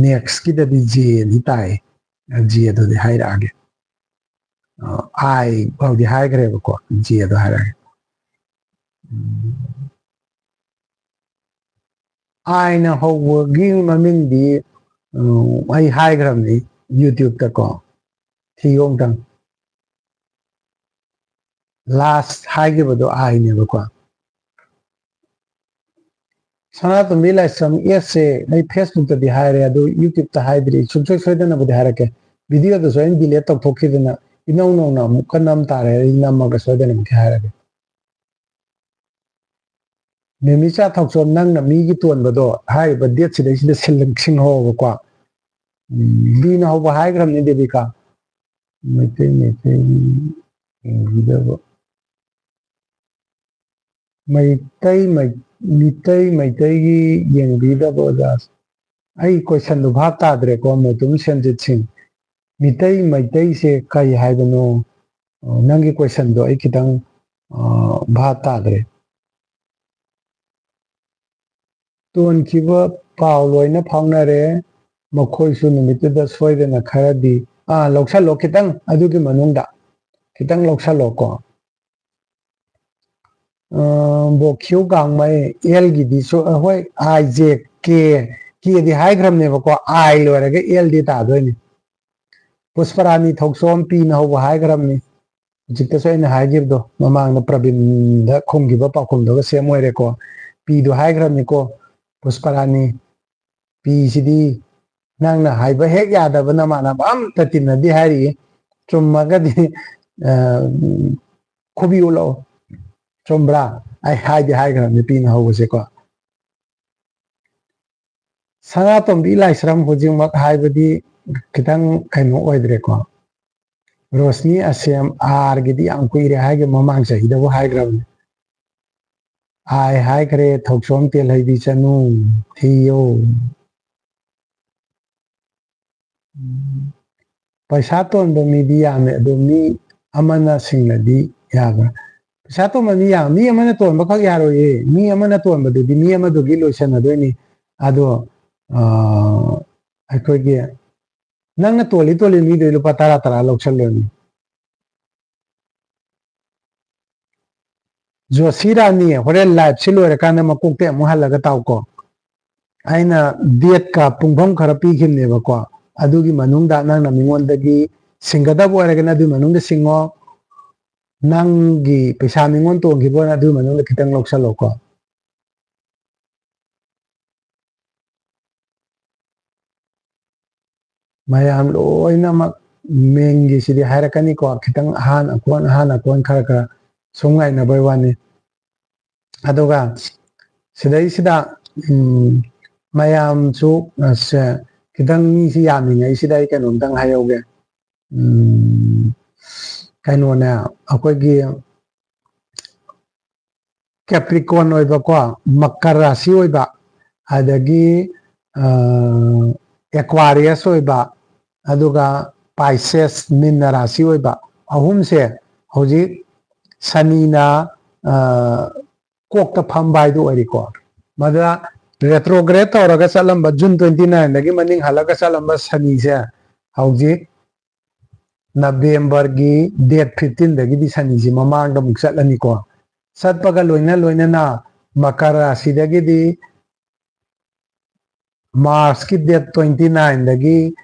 next ꯀꯤꯗꯗꯤ ꯖꯦ ꯑꯗꯤ ꯇꯥꯏ꯫ ꯖꯦ ꯑꯗꯨꯗꯤ ꯍꯥꯏꯔꯛꯑꯒꯦ꯫ ꯑ, I ꯐꯥꯎꯗꯤ ꯍꯥꯏꯈ꯭ꯔꯦꯕꯀꯣ, ꯖꯦ ꯑꯗꯣ ꯍꯥꯏꯔꯛꯑꯒꯦ꯫ ꯎꯝ꯫ I ꯅ ꯍꯧꯕꯒꯤ ꯃꯃꯤꯡꯗꯤ, ꯎꯝ, ꯑꯩ ꯍꯥꯏꯈ꯭ꯔꯕꯅꯤ YouTube ꯇꯀꯣ꯫ ꯊꯤꯌꯣ ꯑꯝꯇꯪ꯫ Last ꯍꯥꯏꯈꯤꯕꯗꯣ I ꯅꯦꯕꯀꯣ꯫ Sanatombi Laishram, S ꯁꯦ ꯑꯩ Facebook ꯇꯗꯤ ꯍꯥꯏꯔꯦ, ꯑꯗꯨ YouTube ꯇ ꯍꯥꯏꯗ꯭ꯔꯤ꯫ ꯁꯨꯡꯁꯣꯏ ꯁꯣꯏꯗꯅꯕꯨꯗꯤ ꯍꯥꯏꯔꯛꯀꯦ꯫ Video ꯗꯨꯁꯨ ꯑꯩꯅ delete ꯇꯧꯊꯣꯛꯈꯤꯗꯅ ꯏꯅꯧ ꯅꯧꯅ ꯑꯃꯨꯛꯀ ꯅꯝ ꯇꯥꯔꯦ, ꯑꯩ ꯅꯝꯃꯒ ꯁꯣꯏꯗꯅꯃꯛꯀꯤ ꯍꯥꯏꯔꯒꯦ꯫ ꯃꯦꯃꯤꯆꯥ ꯊꯧꯆꯣꯝ, ꯅꯪꯅ ꯃꯤꯒꯤ ꯇꯣꯟꯕꯗꯣ ꯍꯥꯏꯔꯤꯕ date ꯁꯤꯗꯩꯁꯤꯗ ꯁꯤꯜ-, ꯁꯤꯡꯍꯧꯕꯀꯣ꯫ ꯎꯝ, B ꯅ ꯍꯧꯕ ꯍꯥꯏꯈ꯭ꯔꯕꯅꯤ ꯗꯦꯕꯤꯀꯥ꯫ ꯃꯩꯇꯩ, ꯃꯩꯇꯩ, ꯌꯦꯡꯕꯤꯗꯕ꯫ ꯃꯩꯇꯩ, ꯃꯩ-, ꯃꯤꯇꯩ, ꯃꯩꯇꯩꯒꯤ ꯌꯦꯡꯕꯤꯗꯕ ꯑꯣꯖꯥ꯫ ꯑꯩ question ꯗꯨ ꯚꯥꯞ ꯇꯥꯗ꯭ꯔꯦꯀꯣ, ꯃꯣꯏꯇꯨꯝ ꯁꯦꯟꯖꯤꯠ ꯁꯤꯡ꯫ ꯃꯤꯇꯩ, ꯃꯩꯇꯩꯁꯦ ꯀꯔꯤ ꯍꯥꯏꯕꯅꯣ? ꯑ, ꯅꯪꯒꯤ question ꯗꯣ ꯑꯩ ꯈꯤꯇꯪ, ꯑ, ꯚꯥꯞ ꯇꯥꯗ꯭ꯔꯦ꯫ ꯇꯣꯟꯈꯤꯕ ꯄꯥꯎ ꯂꯣꯏꯅ ꯐꯥꯎꯅꯔꯦ꯫ ꯃꯈꯣꯏꯁꯨ ꯅꯨꯃꯤꯠꯇꯨꯗ ꯁꯣꯏꯗꯅ ꯈꯔꯗꯤ, ꯑꯥ, ꯂꯧꯁꯜꯂꯣ ꯈꯤꯇꯪ, ꯑꯗꯨꯒꯤ ꯃꯅꯨꯡꯗ ꯈꯤꯇꯪ ꯂꯧꯁꯜꯂꯣꯀꯣ꯫ ꯑ, ꯕꯣꯈ꯭ꯌꯨ ꯒꯥꯡꯃꯩ, L ꯒꯤꯗꯤ ꯁꯣ-, ꯑ, ꯍꯣꯏ, I J K, K D ꯍꯥꯏꯈ꯭ꯔꯕꯅꯦꯕꯀꯣ, I ꯂꯣꯏꯔꯒ L ꯗꯤ ꯇꯥꯗꯣꯏꯅꯤ꯫ ꯄꯨꯁꯄꯔꯥꯅꯤ ꯊꯧꯆꯣꯝ, P ꯅ ꯍꯧꯕ ꯍꯥꯏꯈ꯭ꯔꯕꯅꯤ꯫ ꯍꯧꯖꯤꯛꯇꯁꯨ ꯑꯩꯅ ꯍꯥꯏꯈꯤꯕꯗꯣ, ꯃꯃꯥꯡꯗ ꯄ꯭ꯔꯕꯤꯟꯗ ꯈꯨꯝꯈꯤꯕ ꯄꯥꯎꯈꯨꯝꯗꯨꯒ same ꯑꯣꯏꯔꯦꯀꯣ꯫ P ꯗꯣ ꯍꯥꯏꯈ꯭ꯔꯕꯅꯤꯀꯣ, ꯄꯨꯁꯄꯔꯥꯅꯤ꯫ P ꯁꯤꯗꯤ ꯅꯪꯅ ꯍꯥꯏꯕ ꯍꯦꯛ ꯌꯥꯗꯕ ꯅꯃꯥꯟꯅꯕ ꯑꯝꯇ ꯇꯤꯟꯅꯗꯦ ꯍꯥꯏꯔꯤꯌꯦ꯫ ꯆꯨꯝꯃꯒꯗꯤ, ꯑ, ꯈꯨꯕꯤ ꯎꯠꯂꯛꯑꯣ꯫ ꯆꯨꯝꯕ꯭ꯔꯥ? ꯑꯩ ꯍꯥꯏꯗꯤ ꯍꯥꯏꯈ꯭ꯔꯕꯅꯤ P ꯅ ꯍꯧꯕꯁꯦꯀꯣ꯫ ꯁꯅꯥꯇꯣꯝꯕꯤ ꯂꯥꯏꯁ꯭ꯔꯝ, ꯍꯧꯖꯤꯛꯃꯛ ꯍꯥꯏꯕꯗꯤ ꯈꯤꯇꯪ ꯀꯩꯅꯣ ꯑꯣꯏꯗ꯭ꯔꯦꯀꯣ꯫ ꯔꯣꯁꯅꯤ ꯑꯁꯦꯝ, ꯑꯥꯔꯒꯤꯗꯤ ꯌꯥꯝ ꯀꯨꯏꯔꯦ ꯍꯥꯏꯒꯦ, ꯃꯃꯥꯡ ꯆꯍꯤꯗꯕꯨ ꯍꯥꯏꯈ꯭ꯔꯕꯅꯤ꯫ ꯑꯥꯏ ꯍꯥꯏꯈ꯭ꯔꯦ, ꯊꯣꯛꯆꯣꯝ ꯇꯦꯜꯍꯩꯕꯤ ꯆꯅꯨ, ꯊꯤꯌꯣ꯫ ꯎꯝ, ꯄꯩꯁꯥ ꯇꯣꯟꯕ ꯃꯤꯗꯤ ꯌꯥꯝꯃꯦ, ꯑꯗꯣ ꯃꯤ ꯑꯃꯅ ꯁꯤꯡꯉꯗꯤ ꯌꯥꯕ꯭ꯔꯥ? ꯄꯩꯁꯥ ꯇꯣꯟꯕ ꯃꯤ ꯌꯥꯝ, ꯃꯤ ꯑꯃꯅ ꯇꯣꯟꯕꯈꯛ ꯌꯥꯔꯣꯏꯌꯦ꯫ ꯃꯤ ꯑꯃꯅ ꯇꯣꯟꯕꯗꯨꯗꯤ ꯃꯤ ꯑꯃꯗꯨꯒꯤ ꯂꯣꯏꯁꯟꯅꯗꯣꯏꯅꯤ꯫ ꯑꯗꯣ, ꯑ, ꯑꯩꯈꯣꯏꯒꯤ ꯅꯪꯅ ꯇꯣꯜꯂꯤ ꯇꯣꯜꯂꯤ ꯃꯤꯗꯨꯒꯤ ꯂꯨꯄꯥ ꯇꯔꯥ ꯇꯔꯥ ꯂꯧꯁꯜꯂꯣꯅꯦ꯫ ꯖꯣꯁꯤ ꯔꯥꯅꯤ, ꯍꯣꯔꯦꯟ live ꯁꯤ ꯂꯣꯏꯔꯀꯥꯟꯗ ꯃꯀꯣꯛꯇꯩ ꯑꯃꯨꯛ ꯍꯜꯂꯒ ꯇꯥꯎꯀꯣ꯫ ꯑꯩꯅ date ꯀ ꯄꯨꯡꯐꯝ ꯈꯔ ꯄꯤꯈꯤꯕꯅꯦꯕꯀꯣ, ꯑꯗꯨꯒꯤ ꯃꯅꯨꯡꯗ ꯅꯪꯅ ꯃꯤꯉꯣꯟꯗꯒꯤ ꯁꯤꯡꯒꯗꯕ ꯑꯣꯏꯔꯒꯅ ꯑꯗꯨꯒꯤ ꯃꯅꯨꯡꯗ ꯁꯤꯡꯉꯣ, ꯅꯪꯒꯤ ꯄꯩꯁꯥ ꯃꯤꯉꯣꯟ ꯇꯣꯡꯈꯤꯕ ꯑꯣꯏꯔꯒꯅ ꯑꯗꯨꯒꯤ ꯃꯅꯨꯡꯗ ꯈꯤꯇꯪ ꯂꯧꯁꯜꯂꯣꯀꯣ꯫ ꯃꯌꯥꯝ ꯂꯣꯏꯅꯃꯛ ꯃꯤꯡꯒꯤꯁꯤꯗꯤ ꯍꯥꯏꯔꯛꯀꯅꯤꯀꯣ, ꯈꯤꯇꯪ ꯑꯍꯥꯟ ꯑꯀꯣꯟ, ꯑꯍꯥꯟ ꯑꯀꯣꯟ ꯈꯔ ꯈꯔ ꯁꯨꯝ ꯉꯥꯏꯅꯕꯩ ꯋꯥꯅꯤ꯫ ꯑꯗꯨꯒ ꯁꯤꯗꯩꯁꯤꯗ, ꯎꯝ, ꯃꯌꯥꯝꯁꯨ, ꯑ, ꯁꯦ, ꯈꯤꯇꯪ ꯃꯤꯁꯤ ꯌꯥꯝꯃꯤꯉꯩꯁꯤꯗ ꯑꯩ ꯀꯩꯅꯣꯝꯇꯪ ꯍꯥꯏꯍꯧꯒꯦ꯫ ꯎꯝ, ꯀꯩꯅꯣꯅꯦ, ꯑꯩꯈꯣꯏꯒꯤ Capricorn ꯑꯣꯏꯕꯀꯣ, ꯃꯀꯔ ꯔꯥꯁꯤ ꯑꯣꯏꯕ, ꯑꯗꯒꯤ, ꯑ, Aquarius ꯑꯣꯏꯕ, ꯑꯗꯨꯒ Pisces, ꯃꯤꯟꯅ ꯔꯥꯁꯤ ꯑꯣꯏꯕ ꯑꯍꯨꯝꯁꯦ ꯍꯧꯖꯤꯛ ꯁꯅꯤꯅ, ꯑ, ꯀꯣꯛꯇ ꯐꯝꯕ ꯍꯥꯏꯗꯨ ꯑꯣꯏꯔꯤꯀꯣ꯫ ꯃꯗꯨꯗ retrograde ꯇꯧꯔꯒ ꯆꯠꯂꯝꯕ, June twenty nine ꯗꯒꯤ ꯃꯅꯤꯡ ꯍꯜꯂꯒ ꯆꯠꯂꯝꯕ ꯁꯅꯤꯁꯦ ꯍꯧꯖꯤꯛ November ꯒꯤ date fifteen ꯗꯒꯤꯗꯤ ꯁꯅꯤꯁꯤ ꯃꯃꯥꯡꯗ ꯑꯃꯨꯛ ꯆꯠꯂꯅꯤꯀꯣ꯫ ꯆꯠꯄꯒ ꯂꯣꯏꯅ ꯂꯣꯏꯅꯅ ꯃꯀꯔ ꯔꯥꯁꯤꯗꯒꯤꯗꯤ March ꯀꯤ date twenty nine ꯗꯒꯤ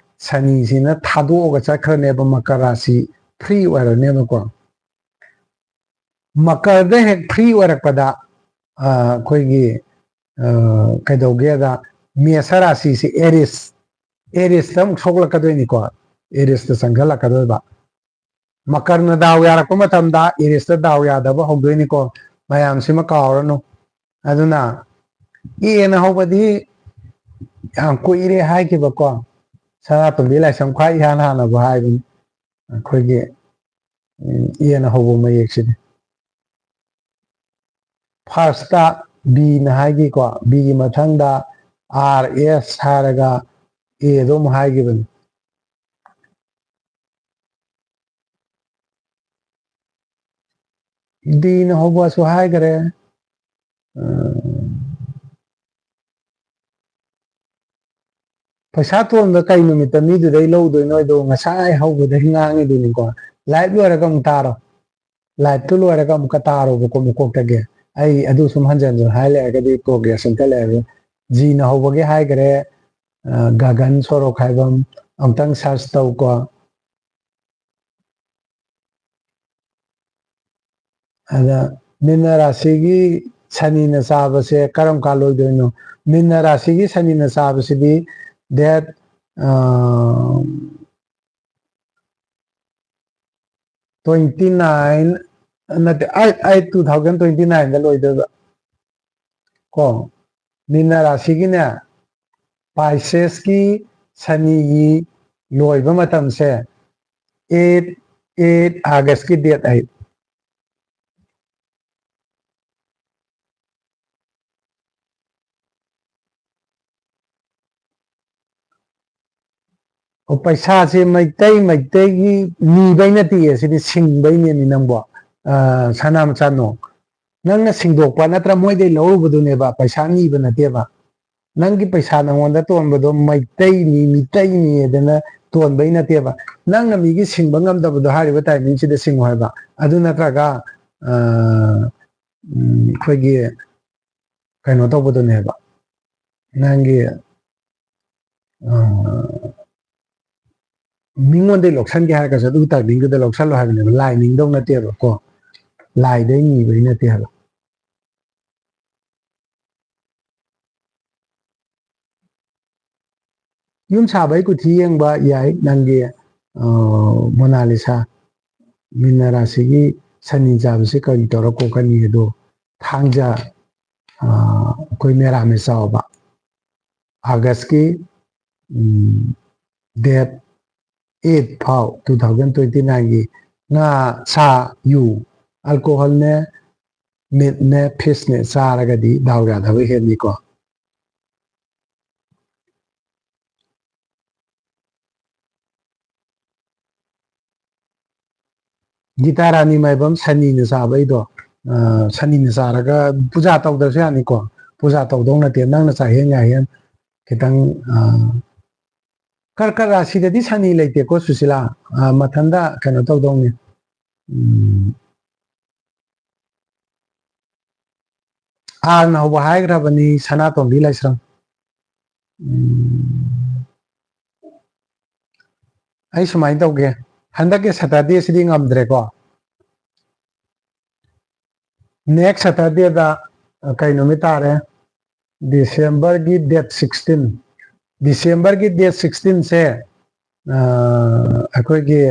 ꯁꯅꯤꯁꯤꯅ ꯊꯥꯗꯣꯛꯑꯒ ꯆꯠꯈ꯭ꯔꯅꯦꯕ, ꯃꯀꯔ ꯔꯥꯁꯤ free ꯑꯣꯏꯔꯅꯦꯕꯀꯣ꯫ ꯃꯀꯔꯗ ꯍꯦꯛ free ꯑꯣꯏꯔꯛꯄꯗ, ꯑ, ꯑꯩꯈꯣꯏꯒꯤ, ꯑ, ꯀꯩꯗꯧꯒꯦꯗ, ꯃꯦꯁ ꯔꯥꯁꯤꯁꯤ Aries, Aries ꯇ ꯑꯃꯨꯛ ꯁꯣꯛꯂꯛꯀꯗꯣꯏꯅꯤꯀꯣ, Aries ꯇ ꯆꯪꯁꯤꯜꯂꯛꯀꯗꯣꯏꯕ꯫ ꯃꯀꯔꯅ ꯗꯥꯎ ꯌꯥꯔꯛꯄ ꯃꯇꯝꯗ Aries ꯇ ꯗꯥꯎ ꯌꯥꯗꯕ ꯍꯧꯗꯣꯏꯅꯤꯀꯣ, ꯃꯌꯥꯝꯁꯤꯃ ꯀꯥꯎꯔꯅꯨ꯫ ꯑꯗꯨꯅ A ꯅ ꯍꯧꯕꯗꯤ ꯌꯥꯝ ꯀꯨꯏꯔꯦ ꯍꯥꯏꯈꯤꯕꯀꯣ, ꯁꯅꯥꯇꯣꯝꯕꯤ ꯂꯥꯏꯁ꯭ꯔꯝ ꯈ꯭ꯋꯥꯏ ꯏꯍꯥꯟ ꯍꯥꯟꯅꯕꯨ ꯍꯥꯏꯕꯅꯤ꯫ ꯑꯩꯈꯣꯏꯒꯤ, ꯎꯝ, ꯑꯦꯅ ꯍꯧꯕ ꯃꯌꯦꯛꯁꯤꯗꯤ꯫ ꯐꯥꯔꯁꯇ ꯕꯤꯅ ꯍꯥꯏꯈꯤꯀꯣ, ꯕꯤꯒꯤ ꯃꯊꯪꯗ ꯑꯥꯔ ꯑꯦꯁ ꯍꯥꯏꯔꯒ ꯑꯦꯗꯣ ꯑꯃꯨꯛ ꯍꯥꯏꯈꯤꯕꯅꯤ꯫ ꯗꯤꯅ ꯍꯧꯕꯁꯨ ꯍꯥꯏꯈꯔꯦ꯫ ꯎꯝ, ꯄꯩꯁꯥ ꯇꯣꯟꯕ ꯀꯩ ꯅꯨꯃꯤꯠꯇ ꯃꯤꯗꯨꯗꯩ ꯂꯧꯗꯣꯏꯅꯣ? ꯑꯗꯣ ꯉꯁꯥꯏ ꯍꯧꯕꯗꯒꯤ ꯉꯥꯡꯉꯤꯗꯨꯅꯤꯀꯣ꯫ ꯂꯥꯏꯚ ꯂꯣꯏꯔꯒ ꯑꯃꯨꯛ ꯇꯥꯔꯣ꯫ ꯂꯥꯏꯚꯇꯨ ꯂꯣꯏꯔꯒ ꯑꯃꯨꯛꯀ ꯇꯥꯔꯣꯕꯀꯣ ꯃꯀꯣꯛꯇꯒꯤ꯫ ꯑꯩ ꯑꯗꯨ ꯁꯨꯝ ꯍꯟꯖꯟ ꯍꯟꯖꯟ ꯍꯥꯏ ꯂꯩꯔꯒꯗꯤ progress ꯑꯝꯇ ꯂꯩꯔꯔꯣꯏ꯫ ꯖꯤꯅ ꯍꯧꯕꯒꯤ ꯍꯥꯏꯈꯔꯦ, ꯑ, ꯒꯒꯟ ꯁꯣꯔꯣꯛ ꯍꯥꯏꯕ ꯑꯃ ꯑꯃꯨꯛꯇꯪ search ꯇꯧꯀꯣ꯫ ꯑꯗ ꯃꯤꯟꯅ ꯔꯥꯁꯤꯒꯤ ꯁꯅꯤꯅ ꯆꯥꯕꯁꯦ ꯀꯔꯝ ꯀꯥꯟ ꯂꯣꯏꯗꯣꯏꯅꯣ? ꯃꯤꯟꯅ ꯔꯥꯁꯤꯒꯤ ꯁꯅꯤꯅ ꯆꯥꯕꯁꯤꯗꯤ date, ꯑ, twenty nine, ꯅꯠꯇꯦ, eight, eight two thousand twenty nine ꯗ ꯂꯣꯏꯗꯣꯏꯕ꯫ ꯀꯣ, ꯃꯤꯟꯅ ꯔꯥꯁꯤꯒꯤꯅꯦ, ꯄꯥꯏꯁꯦꯁꯀꯤ ꯁꯅꯤꯒꯤ ꯂꯣꯏꯕ ꯃꯇꯝꯁꯦ eight, eight August ꯀꯤ date eight꯫ ꯑꯣ, ꯄꯩꯁꯥꯁꯦ ꯃꯩꯇꯩ, ꯃꯩꯇꯩꯒꯤ ꯅꯤꯕꯩ ꯅꯠꯇꯦꯌꯦ, ꯁꯤꯗꯤ ꯁꯤꯡꯕꯩꯅꯦꯃꯤ ꯅꯪꯕꯣ꯫ ꯑ, ꯁꯅꯥ ꯃꯆꯥꯅꯣ, ꯅꯪꯅ ꯁꯤꯡꯗꯣꯛꯄ ꯅꯠꯇ꯭ꯔ ꯃꯣꯏꯗꯩ ꯂꯧꯔꯨꯕꯗꯨꯅꯦꯕ, ꯄꯩꯁꯥ ꯅꯤꯕ ꯅꯠꯇꯦꯕ꯫ ꯅꯪꯒꯤ ꯄꯩꯁꯥ ꯅꯪꯉꯣꯟꯗ ꯇꯣꯟꯕꯗꯣ ꯃꯩꯇꯩꯅꯤ, ꯃꯤꯇꯩꯅꯤ ꯑꯗꯨꯅ ꯇꯣꯟꯕꯩ ꯅꯠꯇꯦꯕ꯫ ꯅꯪꯅ ꯃꯤꯒꯤ ꯁꯤꯡꯕ ꯉꯝꯗꯕꯗꯣ ꯍꯥꯏꯔꯤꯕ timing ꯁꯤꯗ ꯁꯤꯡꯉꯨ ꯍꯥꯏꯕ꯫ ꯑꯗꯨ ꯅꯠꯇ꯭ꯔꯒ, ꯑ, ꯎꯝ, ꯑꯩꯈꯣꯏꯒꯤ ꯀꯩꯅꯣ ꯇꯧꯕꯗꯨꯅꯦꯕ꯫ ꯅꯪꯒꯤ, ꯑ, ꯃꯤꯉꯣꯟꯗꯩ ꯂꯧꯁꯟꯒꯦ ꯍꯥꯏꯔꯒꯁꯨ ꯑꯗꯨꯒꯤ timing ꯗꯨꯗ ꯂꯧꯁꯜꯂꯣ ꯍꯥꯏꯕꯅꯦꯕ꯫ ꯂꯥꯏ ꯅꯤꯡꯗꯧ ꯅꯠꯇꯦꯕꯀꯣ꯫ ꯂꯥꯏꯗꯩ ꯅꯤꯕꯩ ꯅꯠꯇꯦ ꯍꯥꯏꯕ꯫ ꯌꯨꯝ ꯁꯥꯕꯩ ꯀꯨꯊꯤ ꯌꯦꯡꯕ ꯌꯥꯏ ꯅꯪꯒꯤ, ꯑ, ꯃꯣꯅꯥꯂꯤꯁꯥ꯫ ꯃꯤꯟꯅ ꯔꯥꯁꯤꯒꯤ ꯁꯅꯤ ꯆꯥꯕꯁꯤ ꯀꯔꯤ ꯇꯧꯔ ꯀꯣꯛꯀꯅꯤ ꯑꯗꯣ, ꯊꯥꯡꯖ, ꯑ, ꯑꯩꯈꯣꯏ ꯃꯦꯔꯥꯃꯦꯁ ꯆꯥꯎꯕ꯫ August ꯀꯤ, ꯎꯝ, date eight ꯐꯥꯎ two thousand twenty nineꯒꯤ ꯉꯥ, ꯁꯥ, ꯌꯨ, alcoholꯅꯦ, meatꯅꯦ, fishꯅꯦ ꯆꯥꯔꯒꯗꯤ ꯗꯥꯎ ꯌꯥꯗꯕ ꯍꯦꯟꯅꯤꯀꯣ꯫ ꯒꯤꯇꯥ ꯔꯥꯅꯤ ꯃꯥꯏꯕꯝ ꯁꯅꯤꯅ ꯆꯥꯕꯩꯗꯣ, ꯑ, ꯁꯅꯤꯅ ꯆꯥꯔꯒ ꯄꯨꯖꯥ ꯇꯧꯗ꯭ꯔꯁꯨ ꯌꯥꯅꯤꯀꯣ꯫ ꯄꯨꯖꯥ ꯇꯧꯗꯧ ꯅꯠꯇꯦ, ꯅꯪꯅ ꯆꯥꯛꯍꯦꯟ ꯉꯥꯍꯦꯟ ꯈꯤꯇꯪ, ꯑ, ꯀꯔꯀꯠ ꯔꯥꯁꯤꯗꯗꯤ ꯁꯅꯤ ꯂꯩꯇꯦꯀꯣ ꯁꯨꯁꯤꯂꯥ꯫ ꯑ, ꯃꯊꯟꯇ ꯀꯩꯅꯣ ꯇꯧꯗꯧꯅꯤ꯫ ꯎꯝ, ꯑꯥꯔꯅ ꯍꯧꯕ ꯍꯥꯏꯈ꯭ꯔꯕꯅꯤ, ꯁꯅꯥꯇꯣꯝꯕꯤ ꯂꯥꯏꯁ꯭ꯔꯝ꯫ ꯎꯝ, ꯑꯩ ꯁꯨꯃꯥꯏꯅ ꯇꯧꯒꯦ, ꯍꯟꯗꯛꯀꯤ Saturdayꯁꯤꯗꯤ ꯉꯝꯗ꯭ꯔꯦꯀꯣ꯫ Next Saturdayꯗ, ꯑ, ꯀꯩ ꯅꯨꯃꯤꯠ ꯇꯥꯔꯦ? Decemberꯒꯤ date sixteen꯫ Decemberꯒꯤ date sixteenꯁꯦ, ꯑ, ꯑꯩꯈꯣꯏꯒꯤ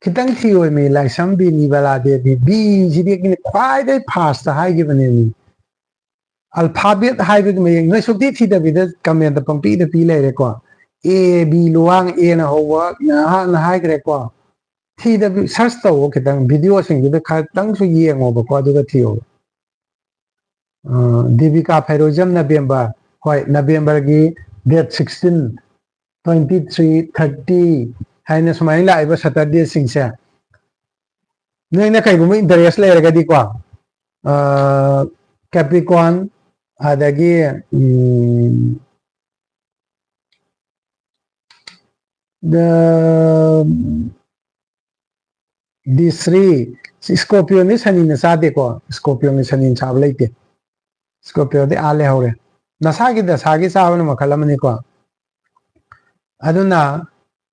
ꯈꯤꯇꯪ ꯊꯤꯑꯣꯏꯃꯤ, ꯂꯥꯏꯁ꯭ꯔꯝ ꯕꯤꯅꯤ ꯕꯂꯥ ꯗꯦꯕꯤ꯫ ꯕꯤꯁꯤꯗꯤ ꯈ꯭ꯋꯥꯏꯗꯒꯤ firstꯇ ꯍꯥꯏꯈꯤꯕꯅꯦꯃꯤ꯫ Alphabet ꯍꯥꯏꯕꯒꯤ ꯃꯌꯦꯛ ꯅꯣꯏ ꯁꯨꯛꯊꯤ ꯊꯤꯗꯕꯤꯗ commentꯇ ꯄꯪꯄꯤꯗ ꯄꯤ ꯂꯩꯔꯦꯀꯣ꯫ ꯑꯦ ꯕꯤ ꯂꯨꯋꯥꯡ ꯑꯦꯅ ꯍꯧꯕ ꯉꯥꯏꯍꯥꯛꯅ ꯍꯥꯏꯈ꯭ꯔꯦꯀꯣ꯫ ꯊꯤꯗꯕꯤ search ꯇꯧꯋꯣ ꯈꯤꯇꯪ, videoꯁꯤꯡꯗꯨꯗ ꯈꯇꯪꯁꯨ ꯌꯦꯡꯉꯣꯕꯀꯣ, ꯑꯗꯨꯒ ꯊꯤꯌꯣꯕ꯫ ꯑ, ꯗꯦꯕꯤꯀꯥ ꯐꯩꯔꯣꯏꯖꯝ ꯅꯕꯦꯝꯕꯔ, ꯍꯣꯏ, ꯅꯕꯦꯝꯕꯔꯒꯤ date sixteen, twenty three, thirty ꯍꯥꯏꯅ ꯁꯨꯃꯥꯏꯅ ꯂꯥꯛꯏꯕ Saturdayꯁꯤꯡꯁꯦ, ꯅꯣꯏꯅ ꯀꯩꯒꯨꯝꯕ interest ꯂꯩꯔꯒꯗꯤꯀꯣ, ꯑ, Capricorn, ꯑꯗꯒꯤ, ꯎꯝ, the, D three, Scorpionꯗꯤ ꯁꯅꯤꯅ ꯆꯥꯗꯦꯀꯣ, Scorpionꯒꯤ ꯁꯅꯤꯅ ꯆꯥꯕ ꯂꯩꯇꯦ꯫ Scorpioꯗꯤ ꯑꯥ ꯂꯩꯍꯧꯔꯦ꯫ ꯅꯁꯥꯒꯤ ꯗꯁꯥꯒꯤ ꯆꯥꯕꯅ ꯃꯈꯜ ꯑꯃꯅꯤꯀꯣ꯫ ꯑꯗꯨꯅ,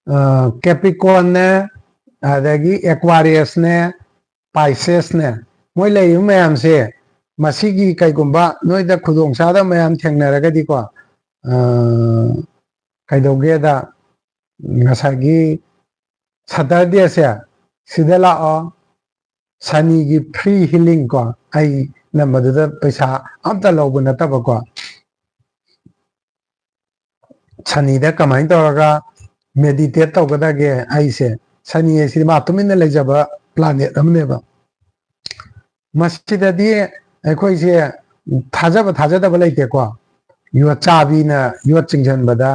ꯑ, Capricornꯅꯦ, ꯑꯗꯒꯤ Aquariusꯅꯦ, Piscesꯅꯦ, ꯃꯣꯏ ꯂꯩꯔꯤꯕ ꯃꯌꯥꯝꯁꯦ, ꯃꯁꯤꯒꯤ ꯀꯩꯒꯨꯝꯕ ꯅꯣꯏꯗ ꯈꯨꯗꯣꯡꯆꯥꯗꯕ ꯃꯌꯥꯝ ꯊꯦꯡꯅꯔꯒꯗꯤꯀꯣ, ꯑ, ꯀꯩꯗꯧꯒꯦꯗ, ꯉꯁꯥꯏꯒꯤ Saturdayꯁꯦ ꯁꯤꯗ ꯂꯥꯛꯑꯣ, ꯁꯅꯤꯒꯤ free healing ꯀꯣ, ꯑꯩꯅ ꯃꯗꯨꯗ ꯄꯩꯁꯥ ꯑꯝꯇ ꯂꯧꯕ ꯅꯠꯇꯕꯀꯣ, ꯁꯅꯤꯗ ꯀꯃꯥꯏꯅ ꯇꯧꯔꯒ ꯃꯦꯗꯤꯇꯦꯠ ꯇꯧꯒꯗꯒꯦ ꯑꯩꯁꯦ? ꯁꯅꯤ ꯍꯥꯏꯁꯤꯗꯤ ꯃꯥ ꯇꯨꯃꯤꯟꯅ ꯂꯩꯖꯕ ꯄ꯭ꯂꯥꯅꯦꯠ ꯑꯃꯅꯦꯕ꯫ ꯃꯁꯤꯗꯗꯤ ꯑꯩꯈꯣꯏꯁꯦ ꯊꯥꯖꯕ ꯊꯥꯖꯗꯕ ꯂꯩꯇꯦꯀꯣ꯫ ꯌꯣꯠ ꯆꯥꯕꯤꯅ ꯌꯣꯠ ꯆꯤꯡꯁꯤꯟꯕꯗ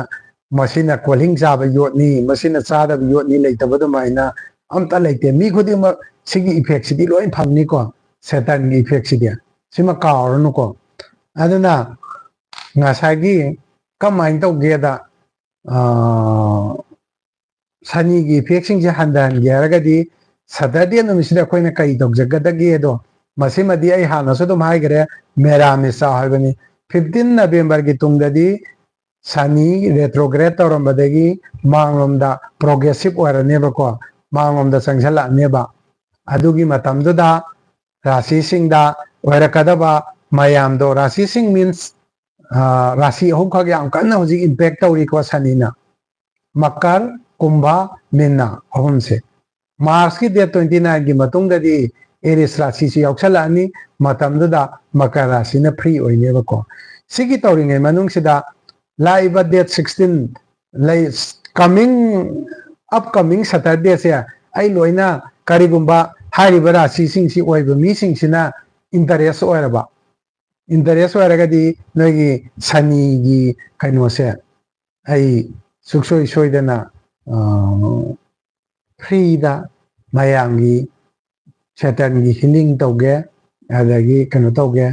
ꯃꯁꯤꯅ ꯀꯣꯜꯍꯤꯡ ꯆꯥꯕ ꯌꯣꯠꯅꯤ, ꯃꯁꯤꯅ ꯆꯥꯗꯕ ꯌꯣꯠꯅꯤ ꯂꯩꯇꯕ ꯑꯗꯨꯃꯥꯏꯅ ꯑꯝꯇ ꯂꯩꯇꯦ꯫ ꯃꯤ ꯈꯨꯗꯤꯡꯃꯛ ꯁꯤꯒꯤ ꯏꯐꯦꯛꯁꯤꯗꯤ ꯂꯣꯏ ꯐꯪꯅꯤꯀꯣ, ꯁꯦꯇꯟꯒꯤ ꯏꯐꯦꯛꯁꯤꯗꯤ꯫ ꯁꯤꯃ ꯀꯥꯎꯔꯅꯨꯀꯣ꯫ ꯑꯗꯨꯅ ꯉꯁꯥꯏꯒꯤ ꯀꯃꯥꯏꯅ ꯇꯧꯒꯦꯗ, ꯑꯥ, ꯁꯅꯤꯒꯤ ꯏꯐꯦꯛꯁꯤꯡꯁꯦ ꯍꯟꯊꯍꯟꯒꯦ ꯍꯥꯏꯔꯒꯗꯤ ꯁꯇꯔꯗꯦ ꯅꯨꯃꯤꯠꯁꯤꯗ ꯑꯩꯈꯣꯏꯅ ꯀꯔꯤ ꯇꯧꯖꯒꯗꯒꯦꯗꯣ, ꯃꯁꯤꯃꯗꯤ ꯑꯩ ꯍꯥꯟꯅꯁꯨ ꯑꯗꯨꯝ ꯍꯥꯏꯈ꯭ꯔꯦ, ꯃꯦꯔꯥꯃꯤꯁ ꯆꯥꯎ ꯍꯥꯏꯕꯅꯤ꯫ ꯐꯤꯐꯇꯤꯟ ꯅꯕꯦꯝꯕꯔꯒꯤ ꯇꯨꯡꯗꯗꯤ ꯁꯅꯤ ꯔꯦꯇ꯭ꯔꯣꯒ꯭ꯔꯦꯗ ꯇꯧꯔꯝꯕꯗꯒꯤ ꯃꯥꯡꯂꯣꯝꯗ ꯄ꯭ꯔꯣꯒ꯭ꯔꯦꯁꯤꯞ ꯑꯣꯏꯔꯅꯦꯕꯀꯣ, ꯃꯥꯡꯂꯣꯝꯗ ꯆꯪꯁꯤꯜꯂꯛꯑꯅꯦꯕ꯫ ꯑꯗꯨꯒꯤ ꯃꯇꯝꯗꯨꯗ ꯔꯥꯁꯤꯁꯤꯡꯗ ꯑꯣꯏꯔꯛꯀꯗꯕ ꯃꯌꯥꯝꯗꯣ, ꯔꯥꯁꯤꯁꯤꯡ ꯃꯤꯟꯁ ꯔꯥꯁꯤ ꯑꯍꯨꯝꯈꯛ ꯌꯥꯝ ꯀꯟꯅ ꯍꯧꯖꯤꯛ ꯏꯝꯄꯦꯛ ꯇꯧꯔꯤꯀꯣ ꯁꯅꯤꯅ, ꯃꯀꯔ, ꯀꯨꯝꯚ, ꯃꯤꯟꯅ ꯑꯍꯨꯝꯁꯦ꯫ ꯃꯥꯔꯁꯀꯤ ꯗꯦꯠ ꯇ꯭ꯋꯦꯟꯇꯤ ꯅꯥꯏꯟꯒꯤ ꯃꯇꯨꯡꯗꯗꯤ ꯑꯦꯔꯤꯁ ꯔꯥꯁꯤꯁꯨ ꯌꯥꯎꯁꯜꯂꯛꯑꯅꯤ꯫ ꯃꯇꯝꯗꯨꯗ ꯃꯀꯔ ꯔꯥꯁꯤꯅ ꯐ꯭ꯔꯤ ꯑꯣꯏꯅꯦꯕꯀꯣ꯫ ꯁꯤꯒꯤ ꯇꯧꯔꯤꯉꯩ ꯃꯅꯨꯡꯁꯤꯗ ꯂꯥꯛꯏꯕ ꯗꯦꯠ ꯁꯤꯛꯁꯇꯤꯟ ꯂꯩ, ꯀꯃꯤꯡ, ꯑꯞꯀꯃꯤꯡ ꯁꯇꯔꯗꯦꯁꯦ ꯑꯩ ꯂꯣꯏꯅ ꯀꯔꯤꯒꯨꯝꯕ ꯍꯥꯏꯔꯤꯕ ꯔꯥꯁꯤꯁꯤꯡꯁꯤ ꯑꯣꯏꯕ ꯃꯤꯁꯤꯡꯁꯤꯅ ꯏꯟꯇꯔꯦꯁ ꯑꯣꯏꯔꯕ, ꯏꯟꯇꯔꯦꯁ ꯑꯣꯏꯔꯒꯗꯤ ꯅꯣꯏꯒꯤ ꯁꯅꯤꯒꯤ ꯀꯩꯅꯣꯁꯦ ꯑꯩ ꯁꯨꯡꯁꯣꯏ ꯁꯣꯏꯗꯅ, ꯑ, ꯐ꯭ꯔꯤꯗ ꯃꯌꯥꯝꯒꯤ ꯁꯦꯇꯟꯒꯤ ꯍꯤꯂꯤꯡ ꯇꯧꯒꯦ, ꯑꯗꯒꯤ ꯀꯩꯅꯣ ꯇꯧꯒꯦ꯫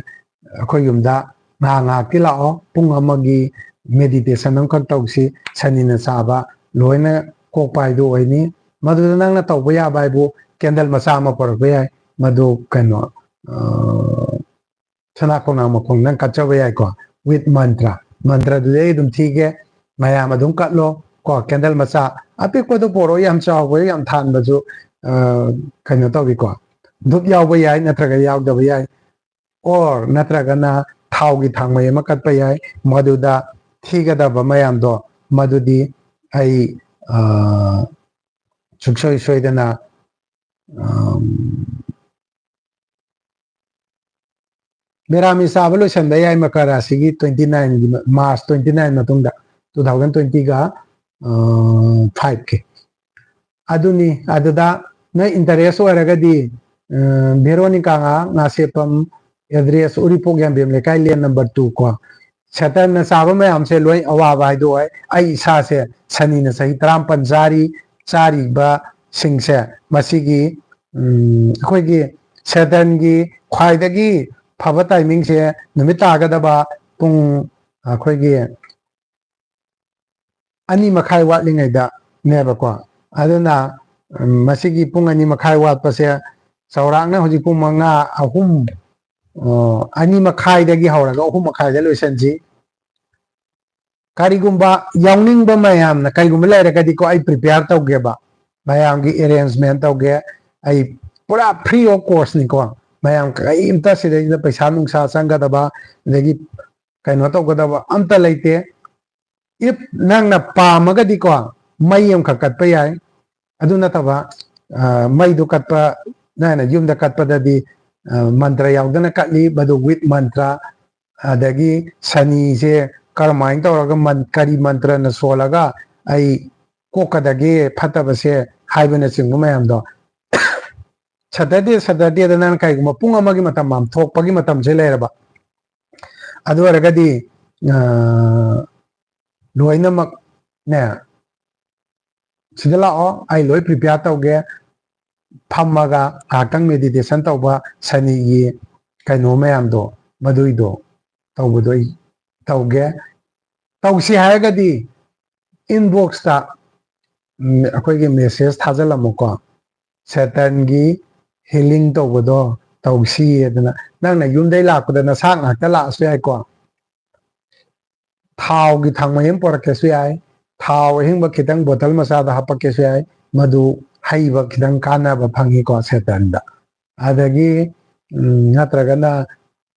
ꯑꯩꯈꯣꯏ ꯌꯨꯝꯗ ꯉꯥꯏꯍꯥꯛ ꯉꯥꯏꯍꯥꯛꯇꯤ ꯂꯥꯛꯑꯣ, ꯄꯨꯡ ꯑꯃꯒꯤ ꯃꯦꯗꯤꯇꯦꯁꯟ ꯑꯃꯈꯛ ꯇꯧꯁꯤ꯫ ꯁꯅꯤꯅ ꯆꯥꯕ ꯂꯣꯏꯅ ꯀꯣꯛꯄ ꯍꯥꯏꯗꯨ ꯑꯣꯏꯅꯤ꯫ ꯃꯗꯨꯗ ꯅꯪꯅ ꯇꯧꯕ ꯌꯥꯕ ꯍꯥꯏꯕꯨ ꯀꯦꯟꯗꯜ ꯃꯆꯥ ꯑꯃ ꯄꯨꯔꯛꯄ ꯌꯥꯏ, ꯃꯗꯨ ꯀꯩꯅꯣ, ꯑ, ꯁꯅꯥ ꯈꯣꯡꯅꯥꯡ ꯃꯈꯣꯡ ꯅꯪ ꯀꯠꯆꯕ ꯌꯥꯏꯀꯣ, with ꯃꯟꯇ꯭ꯔ꯫ ꯃꯟꯇ꯭ꯔꯗꯨꯗꯤ ꯑꯩ ꯑꯗꯨꯝ ꯊꯤꯒꯦ, ꯃꯌꯥꯝ ꯑꯗꯨꯝ ꯀꯠꯂꯣ ꯀꯣ, ꯀꯦꯟꯗꯜ ꯃꯆꯥ꯫ ꯑꯄꯤꯛꯄꯗꯣ ꯄꯣꯔꯛꯑꯣ, ꯌꯥꯝ ꯆꯥꯎꯕ, ꯌꯥꯝ ꯊꯥꯟꯕꯁꯨ, ꯑ, ꯀꯩꯅꯣ ꯇꯧꯋꯤꯀꯣ꯫ ꯙꯨꯞ ꯌꯥꯎꯕ ꯌꯥꯏ, ꯅꯠꯇ꯭ꯔꯒ ꯌꯥꯎꯗꯕ ꯌꯥꯏ, ꯑꯣꯔ ꯅꯠꯇ꯭ꯔꯒꯅ ꯊꯥꯎꯒꯤ ꯊꯥꯡꯃꯩ ꯑꯃ ꯀꯠꯄ ꯌꯥꯏ꯫ ꯃꯗꯨꯗ ꯊꯤꯒꯗꯕ ꯃꯌꯥꯝꯗꯣ, ꯃꯗꯨꯗꯤ ꯑꯩ, ꯑ, ꯁꯨꯡꯁꯣꯏ ꯁꯣꯏꯗꯅ, ꯑꯝ, ꯃꯦꯔꯥꯃꯤꯁ ꯆꯥꯕ ꯂꯣꯏꯁꯤꯟꯕ ꯌꯥꯏ ꯃꯀꯔ ꯔꯥꯁꯤꯒꯤ ꯇ꯭ꯋꯦꯟꯇꯤ ꯅꯥꯏꯟꯒꯤ, ꯃꯥꯔꯁ ꯇ꯭ꯋꯦꯟꯇꯤ ꯅꯥꯏꯟ ꯃꯇꯨꯡꯗ, ꯇꯨ ꯊꯥꯎꯖꯟ ꯇ꯭ꯋꯦꯟꯇꯤꯒ ꯐꯥꯏꯚꯀꯤ꯫ ꯑꯗꯨꯅꯤ꯫ ꯑꯗꯨꯗ ꯅꯣꯏ ꯏꯟꯇꯔꯦꯁ ꯑꯣꯏꯔꯒꯗꯤ, ꯎꯝ, ꯚꯦꯔꯣꯅꯤꯀꯥ ꯉꯥ ꯉꯥꯁꯦꯞꯄꯝ, ꯑꯦꯗ꯭ꯔꯦꯁ ꯎꯔꯤꯄꯣꯛ ꯌꯥꯝꯕꯦꯝ ꯂꯩꯀꯥꯏ, ꯂꯦꯟ ꯅꯝꯕꯔ ꯇꯨ ꯀꯣ꯫ ꯁꯦꯇꯟꯅ ꯆꯥꯕ ꯃꯌꯥꯝꯁꯦ ꯂꯣꯏ ꯑꯋꯥꯕ ꯍꯥꯏꯗꯣ ꯑꯣꯏ꯫ ꯑꯩ ꯏꯁꯥꯁꯦ ꯁꯅꯤꯅ ꯆꯍꯤ ꯇꯔꯥꯃꯥꯄꯟ ꯆꯥꯔꯤ, ꯆꯥꯔꯤꯕꯁꯤꯡꯁꯦ ꯃꯁꯤꯒꯤ, ꯎꯝ, ꯑꯩꯈꯣꯏꯒꯤ ꯁꯦꯇꯟꯒꯤ ꯈ꯭ꯋꯥꯏꯗꯒꯤ ꯐꯕ ꯇꯥꯏꯃꯤꯡꯁꯦ ꯅꯨꯃꯤꯠ ꯇꯥꯒꯗꯕ ꯄꯨꯡ ꯑꯩꯈꯣꯏꯒꯤ ꯑꯅꯤ ꯃꯈꯥꯏ ꯋꯥꯠꯂꯤꯉꯩꯗꯅꯦꯕꯀꯣ꯫ ꯑꯗꯨꯅ, ꯎꯝ, ꯃꯁꯤꯒꯤ ꯄꯨꯡ ꯑꯅꯤ ꯃꯈꯥꯏ ꯋꯥꯠꯄꯁꯦ ꯆꯥꯎꯔꯥꯛꯅ ꯍꯧꯖꯤꯛ ꯄꯨꯡ ꯃꯉꯥ, ꯑꯍꯨꯝ, ꯑꯣ, ꯑꯅꯤ ꯃꯈꯥꯏꯗꯒꯤ ꯍꯧꯔꯒ ꯑꯍꯨꯝ ꯃꯈꯥꯏꯗ ꯂꯣꯏꯁꯤꯟꯁꯤ꯫ ꯀꯔꯤꯒꯨꯝꯕ ꯌꯥꯎꯅꯤꯡꯕ ꯃꯌꯥꯝꯅ ꯀꯔꯤꯒꯨꯝꯕ ꯂꯩꯔꯒꯗꯤꯀꯣ, ꯑꯩ ꯄ꯭ꯔꯤꯄꯦꯌꯔ ꯇꯧꯒꯦꯕ, ꯃꯌꯥꯝꯒꯤ ꯑꯦꯔꯦꯟꯖꯃꯦꯟ ꯇꯧꯒꯦ꯫ ꯑꯩ ꯄꯨꯔꯥ ꯐ꯭ꯔꯤ ꯑꯣꯐ ꯀꯣꯁꯅꯤꯀꯣ꯫ ꯃꯌꯥꯝ ꯀꯔꯤꯝꯇ ꯁꯤꯗꯩꯁꯤꯗ ꯄꯩꯁꯥ ꯅꯨꯡꯁꯥ ꯆꯪꯒꯗꯕ, ꯑꯗꯒꯤ ꯀꯩꯅꯣ ꯇꯧꯒꯗꯕ ꯑꯝꯇ ꯂꯩꯇꯦ꯫ ꯏꯐ ꯅꯪꯅ ꯄꯥꯝꯃꯒꯗꯤꯀꯣ, ꯃꯩ ꯑꯃꯈꯛ ꯀꯠꯄ ꯌꯥꯏ꯫ ꯑꯗꯨ ꯅꯠꯇꯕ, ꯑ, ꯃꯩꯗꯨ ꯀꯠꯄ, ꯅꯪꯅ ꯌꯨꯝꯗ ꯀꯠꯄꯗꯗꯤ, ꯑ, ꯃꯟꯇ꯭ꯔ ꯌꯥꯎꯗꯅ ꯀꯠꯂꯤ, ꯃꯗꯨ ꯋꯤꯠ ꯃꯟꯇ꯭ꯔ꯫ ꯑꯗꯒꯤ ꯁꯅꯤꯁꯦ ꯀꯔꯝꯍꯥꯏꯅ ꯇꯧꯔꯒ ꯃꯟ-, ꯀꯔꯤ ꯃꯟꯇ꯭ꯔꯅ ꯁꯣꯜꯂꯒ ꯑꯩ ꯀꯣꯛꯀꯗꯒꯦ ꯐꯠꯇꯕꯁꯦ ꯍꯥꯏꯕꯅꯆꯤꯡꯕ ꯃꯌꯥꯝꯗꯣ꯫ ꯁꯇꯔꯗꯦ, ꯁꯇꯔꯗꯦꯗ ꯅꯪ ꯀꯩꯒꯨꯝꯕ ꯄꯨꯡ ꯑꯃꯒꯤ ꯃꯇꯝ ꯃꯝ ꯊꯣꯛꯄꯒꯤ ꯃꯇꯝꯁꯦ ꯂꯩꯔꯕ, ꯑꯗꯨ ꯑꯣꯏꯔꯒꯗꯤ, ꯑ, ꯂꯣꯏꯅꯃꯛꯅꯦ, ꯁꯤꯗ ꯂꯥꯛꯑꯣ, ꯑꯩ ꯂꯣꯏ ꯄ꯭ꯔꯤꯄꯦꯌꯔ ꯇꯧꯒꯦ꯫ ꯐꯝꯃꯒ ꯉꯥꯏꯍꯥꯛꯇꯪ ꯃꯦꯗꯤꯇꯦꯁꯟ ꯇꯧꯕ, ꯁꯅꯤꯒꯤ ꯀꯩꯅꯣ ꯃꯌꯥꯝꯗꯣ, ꯃꯗꯨꯏꯗꯣ ꯇꯧꯕꯗꯣ ꯑꯩ ꯇꯧꯒꯦ꯫ ꯇꯧꯁꯤ ꯍꯥꯏꯔꯒꯗꯤ ꯏꯟꯕꯣꯛꯁꯇ, ꯎꯝ, ꯑꯩꯈꯣꯏꯒꯤ ꯃꯦꯁꯦꯖ ꯊꯥꯖꯤꯜꯂꯝꯃꯨꯀꯣ꯫ ꯁꯦꯇꯟꯒꯤ ꯍꯤꯂꯤꯡ ꯇꯧꯕꯗꯣ ꯇꯧꯁꯤ ꯑꯗꯨꯅ, ꯅꯪꯅ ꯌꯨꯝꯗꯩ ꯂꯥꯛꯄꯗ ꯅꯁꯥ ꯉꯥꯛꯇ ꯂꯥꯛꯑꯁꯨ ꯌꯥꯏꯀꯣ꯫ ꯊꯥꯎꯒꯤ ꯊꯥꯡꯃꯩ ꯑꯃ ꯄꯣꯔꯛꯀꯦꯁꯨ ꯌꯥꯏ, ꯊꯥꯎ ꯑꯍꯤꯡꯕ ꯈꯤꯇꯪ ꯕꯣꯇꯜ ꯃꯆꯥꯗ ꯍꯥꯄꯛꯀꯦꯁꯨ ꯌꯥꯏ, ꯃꯗꯨ ꯍꯩꯕ ꯈꯤꯇꯪ ꯀꯥꯟꯅꯕ ꯐꯪꯉꯤꯀꯣ ꯁꯦꯇꯟꯗ꯫ ꯑꯗꯒꯤ, ꯎꯝ, ꯅꯠꯇ꯭ꯔꯒꯅ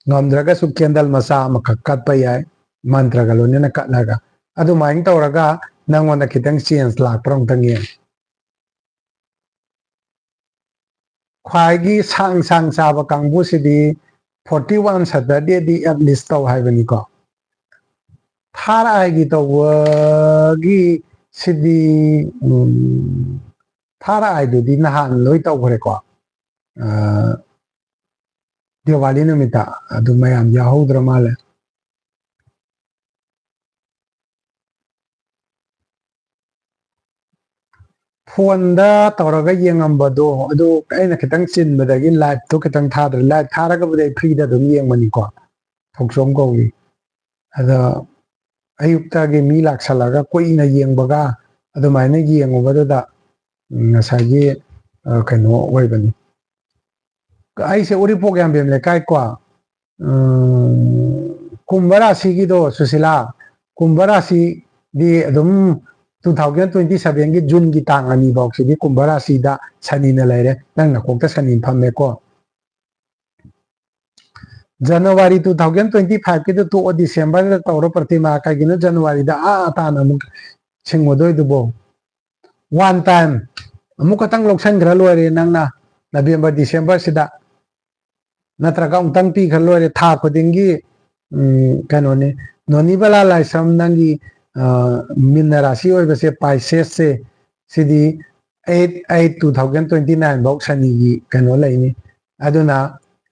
ꯉꯝꯗ꯭ꯔꯒꯁꯨ ꯀꯦꯟꯗꯜ ꯃꯆꯥ ꯑꯃꯈꯛ ꯀꯠꯄ ꯌꯥꯏ, ꯃꯟꯇ꯭ꯔꯒ ꯂꯣꯏꯅꯅ ꯀꯠꯂꯒ꯫ ꯑꯗꯨꯃꯥꯏꯅ ꯇꯧꯔꯒ ꯅꯪꯉꯣꯟꯗ ꯈꯤꯇꯪ ꯆꯦꯟꯖ ꯂꯥꯛꯄ꯭ꯔꯥ ꯑꯃꯨꯛꯇꯪ ꯌꯦꯡꯉꯨ꯫ ꯈ꯭ꯋꯥꯏꯒꯤ ꯁꯥꯡ ꯁꯥꯡ ꯆꯥꯕ ꯀꯥꯡꯕꯨꯁꯤꯗꯤ ꯐꯣꯔꯇꯤ ꯋꯥꯟ ꯁꯇꯔꯗꯦꯗꯤ ꯑꯦꯠ ꯂꯤꯁ ꯇꯧ ꯍꯥꯏꯕꯅꯤꯀꯣ꯫ ꯊꯥꯔ ꯑꯥꯏꯒꯤ ꯇꯧꯕꯒꯤ ꯁꯤꯗꯤ, ꯎꯝ, ꯊꯥꯔ ꯑꯥꯏꯗꯨꯗꯤ ꯅꯍꯥꯟ ꯂꯣꯏ ꯇꯧꯈ꯭ꯔꯦꯀꯣ꯫ ꯑ, ꯗꯤꯋꯥꯂꯤ ꯅꯨꯃꯤꯠꯇ꯫ ꯑꯗꯨ ꯃꯌꯥꯝ ꯌꯥꯎꯍꯧꯗ꯭ꯔ ꯃꯥꯜꯂꯦ꯫ ꯐꯣꯟꯗ ꯇꯧꯔꯒ ꯌꯦꯡꯉꯝꯕꯗꯣ, ꯑꯗꯨ ꯑꯩꯅ ꯈꯤꯇꯪ ꯆꯤꯟꯕꯗꯒꯤ live ꯇꯣ ꯈꯤꯇꯪ ꯊꯥꯗ꯭ꯔꯦ꯫ Live ꯊꯥꯔꯒꯕꯨꯗꯤ ꯑꯩ free ꯗ ꯑꯗꯨꯝ ꯌꯦꯡꯕꯅꯤꯀꯣ, ꯊꯣꯛꯆꯣꯝ ꯀꯧꯏ꯫ ꯑꯗ ꯑꯌꯨꯛꯇꯒꯤ ꯃꯤ ꯂꯥꯛꯁꯜꯂꯒ ꯀꯨꯏꯅ ꯌꯦꯡꯕꯒ ꯑꯗꯨꯃꯥꯏꯅ ꯌꯦꯡꯉꯨꯕꯗꯨꯗ, ꯎꯝ, ꯉꯁꯥꯏꯒꯤ, ꯑ, ꯀꯩꯅꯣ ꯑꯣꯏꯕꯅꯤ꯫ ꯑꯩꯁꯦ ꯎꯔꯤꯄꯣꯛ ꯌꯥꯝꯕꯦꯝ ꯂꯩꯀꯥꯏ ꯀꯣ, ꯎꯝ, ꯀꯨꯝꯚ ꯔꯥꯁꯤꯒꯤꯗꯣ, ꯁꯨꯁꯤꯂꯥ, ꯀꯨꯝꯚ ꯔꯥꯁꯤꯗꯤ ꯑꯗꯨꯝ two thousand twenty seven ꯒꯤ June ꯒꯤ ꯇꯥꯡ ꯑꯅꯤ ꯐꯥꯎꯁꯤꯗꯤ ꯀꯨꯝꯚ ꯔꯥꯁꯤꯗ ꯁꯅꯤꯅ ꯂꯩꯔꯦ꯫ ꯅꯪ ꯅꯀꯣꯛꯇ ꯁꯅꯤ ꯐꯝꯃꯦꯀꯣ꯫ January two thousand twenty five ꯀꯤꯗꯨ ꯇꯣꯛꯑꯣ, December ꯗ ꯇꯧꯔꯣ ꯄ꯭ꯔꯇꯤꯃꯥ꯫ ꯀꯩꯒꯤꯅꯣ January ꯗ ꯑꯥ ꯇꯥꯅ ꯑꯃꯨꯛ ꯁꯤꯡꯉꯨꯗꯣꯏꯗꯨꯕꯣ? One time ꯑꯃꯨꯛ ꯈꯛꯇꯪ ꯂꯧꯁꯟꯈ꯭ꯔ ꯂꯣꯏꯔꯦ ꯅꯪꯅ, November, December ꯁꯤꯗ꯫ ꯅꯠꯇ꯭ꯔꯒ ꯑꯃꯨꯛꯇꯪ ꯄꯤꯈ꯭ꯔ ꯂꯣꯏꯔꯦ, ꯊꯥ ꯈꯨꯗꯤꯡꯒꯤ, ꯎꯝ, ꯀꯩꯅꯣꯅꯤ, ꯅꯣꯅꯤꯕꯂꯥ ꯂꯥꯏꯁ꯭ꯔꯝ, ꯅꯪꯒꯤ, ꯑ, ꯃꯤꯟꯅ ꯔꯥꯁꯤ ꯑꯣꯏꯕꯁꯦ, Pisces ꯁꯦ, ꯁꯤꯗꯤ eight eight two thousand twenty nine ꯐꯥꯎ ꯁꯅꯤꯒꯤ ꯀꯩꯅꯣ ꯂꯩꯅꯤ꯫ ꯑꯗꯨꯅ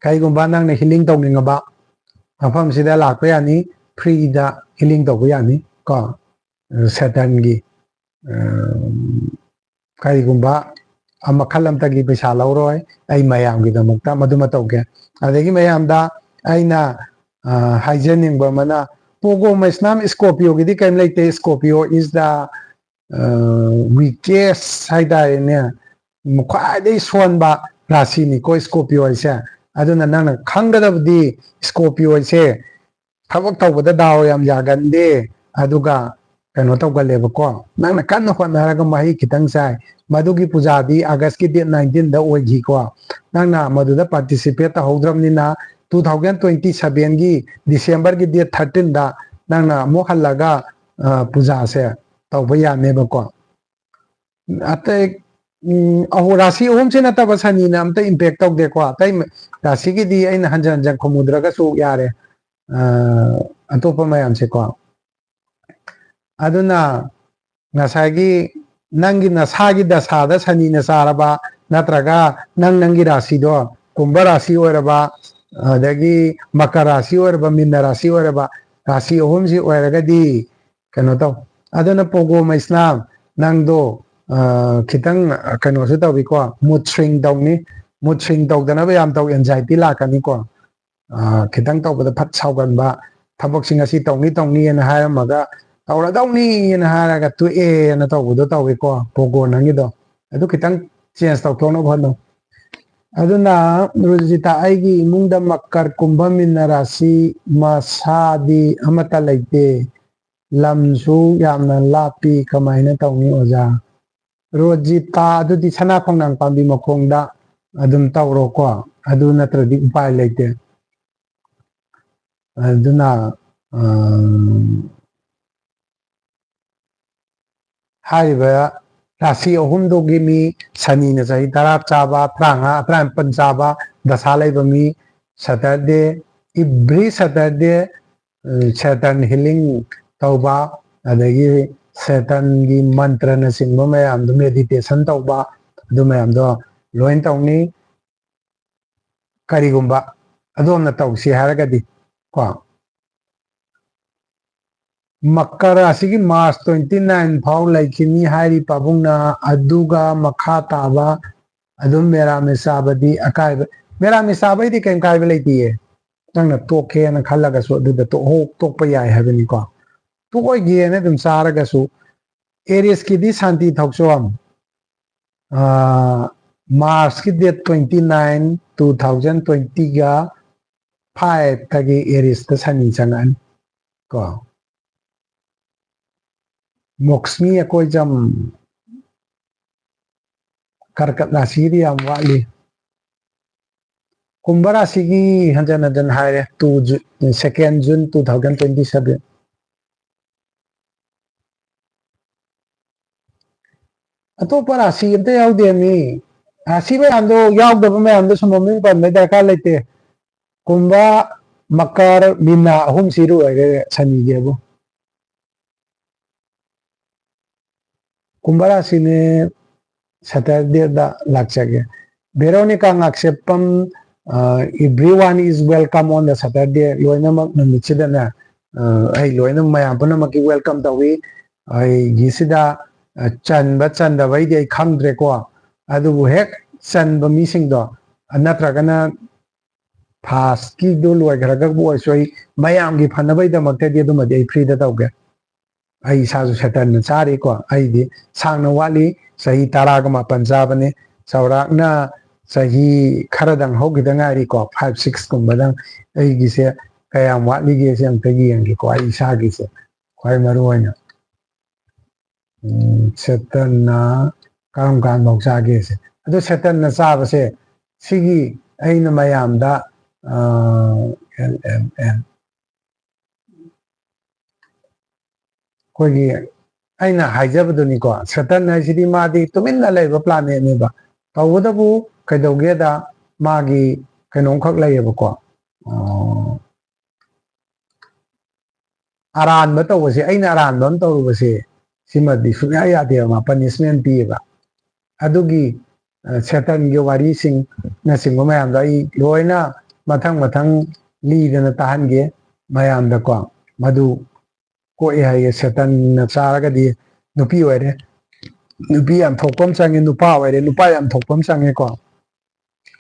ꯀꯩꯒꯨꯝꯕ ꯅꯪꯅ healing ꯇꯧꯅꯤꯡꯉꯕ, ꯃꯐꯝꯁꯤꯗ ꯂꯥꯛꯄ ꯌꯥꯅꯤ, free ꯗ healing ꯇꯧꯕ ꯌꯥꯅꯤ ꯀꯣ, Saturn ꯒꯤ꯫ ꯑ, ꯀꯔꯤꯒꯨꯝꯕ ꯃꯈꯜ ꯑꯃꯇꯒꯤ ꯄꯩꯁꯥ ꯂꯧꯔꯣꯏ, ꯑꯩ ꯃꯌꯥꯝꯒꯤꯗꯃꯛꯇ ꯃꯗꯨꯃ ꯇꯧꯒꯦ꯫ ꯑꯗꯒꯤ ꯃꯌꯥꯝꯗ ꯑꯩꯅ, ꯑ, ꯍꯥꯏꯖꯅꯤꯡꯕ ꯑꯃꯅ, ꯄꯣꯒꯣ ꯃꯩꯁꯅꯥꯝ Scorpio ꯒꯤꯗꯤ ꯀꯔꯤꯝ ꯂꯩꯇꯦ꯫ Scorpio is the, ꯑ, weakest ꯍꯥꯏꯇꯥꯔꯦꯅꯦ, ꯈ꯭ꯋꯥꯏꯗꯒꯤ ꯁꯣꯟꯕ ꯔꯥꯁꯤꯅꯤꯀꯣ Scorpio ꯍꯥꯏꯁꯦ꯫ ꯑꯗꯨꯅ ꯅꯪꯅ ꯈꯪꯒꯗꯕꯗꯤ, Scorpio ꯍꯥꯏꯁꯦ ꯊꯕꯛ ꯇꯧꯕꯗ ꯗꯥꯎ ꯌꯥꯝ ꯌꯥꯒꯟꯗꯦ, ꯑꯗꯨꯒ ꯀꯩꯅꯣ ꯇꯧꯒꯜꯂꯦꯕꯀꯣ꯫ ꯅꯪꯅ ꯀꯟꯅ ꯍꯣꯠꯅꯔꯒ ꯃꯍꯩ ꯈꯤꯇꯪ ꯆꯥꯏ꯫ ꯃꯗꯨꯒꯤ ꯄꯨꯖꯥꯗꯤ August ꯀꯤ date nineteen ꯗ ꯑꯣꯏꯈꯤꯀꯣ꯫ ꯅꯪꯅ ꯃꯗꯨꯗ participate ꯇꯧꯍꯧꯗ꯭ꯔꯕꯅꯤꯅ, two thousand twenty seven ꯒꯤ December ꯒꯤ date thirteen ꯗ ꯅꯪꯅ ꯑꯃꯨꯛ ꯍꯜꯂꯒ, ꯑ, ꯄꯨꯖꯥꯁꯦ ꯇꯧꯕ ꯌꯥꯅꯦꯕꯀꯣ꯫ ꯑꯇꯩ, ꯎꯝ, ꯑꯍꯨ-, ꯔꯥꯁꯤ ꯑꯍꯨꯝꯁꯤ ꯅꯠꯇꯕ ꯁꯅꯤꯅ ꯑꯝꯇ impact ꯇꯧꯗꯦꯀꯣ꯫ ꯑꯇꯩ ꯃ-, ꯔꯥꯁꯤꯒꯤꯗꯤ ꯑꯩꯅ ꯍꯟꯖꯟ ꯍꯟꯖꯟ ꯈꯨꯝꯃꯨꯗ꯭ꯔꯒꯁꯨ ꯌꯥꯔꯦ, ꯑ, ꯑꯇꯣꯞꯄ ꯃꯌꯥꯝꯁꯦꯀꯣ꯫ ꯑꯗꯨꯅ ꯉꯁꯥꯏꯒꯤ ꯅꯪꯒꯤ ꯅꯁꯥꯒꯤ ꯗꯁꯥꯗ ꯁꯅꯤꯅ ꯆꯥꯔꯕ, ꯅꯠꯇ꯭ꯔꯒ ꯅꯪ ꯅꯪꯒꯤ ꯔꯥꯁꯤꯗꯣ ꯀꯨꯝꯚ ꯔꯥꯁꯤ ꯑꯣꯏꯔꯕ, ꯑꯗꯒꯤ ꯃꯀꯔ ꯔꯥꯁꯤ ꯑꯣꯏꯔꯕ, ꯃꯤꯟꯅ ꯔꯥꯁꯤ ꯑꯣꯏꯔꯕ, ꯔꯥꯁꯤ ꯑꯍꯨꯝꯁꯤ ꯑꯣꯏꯔꯒꯗꯤ ꯀꯩꯅꯣ ꯇꯧ꯫ ꯑꯗꯨꯅ ꯄꯣꯒꯣ ꯃꯩꯁꯅꯥꯝ, ꯅꯪꯗꯣ ꯑ, ꯈꯤꯇꯪ ꯀꯩꯅꯣꯁꯨ ꯇꯧꯏꯀꯣ, ꯃꯨꯗ ꯁ꯭ꯋꯤꯡ ꯇꯧꯅꯤ꯫ ꯃꯨꯗ ꯁ꯭ꯋꯤꯡ ꯇꯧꯗꯅꯕ ꯌꯥꯝ ꯇꯧ, ꯑꯦꯟꯖꯥꯏꯇꯤ ꯂꯥꯛꯀꯅꯤꯀꯣ꯫ ꯑ, ꯈꯤꯇꯪ ꯇꯧꯕꯗ ꯐꯠ ꯁꯥꯎꯒꯟꯕ, ꯊꯕꯛꯁꯤ ꯉꯁꯤ ꯇꯧꯅꯤ ꯇꯧꯅꯤꯅ ꯍꯥꯏꯔꯝꯃꯒ ꯇꯧꯔꯗꯧꯅꯤꯅ ꯍꯥꯏꯔꯒ ꯇꯣꯛꯑꯦꯅ ꯇꯧꯕꯗꯣ ꯇꯧꯏꯀꯣ, ꯄꯣꯒꯣ ꯅꯪꯒꯤꯗꯣ꯫ ꯑꯗꯨ ꯈꯤꯇꯪ ꯆꯦꯟꯖ ꯇꯧꯊꯣꯛꯅꯕ ꯍꯣꯠꯅꯧ꯫ ꯑꯗꯨꯅ ꯔꯨꯖꯤꯇꯥ, ꯑꯩꯒꯤ ꯏꯃꯨꯡꯗ ꯃꯀꯔ ꯀꯨꯝꯚ ꯃꯤꯟꯅ ꯔꯥꯁꯤ ꯃꯁꯥꯗꯤ ꯑꯃꯠꯇ ꯂꯩꯇꯦ꯫ ꯂꯝꯁꯨ ꯌꯥꯝꯅ ꯂꯥꯞꯄꯤ, ꯀꯃꯥꯏꯅ ꯇꯧꯅꯤ ꯑꯣꯖꯥ? ꯔꯣꯖꯤꯇꯥ, ꯑꯗꯨꯗꯤ ꯁꯅꯥ ꯈꯣꯡꯅꯥꯡ ꯄꯥꯝꯕꯤ ꯃꯈꯣꯡꯗ ꯑꯗꯨꯝ ꯇꯧꯔꯣꯀꯣ, ꯑꯗꯨ ꯅꯠꯇ꯭ꯔꯗꯤ ꯎꯄꯥꯏ ꯂꯩꯇꯦ꯫ ꯑꯗꯨꯅ, ꯑꯝ, ꯍꯥꯏꯔꯤꯕ ꯔꯥꯁꯤ ꯑꯍꯨꯝꯗꯨꯒꯤ ꯃꯤ, ꯁꯅꯤꯅ ꯆꯍꯤ ꯇꯔꯥ ꯆꯥꯕ, ꯇꯔꯥꯃꯉꯥ, ꯇꯔꯥꯃꯥꯄꯟ ꯆꯥꯕ ꯗꯁꯥ ꯂꯩꯕ ꯃꯤ, Saturday, every Saturday, ꯎꯝ, Satan healing ꯇꯧꯕ, ꯑꯗꯒꯤ Satanꯒꯤ ꯃꯟꯇ꯭ꯔꯅꯆꯤꯡꯕ ꯃꯌꯥꯝꯗꯣ meditation ꯇꯧꯕ, ꯑꯗꯨ ꯃꯌꯥꯝꯗꯣ ꯂꯣꯏ ꯇꯧꯅꯤ꯫ ꯀꯔꯤꯒꯨꯝꯕ ꯑꯗꯣꯝꯅ ꯇꯧꯁꯤ ꯍꯥꯏꯔꯒꯗꯤ ꯀꯣ, ꯃꯀꯔ ꯑꯁꯤꯒꯤ March twenty nine ꯐꯥꯎ ꯂꯩꯈꯤꯅꯤ ꯍꯥꯏꯔꯤ ꯄꯥꯕꯨꯡꯅ, ꯑꯗꯨꯒ ꯃꯈꯥ ꯇꯥꯕ ꯑꯗꯨꯝ ꯃꯦꯔꯥꯃꯦꯁ ꯆꯥꯕꯗꯤ ꯑꯀꯥꯏꯕ, ꯃꯦꯔꯥꯃꯦꯁ ꯆꯥꯕꯩꯗꯤ ꯀꯔꯤꯝ ꯀꯥꯏꯕ ꯂꯩꯇꯤꯌꯦ꯫ ꯅꯪꯅ ꯇꯣꯛꯀꯦꯅ ꯈꯜꯂꯒꯁꯨ ꯑꯗꯨꯗ ꯇꯣꯛꯍꯧ-, ꯇꯣꯛꯄ ꯌꯥꯏ ꯍꯥꯏꯕꯅꯤꯀꯣ꯫ ꯇꯣꯛꯑꯣꯏꯒꯦꯅ ꯑꯗꯨꯝ ꯆꯥꯔꯒꯁꯨ, ꯑꯦꯔꯤꯁꯀꯤꯗꯤ ꯁꯥꯟꯇꯤ ꯊꯧꯆꯣꯝ, ꯑꯥ, Marchꯀꯤ date twenty nine, two thousand twentyꯒ fiveꯇꯒꯤ ꯑꯦꯔꯤꯁꯇ ꯁꯅꯤ ꯆꯪꯉꯛꯑꯅꯤ ꯀꯣ꯫ ꯃꯣꯛꯁꯃꯤ ꯑꯀꯣꯏꯖꯝ, ꯀꯔꯀꯠ ꯔꯥꯁꯤꯒꯤꯗꯤ ꯌꯥꯝ ꯋꯥꯠꯂꯤ꯫ ꯀꯨꯝꯚ ꯔꯥꯁꯤꯒꯤ ꯍꯟꯖꯟ ꯍꯟꯖꯟ ꯍꯥꯏꯔꯦ, two Ju-, second June two thousand twenty seven꯫ ꯑꯇꯣꯞꯄ ꯔꯥꯁꯤ ꯑꯝꯇ ꯌꯥꯎꯗꯦ ꯃꯤ꯫ ꯔꯥꯁꯤ ꯃꯌꯥꯝꯗꯣ, ꯌꯥꯎꯗꯕ ꯃꯌꯥꯝꯗꯣ ꯁꯨꯝ ꯃꯃꯤꯡ ꯄꯟꯕꯩ ꯗꯔꯀꯥꯔ ꯂꯩꯇꯦ꯫ ꯀꯨꯝꯚ, ꯃꯀꯔ, ꯃꯤꯅꯥ ꯑꯍꯨꯝꯁꯤ ꯂꯣꯏꯔꯦ ꯁꯅꯤꯒꯤ ꯍꯥꯏꯕꯨ꯫ ꯀꯨꯝꯚ ꯔꯥꯁꯤꯅꯦ, ꯁꯦꯇꯔꯗꯦꯗ ꯂꯥꯛꯆꯒꯦ꯫ ꯚꯦꯔꯣꯅꯤꯀꯥ ꯉꯥꯛꯁꯦꯞꯄꯝ, ꯑ, "Everyone is welcome on the Saturday", ꯂꯣꯏꯅꯃꯛ ꯅꯨꯃꯤꯠꯁꯤꯗꯅꯦ, ꯑ, ꯑꯩ ꯂꯣꯏꯅ ꯃꯌꯥꯝ ꯄꯨꯝꯅꯃꯛꯀꯤ welcome ꯇꯧꯏ꯫ ꯑꯩꯒꯤꯁꯤꯗ, ꯑ, ꯆꯟꯕ ꯆꯟꯗꯕꯩꯗꯤ ꯑꯩ ꯈꯪꯗ꯭ꯔꯦꯀꯣ, ꯑꯗꯨꯕꯨ ꯍꯦꯛ ꯆꯟꯕ ꯃꯤꯁꯤꯡꯗꯣ, ꯅꯠꯇ꯭ꯔꯒꯅ ꯐꯥꯁꯀꯤꯗꯨ ꯂꯣꯏꯈ꯭ꯔꯒꯕꯨ ꯑꯣꯏꯔꯁꯨ, ꯑꯩ ꯃꯌꯥꯝꯒꯤ ꯐꯅꯕꯒꯤꯗꯃꯛꯇꯗꯤ ꯑꯗꯨꯃꯗꯤ ꯑꯩ ꯐ꯭ꯔꯤꯗ ꯇꯧꯒꯦ꯫ ꯑꯩ ꯏꯁꯥꯁꯨ ꯁꯦꯇꯟꯅ ꯆꯥꯔꯤꯀꯣ, ꯑꯩꯗꯤ ꯁꯥꯡꯅ ꯋꯥꯠꯂꯤ, ꯆꯍꯤ ꯇꯔꯥꯒ ꯃꯥꯄꯟ ꯆꯥꯕꯅꯤ, ꯆꯥꯎꯔꯥꯛꯅ ꯆꯍꯤ ꯈꯔꯗꯪ ꯍꯧꯈꯤꯗ ꯉꯥꯏꯔꯤꯀꯣ, ꯐꯥꯏꯚ ꯁꯤꯛꯁ ꯀꯨꯝꯕꯗꯪ꯫ ꯑꯩꯒꯤꯁꯦ ꯀꯌꯥꯝ ꯋꯥꯠꯂꯤꯒꯦꯁꯦ ꯑꯝꯇ ꯌꯦꯡꯒꯦꯀꯣ, ꯑꯩ ꯏꯁꯥꯒꯤꯁꯦ ꯈ꯭ꯋꯥꯏ ꯃꯔꯨ ꯑꯣꯏꯅ꯫ ꯎꯝ, ꯁꯦꯇꯟꯅ ꯀꯔꯝ ꯀꯥꯟꯐꯧ ꯆꯥꯒꯦꯁꯦ? ꯑꯗꯣ ꯁꯦꯇꯟꯅ ꯆꯥꯕꯁꯦ, ꯁꯤꯒꯤ ꯑꯩꯅ ꯃꯌꯥꯝꯗ, ꯑ, ꯑꯦꯜ ꯑꯦꯝ ꯑꯦꯟ, ꯑꯩꯈꯣꯏꯒꯤ ꯑꯩꯅ ꯍꯥꯏꯖꯕꯗꯨꯅꯤꯀꯣ, ꯁꯦꯇꯟ ꯍꯥꯏꯁꯤꯗꯤ ꯃꯥꯗꯤ ꯇꯨꯃꯤꯟꯅ ꯂꯩꯕ planetꯅꯦꯕ꯫ ꯇꯧꯕꯇꯕꯨ ꯀꯩꯗꯧꯒꯦꯗ, ꯃꯥꯒꯤ ꯀꯩꯅꯣꯝꯈꯛ ꯂꯩꯌꯦꯕꯀꯣ, ꯑ, ꯑꯔꯥꯟꯕ ꯇꯧꯕꯁꯦ, ꯑꯩꯅ ꯑꯔꯥꯟꯕ ꯑꯃ ꯇꯧꯔꯨꯕꯁꯦ, ꯁꯤꯃꯗꯤ ꯁꯨꯡꯌꯥ ꯌꯥꯗꯦꯕ, ꯃꯥ punishment ꯄꯤꯌꯦꯕ꯫ ꯑꯗꯨꯒꯤ, ꯑ, ꯁꯦꯇꯟꯒꯤ ꯋꯥꯔꯤꯁꯤꯡꯅꯆꯤꯡꯕ ꯃꯌꯥꯝꯗꯣ ꯑꯩ ꯂꯣꯏꯅ ꯃꯊꯪ ꯃꯊꯪ ꯂꯤꯗꯅ ꯇꯥꯍꯟꯒꯦ ꯃꯌꯥꯝꯗꯀꯣ꯫ ꯃꯗꯨ ꯀꯣꯛꯑꯦ ꯍꯥꯏꯌꯦ, ꯁꯦꯇꯟꯅ ꯆꯥꯔꯒꯗꯤ ꯅꯨꯄꯤ ꯑꯣꯏꯔꯦ, ꯅꯨꯄꯤ ꯌꯥꯝ ꯊꯣꯛꯄ ꯑꯃ ꯆꯪꯉꯦ, ꯅꯨꯄꯥ ꯑꯣꯏꯔꯦ, ꯅꯨꯄꯥ ꯌꯥꯝ ꯊꯣꯛꯄ ꯑꯃ ꯆꯪꯉꯦꯀꯣ꯫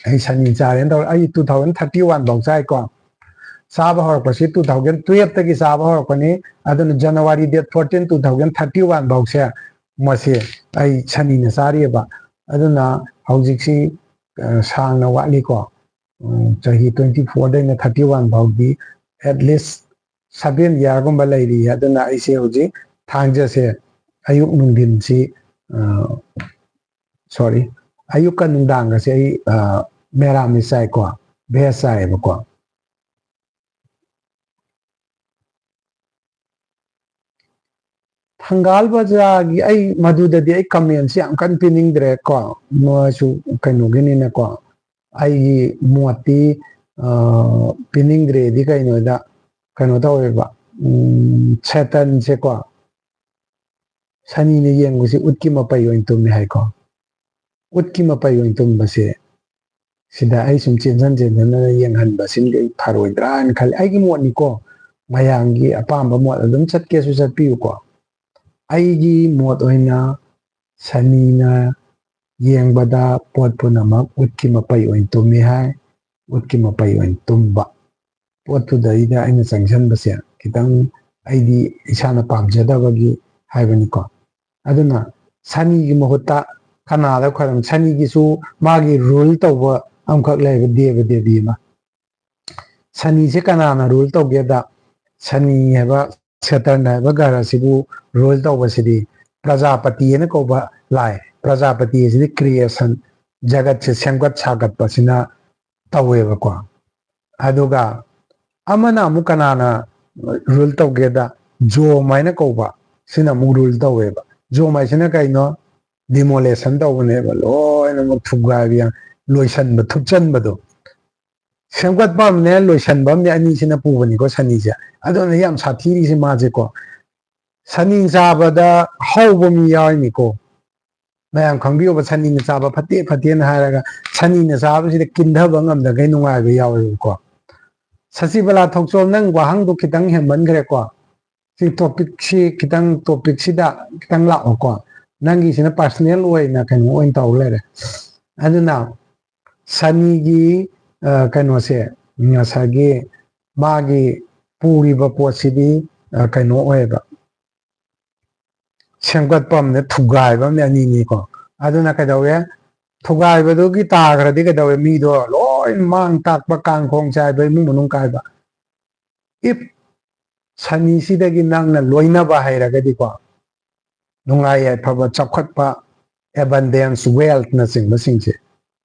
ꯑꯩ ꯁꯅꯤ ꯆꯥꯔꯦꯅ ꯇꯧꯔꯦ, ꯑꯩ two thousand thirty one ꯐꯥꯎ ꯆꯥꯏꯀꯣ꯫ ꯆꯥꯕ ꯍꯧꯔꯛꯄꯁꯤ two thousand twelve ꯇꯒꯤ ꯆꯥꯕ ꯍꯧꯔꯛꯄꯅꯤ꯫ ꯑꯗꯨꯅ January date fourteen, two thousand thirty one ꯐꯥꯎꯁꯦ ꯃꯁꯤ ꯑꯩ ꯁꯅꯤꯅ ꯆꯥꯔꯤꯑꯕ꯫ ꯑꯗꯨꯅ ꯍꯧꯖꯤꯛꯁꯤ, ꯑ, ꯁꯥꯡꯅ ꯋꯥꯠꯂꯤꯀꯣ꯫ ꯎꯝ, ꯆꯍꯤ twenty four ꯗꯩꯅ thirty one ꯐꯥꯎꯗꯤ at least seven year ꯒꯨꯝꯕ ꯂꯩꯔꯤꯌꯦ꯫ ꯑꯗꯨꯅ ꯑꯩꯁꯦ ꯍꯧꯖꯤꯛ ꯊꯥꯡꯖꯁꯦ ꯑꯌꯨꯛ ꯅꯨꯡꯊꯤꯟꯁꯤ, ꯑ, sorry, ꯑꯌꯨꯛꯀ ꯅꯨꯡꯗꯥꯡꯒꯁꯦ ꯑꯩ, ꯑ, ꯃꯦꯔꯥꯃꯤꯁ ꯆꯥꯏꯀꯣ, ꯚꯦꯖ ꯆꯥꯏꯌꯦꯕꯀꯣ꯫ ꯊꯪꯒꯥꯜ ꯕꯖꯥꯔꯒꯤ ꯑꯩ ꯃꯗꯨꯗꯗꯤ ꯑꯩ comment ꯁꯤ ꯌꯥꯝ ꯀꯟꯅ ꯄꯤꯅꯤꯡꯗ꯭ꯔꯦ ꯀꯣ, ꯃꯣꯏꯁꯨ ꯀꯩꯅꯣꯒꯤꯅꯤꯅꯀꯣ, ꯑꯩꯒꯤ ꯃꯣꯠꯇꯤ, ꯑ, ꯄꯤꯅꯤꯡꯗ꯭ꯔꯦꯗꯤ ꯀꯩꯅꯣꯗ, ꯀꯩꯅꯣ ꯇꯧꯋꯦꯕ, ꯎꯝ, ꯁꯦꯇꯟꯁꯦꯀꯣ, ꯁꯅꯤꯅ ꯌꯦꯡꯕꯁꯤ ꯎꯠꯀꯤ ꯃꯄꯩ ꯑꯣꯏꯅ ꯇꯨꯝꯃꯤ ꯍꯥꯏꯀꯣ꯫ ꯎꯠꯀꯤ ꯃꯄꯩ ꯑꯣꯏꯅ ꯇꯨꯝꯕꯁꯦ ꯁꯤꯗ ꯑꯩ ꯁꯨꯝ ꯆꯦꯟꯁꯟ ꯆꯦꯟꯁꯟꯅ ꯌꯦꯡꯍꯟꯕꯁꯤꯅꯗꯤ ꯑꯩ ꯐꯔꯣꯏꯗ꯭ꯔꯥꯅ ꯈꯜꯂꯤ꯫ ꯑꯩꯒꯤ ꯃꯣꯠꯅꯤꯀꯣ, ꯃꯌꯥꯝꯒꯤ ꯑꯄꯥꯝꯕ ꯃꯣꯠ ꯑꯗꯨꯝ ꯆꯠꯀꯦꯁꯨ ꯆꯠꯄꯤꯌꯨꯀꯣ꯫ ꯑꯩꯒꯤ ꯃꯣꯠ ꯑꯣꯏꯅ ꯁꯅꯤꯅ ꯌꯦꯡꯕꯗ ꯄꯣꯠ ꯄꯨꯝꯅꯃꯛ ꯎꯠꯀꯤ ꯃꯄꯩ ꯑꯣꯏꯅ ꯇꯨꯝꯃꯤ ꯍꯥꯏ꯫ ꯎꯠꯀꯤ ꯃꯄꯩ ꯑꯣꯏꯅ ꯇꯨꯝꯕ ꯄꯣꯠꯇꯨꯗꯩꯗ ꯑꯩꯅ ꯆꯪꯁꯟꯕꯁꯦ ꯈꯤꯇꯪ ꯑꯩꯗꯤ ꯏꯁꯥꯅ ꯄꯥꯝꯖꯗꯕꯒꯤ ꯍꯥꯏꯕꯅꯤꯀꯣ꯫ ꯑꯗꯨꯅ ꯁꯅꯤꯒꯤ ꯃꯍꯨꯠꯇ ꯀꯅꯥꯗ ꯈꯣꯏꯔꯝ? ꯁꯅꯤꯒꯤꯁꯨ ꯃꯥꯒꯤ rule ꯇꯧꯕ ꯑꯃꯈꯛ ꯂꯩꯕ, ꯗꯦꯕ ꯗꯦꯕꯤ ꯑꯃ꯫ ꯁꯅꯤꯁꯦ ꯀꯅꯥꯅ rule ꯇꯧꯒꯦꯗ, ꯁꯅꯤ ꯍꯥꯏꯕ, ꯁꯦꯇꯔꯟ ꯍꯥꯏꯕ ꯒ꯭ꯔꯍꯁꯤꯕꯨ rule ꯇꯧꯕꯁꯤꯗꯤ ꯄ꯭ꯔꯖꯥꯄꯇꯤ ꯍꯥꯏꯅ ꯀꯧꯕ ꯂꯥꯏ꯫ ꯄ꯭ꯔꯖꯥꯄꯇꯤ ꯑꯁꯤꯗꯤ creation, ꯖꯒꯠꯁꯦ ꯁꯦꯝꯒꯠ ꯁꯥꯒꯠꯄꯁꯤꯅ ꯇꯧꯋꯦꯕꯀꯣ꯫ ꯑꯗꯨꯒ ꯑꯃꯅ ꯑꯃꯨꯛ ꯀꯅꯥꯅ rule ꯇꯧꯒꯦꯗ, ꯖꯣꯝ ꯍꯥꯏꯅ ꯀꯧꯕ, ꯁꯤꯅ ꯑꯃꯨꯛ rule ꯇꯧꯋꯦꯕ꯫ ꯖꯣꯝ ꯍꯥꯏꯁꯤꯅ ꯀꯩꯅꯣ? Demolition ꯇꯧꯕꯅꯦꯕ, ꯂꯣꯏꯅꯃꯛ ꯊꯨꯒꯥꯏꯕ, ꯌꯥꯝ ꯂꯣꯏꯁꯟꯕ, ꯊꯨꯞꯆꯟꯕꯗꯣ꯫ ꯁꯦꯝꯒꯠꯄ ꯑꯃꯅꯦ, ꯂꯣꯏꯁꯟꯕ ꯑꯃꯅꯦ, ꯑꯅꯤꯁꯤꯅ ꯄꯨꯕꯅꯤꯀꯣ ꯁꯅꯤꯁꯦ꯫ ꯑꯗꯨꯅ ꯌꯥꯝ ꯁꯥꯊꯤꯔꯤꯁꯦ ꯃꯥꯁꯦꯀꯣ꯫ ꯁꯅꯤ ꯆꯥꯕꯗ ꯍꯧꯕ ꯃꯤ ꯌꯥꯎꯔꯤꯅꯤꯀꯣ꯫ ꯃꯌꯥꯝ ꯈꯪꯕꯤꯌꯣꯕ, ꯁꯅꯤꯅ ꯆꯥꯕ ꯐꯠꯇꯦ ꯐꯠꯇꯦꯅ ꯍꯥꯏꯔꯒ, ꯁꯅꯤꯅ ꯆꯥꯕꯁꯤꯗ ꯀꯤꯟꯊꯕ ꯉꯝꯗꯈꯩ ꯅꯨꯡꯉꯥꯏꯕ ꯌꯥꯎꯋꯦꯕꯀꯣ꯫ ꯁꯁꯤꯕꯂꯥ ꯊꯣꯛꯆꯣꯝ, ꯅꯪ ꯋꯥꯍꯪꯗꯣ ꯈꯤꯇꯪ ꯍꯦꯟꯃꯟꯈ꯭ꯔꯦꯀꯣ꯫ ꯁꯤ ꯇꯣꯄꯤꯛꯁꯤ ꯈꯤꯇꯪ, ꯇꯣꯄꯤꯛꯁꯤꯗ ꯈꯤꯇꯪ ꯂꯥꯛꯑꯣꯀꯣ꯫ ꯅꯪꯒꯤꯁꯤꯅ personal ꯑꯣꯏꯅ ꯀꯩꯅꯣ ꯑꯣꯏꯅ ꯇꯧ ꯂꯩꯔꯦ꯫ ꯑꯗꯨꯅ ꯁꯅꯤꯒꯤ, ꯑ, ꯀꯩꯅꯣꯁꯦ, ꯉꯁꯥꯏꯒꯤ ꯃꯥꯒꯤ ꯄꯨꯔꯤꯕ ꯄꯣꯠꯁꯤꯗꯤ, ꯑ, ꯀꯩꯅꯣ ꯑꯣꯏꯌꯦꯕ, ꯁꯦꯝꯒꯠꯄ ꯑꯃꯅꯦ, ꯊꯨꯒꯥꯏꯕ ꯑꯃꯅꯦ, ꯑꯅꯤꯅꯤꯀꯣ꯫ ꯑꯗꯨꯅ ꯀꯩꯗꯧꯋꯦ? ꯊꯨꯒꯥꯏꯕꯗꯨꯒꯤ ꯇꯥꯈ꯭ꯔꯗꯤ ꯀꯩꯗꯧꯋꯦ? ꯃꯤꯗꯣ ꯂꯣꯏ ꯃꯥꯡ ꯇꯥꯛꯄ, ꯀꯥꯡ ꯈꯣꯡ ꯆꯥꯏꯕ, ꯏꯃꯨꯡ ꯃꯅꯨꯡ ꯀꯥꯏꯕ꯫ If ꯁꯅꯤꯁꯤꯗꯒꯤ ꯅꯪꯅ ꯂꯣꯏꯅꯕ ꯍꯩꯔꯒꯗꯤꯀꯣ, ꯅꯨꯡꯉꯥꯏ ꯌꯥꯏꯐꯕ, ꯆꯥꯎꯈꯠꯄ, abundance, wealth ꯅꯆꯤꯡꯕꯁꯤꯡꯁꯦ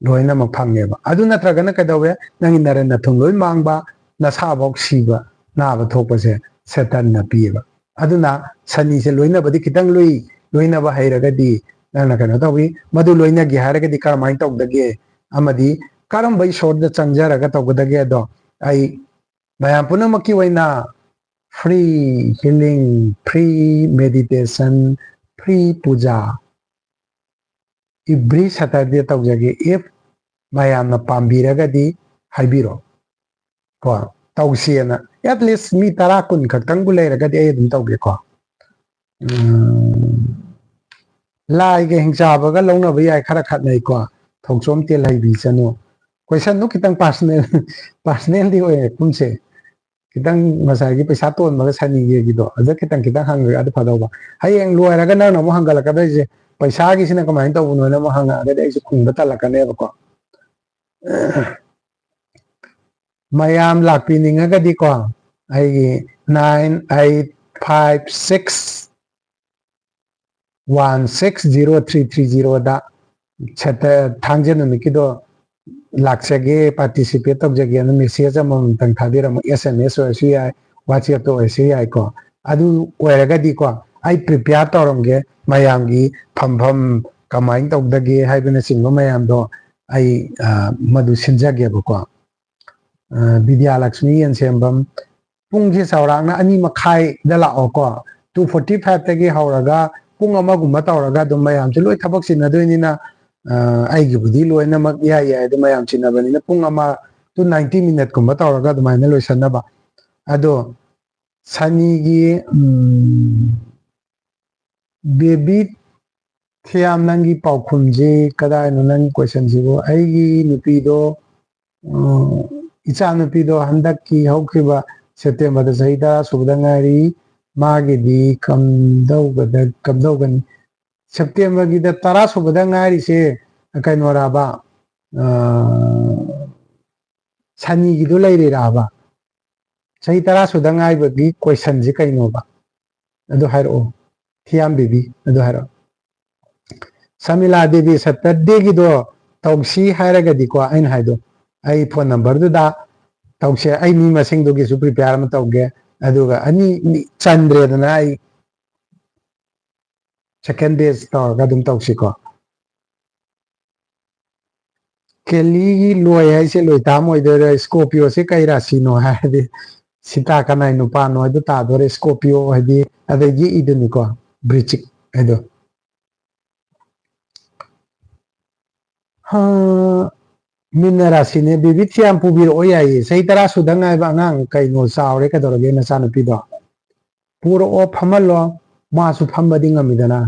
ꯂꯣꯏꯅꯃꯛ ꯐꯪꯉꯦꯕ꯫ ꯑꯗꯨ ꯅꯠꯇ꯭ꯔꯒꯅ ꯀꯩꯗꯧꯋꯦ? ꯅꯪꯒꯤ ꯅꯔꯟ ꯅꯊꯨꯝ ꯂꯣꯏ ꯃꯥꯡꯕ, ꯅꯁꯥꯐꯧ ꯁꯤꯕ, ꯅꯥꯕ ꯊꯣꯛꯄꯁꯦ ꯁꯦꯇꯟꯅ ꯄꯤꯌꯦꯕ꯫ ꯑꯗꯨꯅ ꯁꯅꯤꯁꯦ ꯂꯣꯏꯅꯕꯗꯤ ꯈꯤꯇꯪ ꯂꯨꯏ꯫ ꯂꯣꯏꯅꯕ ꯍꯩꯔꯒꯗꯤ ꯅꯪꯅ ꯀꯩꯅꯣ ꯇꯧꯏ꯫ ꯃꯗꯨ ꯂꯣꯏꯅꯒꯦ ꯍꯥꯏꯔꯒꯗꯤ ꯀꯔꯝꯍꯥꯏꯅ ꯇꯧꯗꯒꯦ? ꯑꯃꯗꯤ ꯀꯔꯝꯕ ꯏꯁꯣꯔꯗ ꯆꯪꯖꯔꯒ ꯇꯧꯒꯗꯒꯦꯗꯣ ꯑꯩ ꯃꯌꯥꯝ ꯄꯨꯝꯅꯃꯛꯀꯤ ꯑꯣꯏꯅ free healing, free meditation, free puja every Saturday ꯇꯧꯖꯒꯦ꯫ If ꯃꯌꯥꯝꯅ ꯄꯥꯝꯕꯤꯔꯒꯗꯤ ꯍꯥꯏꯕꯤꯔꯣ꯫ ꯀꯣ, ꯇꯧꯁꯦꯅ꯫ At least ꯃꯤ ꯇꯔꯥ ꯀꯨꯟ ꯈꯛꯇꯪꯕꯨ ꯂꯩꯔꯒꯗꯤ ꯑꯩ ꯑꯗꯨꯝ ꯇꯧꯒꯦꯀꯣ꯫ ꯎꯝ, ꯂꯥꯏꯒ ꯍꯤꯡꯆꯥꯕꯒ ꯂꯧꯅꯕ ꯌꯥꯏ, ꯈꯔ ꯈꯠꯅꯩꯀꯣ꯫ ꯊꯧꯆꯣꯝ ꯇꯦꯜꯍꯩꯕꯤ ꯆꯅꯨ꯫ Question ꯗꯨ ꯈꯤꯇꯪ personal, personal ꯗꯤ ꯑꯣꯏꯔꯦ ꯀꯨꯝꯁꯦ꯫ ꯈꯤꯇꯪ ꯉꯁꯥꯏꯒꯤ ꯄꯩꯁꯥ ꯇꯣꯟꯕꯒ ꯁꯅꯤꯒꯤꯗꯣ, ꯑꯗꯨ ꯈꯤꯇꯪ ꯈꯤꯇꯪ ꯍꯪꯈ꯭ꯔꯒꯗꯤ ꯐꯗꯧꯕ꯫ ꯍꯌꯦꯡ ꯂꯣꯏꯔꯒ ꯅꯪꯅ ꯑꯃꯨꯛ ꯍꯪꯒꯠꯂꯛꯀꯗꯣꯏꯁꯦ, ꯄꯩꯁꯥꯒꯤꯁꯤꯅ ꯀꯃꯥꯏꯅ ꯇꯧꯕꯅꯣꯅ ꯑꯃꯨꯛ ꯍꯪꯉꯛꯑꯒꯗꯤ ꯑꯩꯁꯨ ꯈꯨꯝꯕ ꯇꯜꯂꯛꯀꯅꯦꯕꯀꯣ꯫ ꯃꯌꯥꯝ ꯂꯥꯛꯄꯤꯅꯤꯡꯉꯒꯗꯤꯀꯣ, ꯑꯩꯒꯤ nine eight five six one six zero three three zero ꯗ ꯁꯦꯇ-, ꯊꯥꯡꯖ ꯅꯨꯃꯤꯠꯀꯤꯗꯣ ꯂꯥꯛꯆꯒꯦ, participate ꯇꯧꯖꯒꯦꯅ message ꯑꯃꯃꯝꯇꯪ ꯊꯥꯕꯤꯔꯝꯃꯣ꯫ S M S ꯑꯣꯏꯔꯁꯨ ꯌꯥꯏ, WhatsApp ꯇ ꯑꯣꯏꯔꯁꯨ ꯌꯥꯏꯀꯣ꯫ ꯑꯗꯨ ꯑꯣꯏꯔꯒꯗꯤꯀꯣ, ꯑꯩ prepare ꯇꯧꯔꯝꯒꯦ, ꯃꯌꯥꯝꯒꯤ ꯐꯝꯐꯝ ꯀꯃꯥꯏꯅ ꯇꯧꯗꯒꯦ ꯍꯥꯏꯕꯅꯆꯤꯡꯕ ꯃꯌꯥꯝꯗꯣ ꯑꯩ, ꯑ, ꯃꯗꯨ ꯁꯤꯟꯖꯒꯦꯕꯀꯣ꯫ ꯑ, ꯕꯤꯗ꯭ꯌꯥꯂꯛꯁꯃꯤ ꯌꯦꯟꯁꯦꯝꯕꯝ, ꯄꯨꯡꯁꯦ ꯆꯥꯎꯔꯥꯛꯅ ꯑꯅꯤ ꯃꯈꯥꯏꯗ ꯂꯥꯛꯑꯣꯀꯣ꯫ Two forty five ꯇꯒꯤ ꯍꯧꯔꯒ ꯄꯨꯡ ꯑꯃꯒꯨꯝꯕ ꯇꯧꯔꯒ ꯑꯗꯨꯝ ꯃꯌꯥꯝꯁꯦ ꯂꯣꯏ ꯊꯕꯛ ꯆꯤꯟꯅꯗꯣꯏꯅꯤꯅ, ꯑ, ꯑꯩꯒꯤꯕꯨꯗꯤ ꯂꯣꯏꯅꯃꯛ ꯌꯥꯏ, ꯌꯥꯏ, ꯑꯗꯨ ꯃꯌꯥꯝ ꯆꯤꯟꯅꯕꯅꯤꯅ ꯄꯨꯡ ꯑꯃ to ninety minute ꯀꯨꯝꯕ ꯇꯧꯔꯒ ꯑꯗꯨꯃꯥꯏꯅ ꯂꯣꯏꯁꯟꯅꯕ꯫ ꯑꯗꯣ ꯁꯅꯤꯒꯤ, ꯎꯝ, ꯕꯦꯕꯤ ꯊꯤꯌꯥꯝ, ꯅꯪꯒꯤ ꯄꯥꯎꯈꯨꯝꯁꯤ ꯀꯗꯥꯏꯅꯣ? ꯅꯪꯒꯤ question ꯁꯤꯕꯨ? ꯑꯩꯒꯤ ꯅꯨꯄꯤꯗꯣ, ꯎꯝ, ꯏꯆꯥ ꯅꯨꯄꯤꯗꯣ ꯍꯟꯗꯛꯀꯤ ꯍꯧꯈꯤꯕ September ꯗ ꯆꯍꯤ ꯇꯔꯥ ꯁꯨꯕꯗ ꯉꯥꯏꯔꯤ꯫ ꯃꯥꯒꯤꯗꯤ ꯀꯝꯗꯧꯒꯗ-, ꯀꯝꯗꯧꯒꯅꯤ? September ꯒꯤꯗ ꯇꯔꯥ ꯁꯨꯕꯗ ꯉꯥꯏꯔꯤꯁꯦ ꯀꯩꯅꯣꯔꯕ? ꯑ, ꯁꯅꯤꯒꯤꯗꯣ ꯂꯩꯔꯤꯔꯕ? ꯆꯍꯤ ꯇꯔꯥ ꯁꯨꯗ ꯉꯥꯏꯕꯒꯤ question ꯁꯤ ꯀꯩꯅꯣꯕ? ꯑꯗꯨ ꯍꯥꯏꯔꯛꯑꯣ꯫ ꯊꯤꯌꯥꯝ ꯕꯦꯕꯤ, ꯑꯗꯨ ꯍꯥꯏꯔꯛꯑꯣ꯫ ꯁꯃꯤꯂꯥ ꯗꯦꯕꯤ, Saturday ꯒꯤꯗꯣ ꯇꯧꯁꯤ ꯍꯥꯏꯔꯒꯗꯤꯀꯣ, ꯑꯩꯅ ꯍꯥꯏꯗꯣ, ꯑꯩ phone number ꯗꯨꯗ ꯇꯧꯁꯦ꯫ ꯑꯩ ꯃꯤ ꯃꯁꯤꯡꯗꯨꯒꯤꯁꯨ prepare ꯑꯃ ꯇꯧꯒꯦ꯫ ꯑꯗꯨꯒ ꯑꯅꯤ, ꯆꯟꯗ꯭ꯔꯦꯗꯅ, ꯑꯩ second batch ꯇꯧꯔꯒ ꯑꯗꯨꯝ ꯇꯧꯁꯤꯀꯣ꯫ ꯀꯦꯂꯤꯒꯤ ꯂꯣꯏ ꯍꯥꯏꯁꯦ ꯂꯣꯏꯇꯥꯝ ꯑꯣꯏꯗꯣꯏꯔꯥ? Scorpio ꯁꯦ ꯀꯩ ꯔꯥꯁꯤꯅꯣ ꯍꯥꯏꯔꯗꯤ, ꯁꯤꯇꯥ ꯀꯅꯥꯏ ꯅꯨꯄꯥꯅꯣ ꯍꯥꯏꯗꯣ ꯇꯥꯗꯣꯔꯦ꯫ Scorpio ꯍꯥꯏꯗꯤ ꯑꯗ ꯌꯦꯛꯏꯗꯨꯅꯤꯀꯣ, ꯕ꯭ꯔꯤꯆꯤꯛ꯫ ꯑꯗꯣ ꯍꯥ, ꯃꯤꯟꯅ ꯔꯥꯁꯤꯅꯦ꯫ ꯕꯤꯕꯤꯠꯁꯤ ꯌꯥꯝ ꯄꯨꯕꯤꯔꯛꯑꯣ ꯌꯥꯏꯌꯦ꯫ ꯆꯍꯤ ꯇꯔꯥ ꯁꯨꯗ ꯉꯥꯏꯕ ꯑꯉꯥꯡ ꯀꯩꯅꯣ ꯆꯥꯎꯔꯦ ꯀꯩꯗꯧꯔꯒꯦ ꯅꯆꯥꯅꯨꯄꯤꯗꯣ? ꯄꯨꯔꯛꯑꯣ, ꯐꯝꯍꯜꯂꯣ꯫ ꯃꯥꯁꯨ ꯐꯝꯕꯗꯤ ꯉꯝꯃꯤꯗꯅ꯫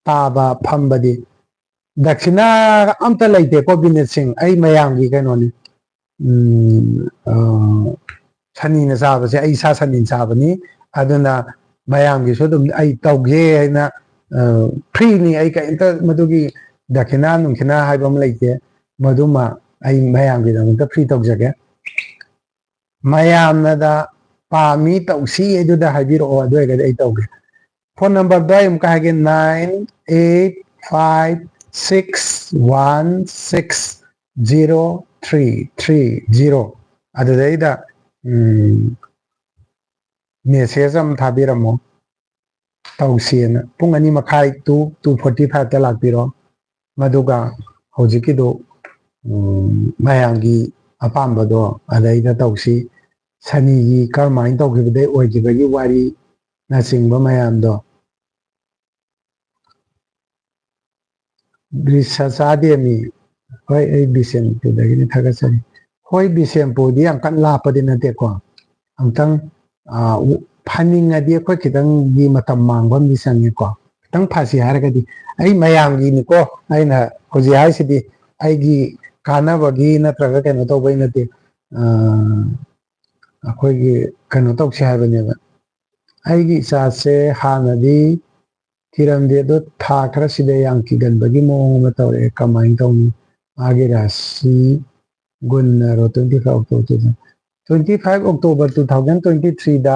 ꯇꯥꯕ, ꯐꯝꯕꯗꯤ꯫ ꯗꯈꯤꯅꯥ ꯑꯝꯇ ꯂꯩꯇꯦꯀꯣ ꯕꯤꯅꯤꯠ ꯁꯤꯡ꯫ ꯑꯩ ꯃꯌꯥꯝꯒꯤ ꯀꯩꯅꯣꯅꯤ꯫ ꯎꯝ, ꯑ, ꯁꯅꯤꯅ ꯆꯥꯕꯁꯦ ꯑꯩ ꯏꯁꯥ ꯁꯅꯤꯅ ꯆꯥꯕꯅꯤ꯫ ꯑꯗꯨꯅ ꯃꯌꯥꯝꯒꯤꯁꯨ ꯑꯗꯨꯝ ꯑꯩ ꯇꯧꯒꯦ ꯍꯥꯏꯅ, ꯑ, ꯐ꯭ꯔꯤꯅꯤ꯫ ꯑꯩ ꯀꯔꯤꯝꯇ ꯃꯗꯨꯒꯤ ꯗꯈꯤꯅꯥ ꯅꯨꯡꯈꯤꯅꯥ ꯍꯥꯏꯕ ꯑꯃ ꯂꯩꯇꯦ꯫ ꯃꯗꯨꯃ ꯑꯩ ꯃꯌꯥꯝꯒꯤꯗꯃꯛꯇ ꯐ꯭ꯔꯤ ꯇꯧꯖꯒꯦ꯫ ꯃꯌꯥꯝꯅꯗ ꯄꯥꯝꯃꯤ ꯇꯧꯁꯤ ꯑꯗꯨꯗ ꯍꯥꯏꯕꯤꯔꯛꯑꯣ, ꯑꯗꯨ ꯑꯣꯏꯔꯒꯗꯤ ꯑꯩ ꯇꯧꯒꯦ꯫ ꯐꯣꯟ ꯅꯝꯕꯔꯗꯣ ꯑꯩ ꯑꯃꯨꯛꯀ ꯍꯥꯏꯒꯦ, nine eight five six one six zero three three zero꯫ ꯑꯗꯨꯗꯩꯗ, ꯎꯝ, ꯃꯦꯁꯦꯖ ꯑꯃ ꯊꯥꯕꯤꯔꯝꯃꯣ꯫ ꯇꯧꯁꯦꯅ꯫ ꯄꯨꯡ ꯑꯅꯤ ꯃꯈꯥꯏ to two forty five ꯇ ꯂꯥꯛꯄꯤꯔꯣ꯫ ꯃꯗꯨꯒ ꯍꯧꯖꯤꯛꯀꯤꯗꯣ, ꯎꯝ, ꯃꯌꯥꯝꯒꯤ ꯑꯄꯥꯝꯕꯗꯣ ꯑꯗꯩꯗ ꯇꯧꯁꯤ꯫ ꯁꯅꯤꯒꯤ ꯀꯔꯝꯍꯥꯏꯅ ꯇꯧꯈꯤꯕꯗꯩ ꯑꯣꯏꯈꯤꯕꯒꯤ ꯋꯥꯔꯤꯅꯆꯤꯡꯕ ꯃꯌꯥꯝꯗꯣ꯫ ꯒ꯭ꯔꯤꯁ ꯆꯥꯗꯦꯃꯤ꯫ ꯍꯣꯏ, ꯑꯩ ꯕꯤꯁꯦꯝꯄꯨꯔꯗꯒꯤꯅꯤ, ꯊꯥꯒꯠꯆꯔꯤ꯫ ꯍꯣꯏ, ꯕꯤꯁꯦꯝꯄꯨꯔꯗꯤ ꯌꯥꯝ ꯀꯟꯅ ꯂꯥꯞꯄꯗꯤ ꯅꯠꯇꯦꯀꯣ꯫ ꯑꯃꯨꯛꯇꯪ, ꯑ, ꯎ-, ꯐꯅꯤꯡꯉꯗꯤ ꯑꯩꯈꯣꯏ ꯈꯤꯇꯪꯗꯤ ꯃꯇꯝ ꯃꯥꯡꯕ ꯑꯃꯗꯤ ꯆꯪꯉꯦꯀꯣ꯫ ꯈꯤꯇꯪ ꯐꯁꯤ ꯍꯥꯏꯔꯒꯗꯤ ꯑꯩ ꯃꯌꯥꯝꯒꯤꯅꯤꯀꯣ꯫ ꯑꯩꯅ ꯍꯧꯖꯤꯛ ꯍꯥꯏꯁꯤꯗꯤ ꯑꯩꯒꯤ ꯀꯥꯟꯅꯕꯒꯤ ꯅꯠꯇ꯭ꯔꯒ ꯀꯩꯅꯣ ꯇꯧꯕꯩ ꯅꯠꯇꯦ꯫ ꯑ, ꯑꯩꯈꯣꯏꯒꯤ ꯀꯩꯅꯣ ꯇꯧꯁꯤ ꯍꯥꯏꯕꯅꯦꯕ꯫ ꯑꯩꯒꯤ ꯏꯆꯥꯁꯦ ꯍꯥꯟꯅꯗꯤ ꯊꯤꯔꯝꯗꯦ, ꯑꯗꯣ ꯊꯥ ꯈꯔꯁꯤꯗ ꯌꯥꯝ ꯀꯤꯒꯟꯕꯒꯤ ꯃꯑꯣꯡ ꯑꯃ ꯇꯧꯔꯛꯑꯦ꯫ ꯀꯃꯥꯏꯅ ꯇꯧꯅꯤ? ꯃꯥꯒꯤ ꯔꯥꯁꯤ ꯒꯨꯟꯅꯔꯣ? Twenty five October, twenty five October two thousand twenty three ꯗ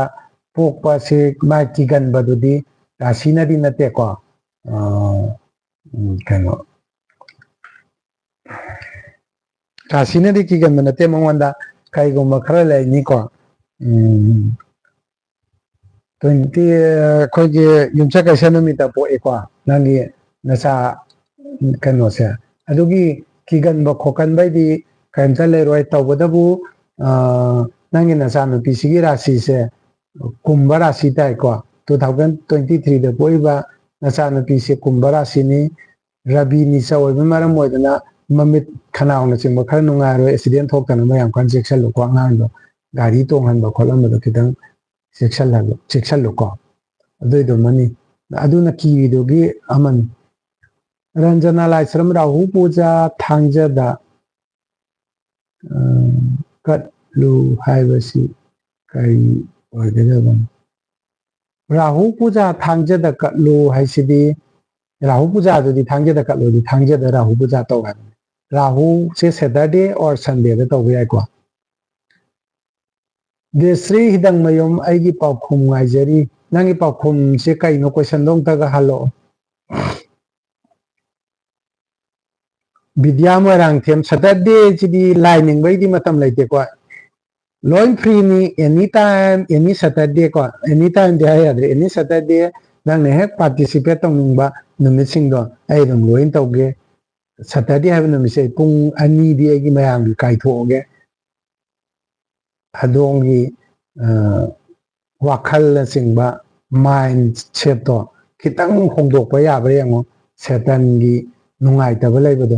ꯄꯣꯛꯄꯁꯦ ꯃꯥ ꯀꯤꯒꯟꯕꯗꯨꯗꯤ ꯔꯥꯁꯤꯅꯗꯤ ꯅꯠꯇꯦꯀꯣ꯫ ꯑ, ꯎꯝ, ꯀꯩꯅꯣ, ꯔꯥꯁꯤꯅꯗꯤ ꯀꯤꯒꯟꯕ ꯅꯠꯇꯦ꯫ ꯃꯉꯣꯟꯗ ꯀꯩꯒꯨꯝꯕ ꯈꯔ ꯂꯩꯅꯤꯀꯣ꯫ ꯎꯝ, twenty, ꯑꯩꯈꯣꯏꯒꯤ ꯌꯨꯝꯁꯀꯩꯁ ꯅꯨꯃꯤꯠꯇ ꯄꯣꯛꯏꯀꯣ ꯅꯪꯒꯤ ꯅꯆꯥ, ꯀꯩꯅꯣꯁꯦ꯫ ꯑꯗꯨꯒꯤ ꯀꯤꯒꯟꯕ ꯈꯣꯠꯀꯟꯕꯩꯗꯤ ꯀꯔꯤꯝꯇ ꯂꯩꯔꯣꯏ꯫ ꯇꯧꯕꯇꯕꯨ, ꯑ, ꯅꯪꯒꯤ ꯅꯆꯥꯅꯨꯄꯤꯁꯤꯒꯤ ꯔꯥꯁꯤꯁꯦ ꯀꯨꯝꯕ ꯔꯥꯁꯤ ꯇꯥꯏꯀꯣ꯫ Two thousand twenty three ꯗ ꯄꯣꯛꯏꯕ ꯅꯆꯥꯅꯨꯄꯤꯁꯦ ꯀꯨꯝꯚ ꯔꯥꯁꯤꯅꯤ, ꯔꯕꯤ ꯅꯤꯆ ꯑꯣꯏꯕ ꯃꯔꯝ ꯑꯣꯏꯗꯅ ꯃꯃꯤꯠ ꯈꯅꯥꯎꯅꯆꯤꯡꯕ ꯈꯔ ꯅꯨꯡꯉꯥꯏꯔꯣꯏ, ꯑꯦꯛꯁꯤꯗꯦꯟ ꯊꯣꯛꯇꯅꯕ ꯌꯥꯝ ꯀꯟꯅ ꯆꯦꯛꯁꯤꯜꯂꯨꯀꯣ꯫ ꯑꯉꯥꯡꯗꯣ ꯒꯥꯔꯤ ꯇꯣꯡꯍꯟꯕ ꯈꯣꯠꯍꯟꯕꯗꯣ ꯈꯤꯇꯪ ꯆꯦꯛꯁꯤꯜꯍꯜꯂꯨ, ꯆꯦꯛꯁꯤꯜꯂꯨꯀꯣ꯫ ꯑꯗꯨꯏꯗꯨꯃꯅꯤ꯫ ꯑꯗꯨꯅ ꯀꯤꯔꯤꯗꯨꯒꯤ ꯑꯃꯅꯤ꯫ ꯔꯟꯖꯅꯥ ꯂꯥꯏꯁ꯭ꯔꯝ ꯔꯥꯍꯨ ꯄꯨꯖꯥ ꯊꯥꯡꯖꯗ, ꯑ, ꯀꯠꯂꯨ ꯍꯥꯏꯕꯁꯤ ꯀꯔꯤ ꯑꯣꯏꯒꯗꯕꯅꯣ? ꯔꯥꯍꯨ ꯄꯨꯖꯥ ꯊꯥꯡꯖꯗ ꯀꯠꯂꯨ ꯍꯥꯏꯁꯤꯗꯤ, ꯔꯥꯍꯨ ꯄꯨꯖꯥꯗꯨꯗꯤ ꯊꯥꯡꯖꯗ ꯀꯠꯂꯨꯗꯤ ꯊꯥꯡꯖꯗ ꯔꯥꯍꯨ ꯄꯨꯖꯥ ꯇꯧ ꯍꯥꯏꯕꯅꯤ꯫ ꯔꯥꯍꯨꯁꯦ Saturday or Sundayꯗ ꯇꯧꯕ ꯌꯥꯏꯀꯣ꯫ ꯗꯦꯁ꯭ꯔꯤ ꯍꯤꯗꯪꯃꯌꯨꯝ, ꯑꯩꯒꯤ ꯄꯥꯎꯈꯨꯝ ꯉꯥꯏꯖꯔꯤ꯫ ꯅꯪꯒꯤ ꯄꯥꯎꯈꯨꯝꯁꯦ ꯀꯩꯅꯣ? Questionꯗꯣ ꯑꯝꯇꯒ ꯍꯜꯂꯛꯑꯣ꯫ ꯕꯤꯗ꯭ꯌꯥ ꯃꯣꯏꯔꯥꯡꯊꯦꯝ, Saturdayꯁꯤꯗꯤ ꯂꯥꯏ ꯅꯤꯡꯕꯩꯗꯤ ꯃꯇꯝ ꯂꯩꯇꯦꯀꯣ, ꯂꯣꯏ freeꯅꯤ, any time, any Saturday ꯀꯣ, any timeꯗꯤ ꯍꯥꯏ ꯌꯥꯗ꯭ꯔꯦ, any Saturday ꯅꯪꯅ ꯍꯦꯛ participate ꯇꯧꯅꯤꯡꯕ ꯅꯨꯃꯤꯠꯁꯤꯡꯗꯣ ꯑꯩ ꯑꯗꯨꯝ ꯂꯣꯏ ꯇꯧꯒꯦ꯫ Saturday ꯍꯥꯏꯕ ꯅꯨꯃꯤꯠꯁꯦ ꯑꯩ ꯄꯨꯡ ꯑꯅꯤꯗꯤ ꯑꯩꯒꯤ ꯃꯌꯥꯝꯒꯤ ꯀꯥꯏꯊꯣꯛꯑꯒꯦ꯫ ꯑꯗꯣꯝꯒꯤ, ꯑ, ꯋꯥꯈꯜꯅꯆꯤꯡꯕ, mindsetꯇꯣ ꯈꯤꯇꯪ ꯍꯣꯡꯗꯣꯛꯄ ꯌꯥꯕ꯭ꯔꯥ ꯌꯦꯡꯉꯣ, ꯁꯦꯇꯟꯒꯤ ꯅꯨꯡꯉꯥꯏꯇꯕ ꯂꯩꯕꯗꯣ꯫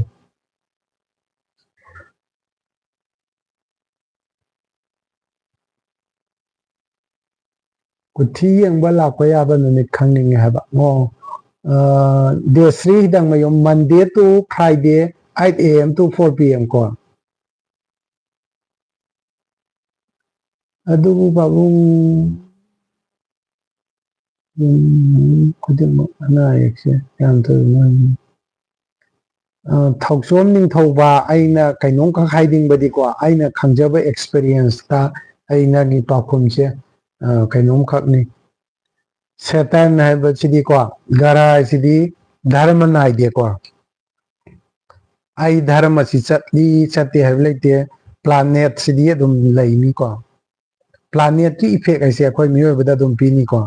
ꯀꯨꯊꯤ ꯌꯦꯡꯕ ꯂꯥꯛꯄ ꯌꯥꯕ ꯅꯨꯃꯤꯠ ꯈꯪꯅꯤꯡꯉꯦ ꯍꯥꯏꯕ꯫ ꯑꯣ, ꯑ, ꯗꯦꯁ꯭ꯔꯤ ꯍꯤꯗꯪꯃꯌꯨꯝ, Monday to Friday, eight A M to four P M ꯀꯣ꯫ ꯑꯗꯨꯕꯨ ꯄꯥꯕꯨꯡ, ꯎꯝ, ꯈꯨꯗꯤꯡꯃꯛ ꯑꯅꯥ ꯑꯌꯦꯛꯁꯦ ꯌꯥꯝ ꯇꯣꯏꯅ, ꯑ, ꯊꯧꯆꯣꯝ ꯅꯤꯡꯊꯧꯕ, ꯑꯩꯅ ꯀꯩꯅꯣꯝꯈꯛ ꯍꯥꯏꯅꯤꯡꯕꯗꯤꯀꯣ, ꯑꯩꯅ ꯈꯪꯖꯕ experienceꯇ ꯑꯩꯅꯒꯤ ꯄꯥꯎꯈꯨꯝꯁꯦ, ꯑ, ꯀꯩꯅꯣꯝꯈꯛꯅꯤ꯫ ꯁꯦꯇꯟ ꯍꯥꯏꯕꯁꯤꯗꯤꯀꯣ, ꯒ꯭ꯔꯍꯁꯤꯗꯤ ꯙꯔꯃ ꯅꯥꯏꯗꯦꯀꯣ꯫ ꯑꯩ ꯙꯔꯃꯁꯤ ꯆꯠꯂꯤ ꯆꯠꯇꯦ ꯍꯥꯏꯕ ꯂꯩꯇꯦ, planetꯁꯤꯗꯤ ꯑꯗꯨꯝ ꯂꯩꯅꯤꯀꯣ꯫ Planetꯀꯤ effect ꯍꯥꯏꯁꯦ ꯑꯩꯈꯣꯏ ꯃꯤꯑꯣꯏꯕꯗ ꯑꯗꯨꯝ ꯄꯤꯅꯤꯀꯣ꯫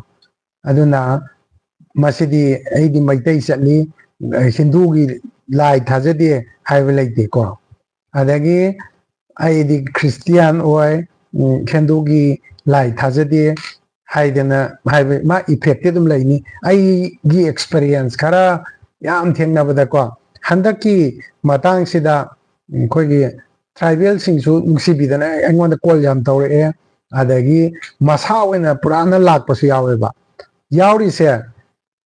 ꯑꯗꯨꯅ ꯃꯁꯤꯗꯤ ꯑꯩꯗꯤ ꯃꯩꯇꯩ ꯆꯠꯂꯤ, ꯍꯤꯟꯗꯨꯒꯤ ꯂꯥꯏ ꯊꯥꯖꯗꯦ ꯍꯥꯏꯕ ꯂꯩꯇꯦꯀꯣ꯫ ꯑꯗꯒꯤ ꯑꯩꯗꯤ Christian ꯑꯣꯏ, ꯎꯝ, ꯍꯤꯟꯗꯨꯒꯤ ꯂꯥꯏ ꯊꯥꯖꯗꯦ, ꯍꯥꯏꯗꯅ ꯍꯥꯏꯕ ꯃꯥ ꯏꯐꯦꯛꯇꯤ ꯑꯗꯨꯝ ꯂꯩꯅꯤ꯫ ꯑꯩꯒꯤ ꯑꯦꯛꯁꯄꯤꯔꯤꯌꯦꯟꯁ ꯈꯔ ꯌꯥꯝ ꯊꯦꯡꯅꯕꯗꯀꯣ, ꯍꯟꯗꯛꯀꯤ ꯃꯇꯥꯡꯁꯤꯗ ꯑꯩꯈꯣꯏꯒꯤ ꯇ꯭ꯔꯥꯏꯕꯦꯜꯁꯤꯡꯁꯨ ꯅꯨꯡꯁꯤꯕꯤꯗꯅ ꯑꯩꯉꯣꯟꯗ ꯀꯣꯜ ꯌꯥꯝ ꯇꯧꯔꯛꯑꯦ꯫ ꯑꯗꯒꯤ ꯃꯁꯥ ꯑꯣꯏꯅ ꯄꯨꯔꯥꯅ ꯂꯥꯛꯄꯁꯨ ꯌꯥꯎꯋꯦꯕ꯫ ꯌꯥꯎꯔꯤꯁꯦ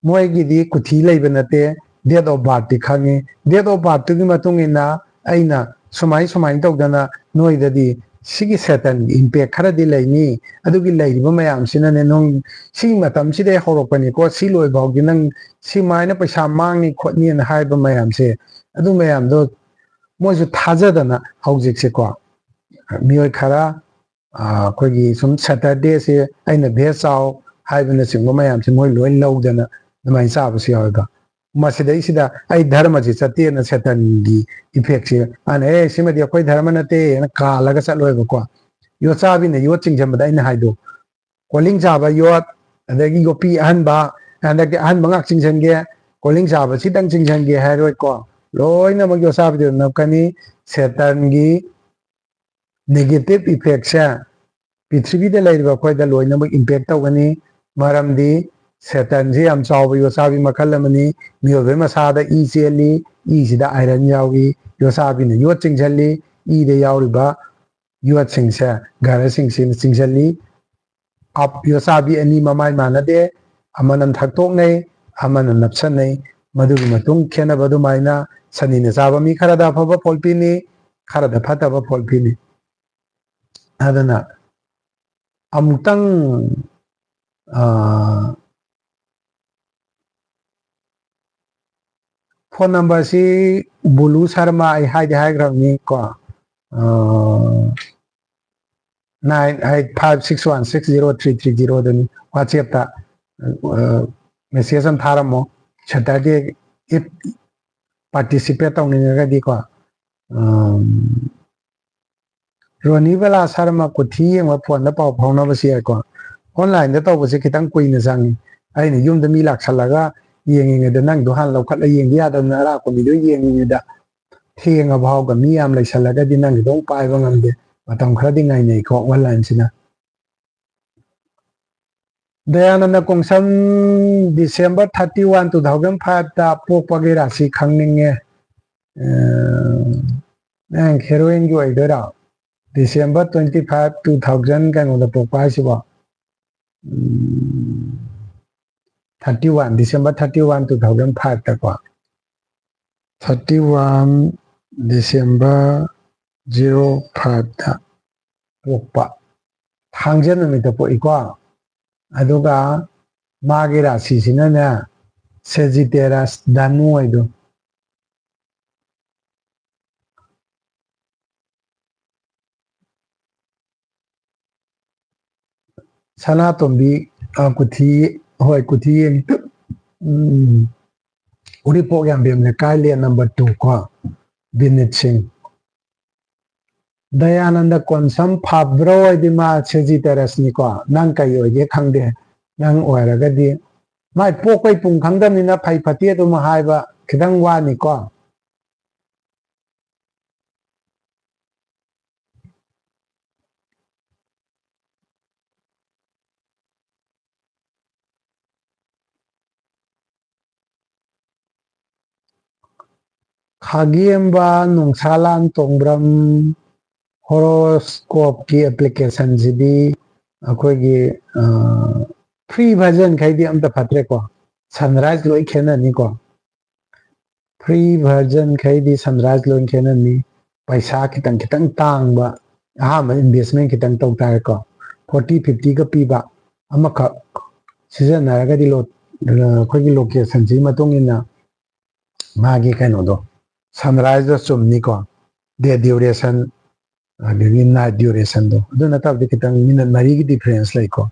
ꯃꯣꯏꯒꯤꯗꯤ ꯀꯨꯊꯤ ꯂꯩꯕ ꯅꯠꯇꯦ, date of birth ꯇꯤ ꯈꯪꯉꯤ꯫ Date of birth ꯇꯨꯒꯤ ꯃꯇꯨꯡ ꯏꯟꯅ ꯑꯩꯅ ꯁꯨꯃꯥꯏ ꯁꯨꯃꯥꯏꯅ ꯇꯧꯗꯅ ꯅꯣꯏꯗꯗꯤ ꯁꯤꯒꯤ ꯁꯦꯇꯟꯒꯤ ꯏꯝꯄꯦꯛ ꯈꯔꯗꯤ ꯂꯩꯅꯤ, ꯑꯗꯨꯒꯤ ꯂꯩꯔꯤꯕ ꯃꯌꯥꯝꯁꯤꯅꯅꯦ, ꯅꯪ ꯁꯤꯒꯤ ꯃꯇꯝꯁꯤꯗꯩ ꯍꯧꯔꯛꯄꯅꯤꯀꯣ, ꯁꯤ ꯂꯣꯏꯐꯥꯎꯗꯤ ꯅꯪ ꯁꯤꯃꯥꯏꯅ ꯄꯩꯁꯥ ꯃꯥꯡꯅꯤ ꯈꯣꯠꯅꯤꯅ ꯍꯥꯏꯕ ꯃꯌꯥꯝꯁꯦ, ꯑꯗꯨ ꯃꯌꯥꯝꯗꯣ ꯃꯣꯏꯁꯨ ꯊꯥꯖꯗꯅ ꯍꯧꯖꯤꯛꯁꯦꯀꯣ ꯃꯤꯑꯣꯏ ꯈꯔ ꯑꯩꯈꯣꯏꯒꯤ ꯁꯨꯝ ꯁꯦꯇꯔꯗꯦꯁꯦ ꯑꯩꯅ ꯚꯦꯖ ꯆꯥꯎ ꯍꯥꯏꯕꯅꯆꯤꯡꯕ ꯃꯌꯥꯝꯁꯦ ꯃꯣꯏ ꯂꯣꯏ ꯂꯧꯗꯅ ꯑꯗꯨꯃꯥꯏꯅ ꯆꯥꯕꯁꯨ ꯌꯥꯎꯋꯦꯕ꯫ ꯃꯁꯤꯗꯩꯁꯤꯗ ꯑꯩ ꯙꯔꯃꯁꯤ ꯆꯠꯇꯦꯅ ꯁꯦꯇꯟꯒꯤ ꯏꯐꯦꯛꯁꯦ ꯑꯅ ꯑꯦ ꯁꯤꯃꯗꯤ ꯑꯩꯈꯣꯏ ꯙꯔꯃ ꯅꯠꯇꯦꯅ ꯀꯥꯜꯂꯒ ꯆꯠꯂꯣꯏꯕꯀꯣ꯫ ꯌꯣꯠꯆꯥꯕꯤꯅ ꯌꯣꯠ ꯆꯤꯡꯁꯤꯟꯕꯗ ꯑꯩꯅ ꯍꯥꯏꯗꯣ, ꯀꯣꯂꯤꯡ ꯆꯥꯕ ꯌꯣꯠ, ꯑꯗꯒꯤ ꯌꯣꯠꯄꯤ ꯑꯍꯟꯕ, ꯍꯟꯗꯛꯀꯤ ꯑꯍꯟꯕ ꯉꯥꯛ ꯆꯤꯡꯁꯤꯟꯒꯦ, ꯀꯣꯂꯤꯡ ꯆꯥꯕꯁꯤꯗꯪ ꯆꯤꯡꯁꯤꯟꯒꯦ ꯍꯥꯏꯔꯣꯏꯀꯣ꯫ ꯂꯣꯏꯅꯃꯛ ꯌꯣꯠꯆꯥꯕꯤꯗ ꯅꯞꯀꯅꯤ꯫ ꯁꯦꯇꯟꯒꯤ ꯅꯦꯒꯦꯇꯤꯞ ꯏꯐꯦꯛꯁꯦ ꯄ꯭ꯔꯤꯊꯤꯕꯤꯗ ꯂꯩꯔꯤꯕ ꯑꯩꯈꯣꯏꯗ ꯂꯣꯏꯅꯃꯛ ꯏꯝꯄꯦꯛ ꯇꯧꯒꯅꯤ꯫ ꯃꯔꯝꯗꯤ ꯁꯦꯇꯟꯁꯤ ꯌꯥꯝ ꯆꯥꯎꯕ ꯌꯣꯠꯆꯥꯕꯤ ꯃꯈꯜ ꯑꯃꯅꯤ꯫ ꯃꯤꯑꯣꯏꯕꯒꯤ ꯃꯁꯥꯗ ꯏ ꯆꯦꯜꯂꯤ, ꯏꯁꯤꯗ ꯑꯥꯏꯔꯟ ꯌꯥꯎꯏ꯫ ꯌꯣꯠꯆꯥꯕꯤꯅ ꯌꯣꯠ ꯆꯤꯡꯁꯤꯜꯂꯤ, ꯏꯗ ꯌꯥꯎꯔꯤꯕ ꯌꯣꯠꯁꯤꯡꯁꯦ, ꯒ꯭ꯔꯍꯁꯤꯡꯁꯤꯅ ꯆꯤꯡꯁꯤꯜꯂꯤ꯫ ꯑꯞ ꯌꯣꯠꯆꯥꯕꯤ ꯑꯅꯤ ꯃꯃꯥꯏ ꯃꯥꯟꯅꯗꯦ, ꯑꯃꯅ ꯊꯛꯇꯣꯛꯅꯩ, ꯑꯃꯅ ꯅꯞꯁꯟꯅꯩ꯫ ꯃꯗꯨꯒꯤ ꯃꯇꯨꯡ ꯈꯦꯠꯅꯕ ꯑꯗꯨꯃꯥꯏꯅ ꯁꯅꯤꯅ ꯆꯥꯕ ꯃꯤ ꯈꯔꯗ ꯑꯐꯕ ꯐꯣꯜ ꯄꯤꯅꯤ, ꯈꯔꯗ ꯐꯠꯇꯕ ꯐꯣꯜ ꯄꯤꯅꯤ꯫ ꯑꯗꯨꯅ ꯑꯃꯨꯛꯇꯪ ꯐꯣꯟ ꯅꯝꯕꯔꯁꯤ ꯕꯨꯂꯨ ꯁꯔꯃ ꯑꯩ ꯍꯥꯏꯗꯤ ꯍꯥꯏꯈ꯭ꯔꯕꯅꯤ ꯀꯣ, nine eight five six one six zero three three zero ꯗꯅꯤ꯫ ꯋꯥꯆꯦꯞꯇ ꯃꯦꯁꯦꯖ ꯑꯃ ꯊꯥꯔꯝꯃꯣ꯫ ꯁꯦꯇꯔꯗꯦ ꯏꯐ ꯄꯥꯔꯇꯤꯁꯤꯄꯦꯠ ꯇꯧꯅꯤꯡꯉꯒꯗꯤꯀꯣ꯫ ꯔꯣꯅꯤꯕꯂꯥ ꯁꯔꯃ ꯀꯨꯊꯤ ꯌꯦꯡꯕ ꯐꯣꯟꯗ ꯄꯥꯎ ꯐꯥꯎꯅꯕꯁꯨ ꯌꯥꯏꯀꯣ꯫ ꯑꯣꯟꯂꯥꯏꯟꯗ ꯇꯧꯕꯁꯦ ꯈꯤꯇꯪ ꯀꯨꯏꯅ ꯆꯪꯉꯤ꯫ ꯑꯩꯅ ꯌꯨꯝꯗ ꯃꯤ ꯂꯥꯛꯁꯜꯂꯒ ꯌꯦꯡꯉꯤꯉꯩꯗ ꯅꯪꯗꯣ ꯍꯥꯟꯅ ꯂꯧꯈꯠꯂ ꯌꯦꯡꯕ ꯌꯥꯗꯕꯅꯤꯅ ꯑꯔꯥꯛꯄ ꯃꯤꯗꯣ ꯌꯦꯡꯉꯤꯉꯩꯗ ꯊꯦꯡꯉ ꯐꯥꯎꯒ ꯃꯤ ꯌꯥꯝ ꯂꯩꯁꯜꯂꯒꯗꯤ ꯅꯪꯒꯤꯗꯣ ꯑꯃꯨꯛ ꯄꯥꯏꯕ ꯉꯝꯗꯦ꯫ ꯃꯇꯝ ꯈꯔꯗꯤ ꯉꯥꯏꯅꯩꯀꯣ ꯑꯣꯟꯂꯥꯏꯟꯁꯤꯅ꯫ Dayananda ꯀꯣꯡꯁꯝ, December thirty one, two thousand five ꯇ ꯄꯣꯛꯄꯒꯤ ꯔꯥꯁꯤ ꯈꯪꯅꯤꯡꯉꯦ꯫ ꯑ, ꯅꯪ heroine ꯒꯤ ꯑꯣꯏꯗꯣꯏꯔꯣ? December twenty five, two thousand ꯀꯩꯅꯣꯗ ꯄꯣꯛꯄ ꯍꯥꯏꯁꯤꯕꯣ? ꯎꯝ, thirty one, December thirty one, two thousand five ꯇꯀꯣ꯫ Thirty one December zero five ꯇ ꯄꯣꯛꯄ, ꯊꯥꯡꯖ ꯅꯨꯃꯤꯠꯇ ꯄꯣꯛꯏꯀꯣ꯫ ꯑꯗꯨꯒ ꯃꯥꯒꯤ ꯔꯥꯁꯤꯁꯤꯅꯅꯦ, Sagittarius, ꯙꯅꯨ ꯍꯥꯏꯗꯣ꯫ ꯁꯅꯥꯇꯣꯝꯕꯤ, ꯑ, ꯀꯨꯊꯤ, ꯍꯣꯏ, ꯀꯨꯊꯤ, ꯎꯝ, ꯎꯔꯤꯄꯣꯛ ꯌꯥꯝꯕꯦꯝ ꯂꯩꯀꯥꯏ, ꯂꯦꯟ number two ꯀꯣ, ꯕꯤꯅꯤꯠ ꯁꯤꯡ꯫ ꯗꯌꯥꯅꯟꯗ ꯀꯣꯟꯁꯝ ꯐꯥꯕ꯭ꯔꯣ ꯍꯥꯏꯗꯤ ꯃꯥ Sagittarius ꯅꯤꯀꯣ, ꯅꯪ ꯀꯩ ꯑꯣꯏꯒꯦ ꯈꯪꯗꯦ, ꯅꯪ ꯑꯣꯏꯔꯒꯗꯤ ꯃꯥꯏ ꯄꯣꯛꯄꯩ ꯄꯨꯡ ꯈꯪꯗꯕꯅꯤꯅ ꯐꯩ ꯐꯠꯇꯦ ꯑꯗꯨꯝ ꯍꯥꯏꯕ ꯈꯤꯇꯪ ꯋꯥꯅꯤꯀꯣ꯫ ꯈꯥꯒꯦꯝꯕ ꯅꯣꯡꯁꯥꯂꯥꯟ ꯇꯣꯡꯕ꯭ꯔꯝ, horoscope ꯀꯤ application ꯁꯤꯗꯤ ꯑꯩꯈꯣꯏꯒꯤ, ꯑ, free version ꯈꯩꯗꯤ ꯑꯝꯇ ꯐꯠꯇ꯭ꯔꯦꯀꯣ, sunrise ꯂꯣꯏ ꯈꯦꯠꯅꯅꯤꯀꯣ꯫ Free version ꯈꯩꯗꯤ sunrise ꯂꯣꯏ ꯈꯦꯠꯅꯅꯤ꯫ ꯄꯩꯁꯥ ꯈꯤꯇꯪ ꯈꯤꯇꯪ ꯇꯥꯡꯕ, ꯑꯍꯥꯟꯕ investment ꯈꯤꯇꯪ ꯇꯧ ꯇꯥꯔꯦꯀꯣ, forty fifty ꯒ ꯄꯤꯕ ꯑꯃꯈꯛ ꯁꯤꯖꯤꯟꯅꯔꯒꯗꯤ ꯂꯣ-, ꯑꯩꯈꯣꯏꯒꯤ location ꯁꯤꯒꯤ ꯃꯇꯨꯡ ꯏꯟꯅ ꯃꯥꯒꯤ ꯀꯩꯅꯣꯗꯣ, sunrise ꯗꯣ ꯆꯨꯝꯅꯤꯀꯣ, day duration, ꯑꯗꯒꯤ night duration ꯗꯣ, ꯑꯗꯨ ꯅꯠꯇꯕꯗꯤ ꯈꯤꯇꯪ minute ꯃꯔꯤꯒꯤ difference ꯂꯩꯀꯣ,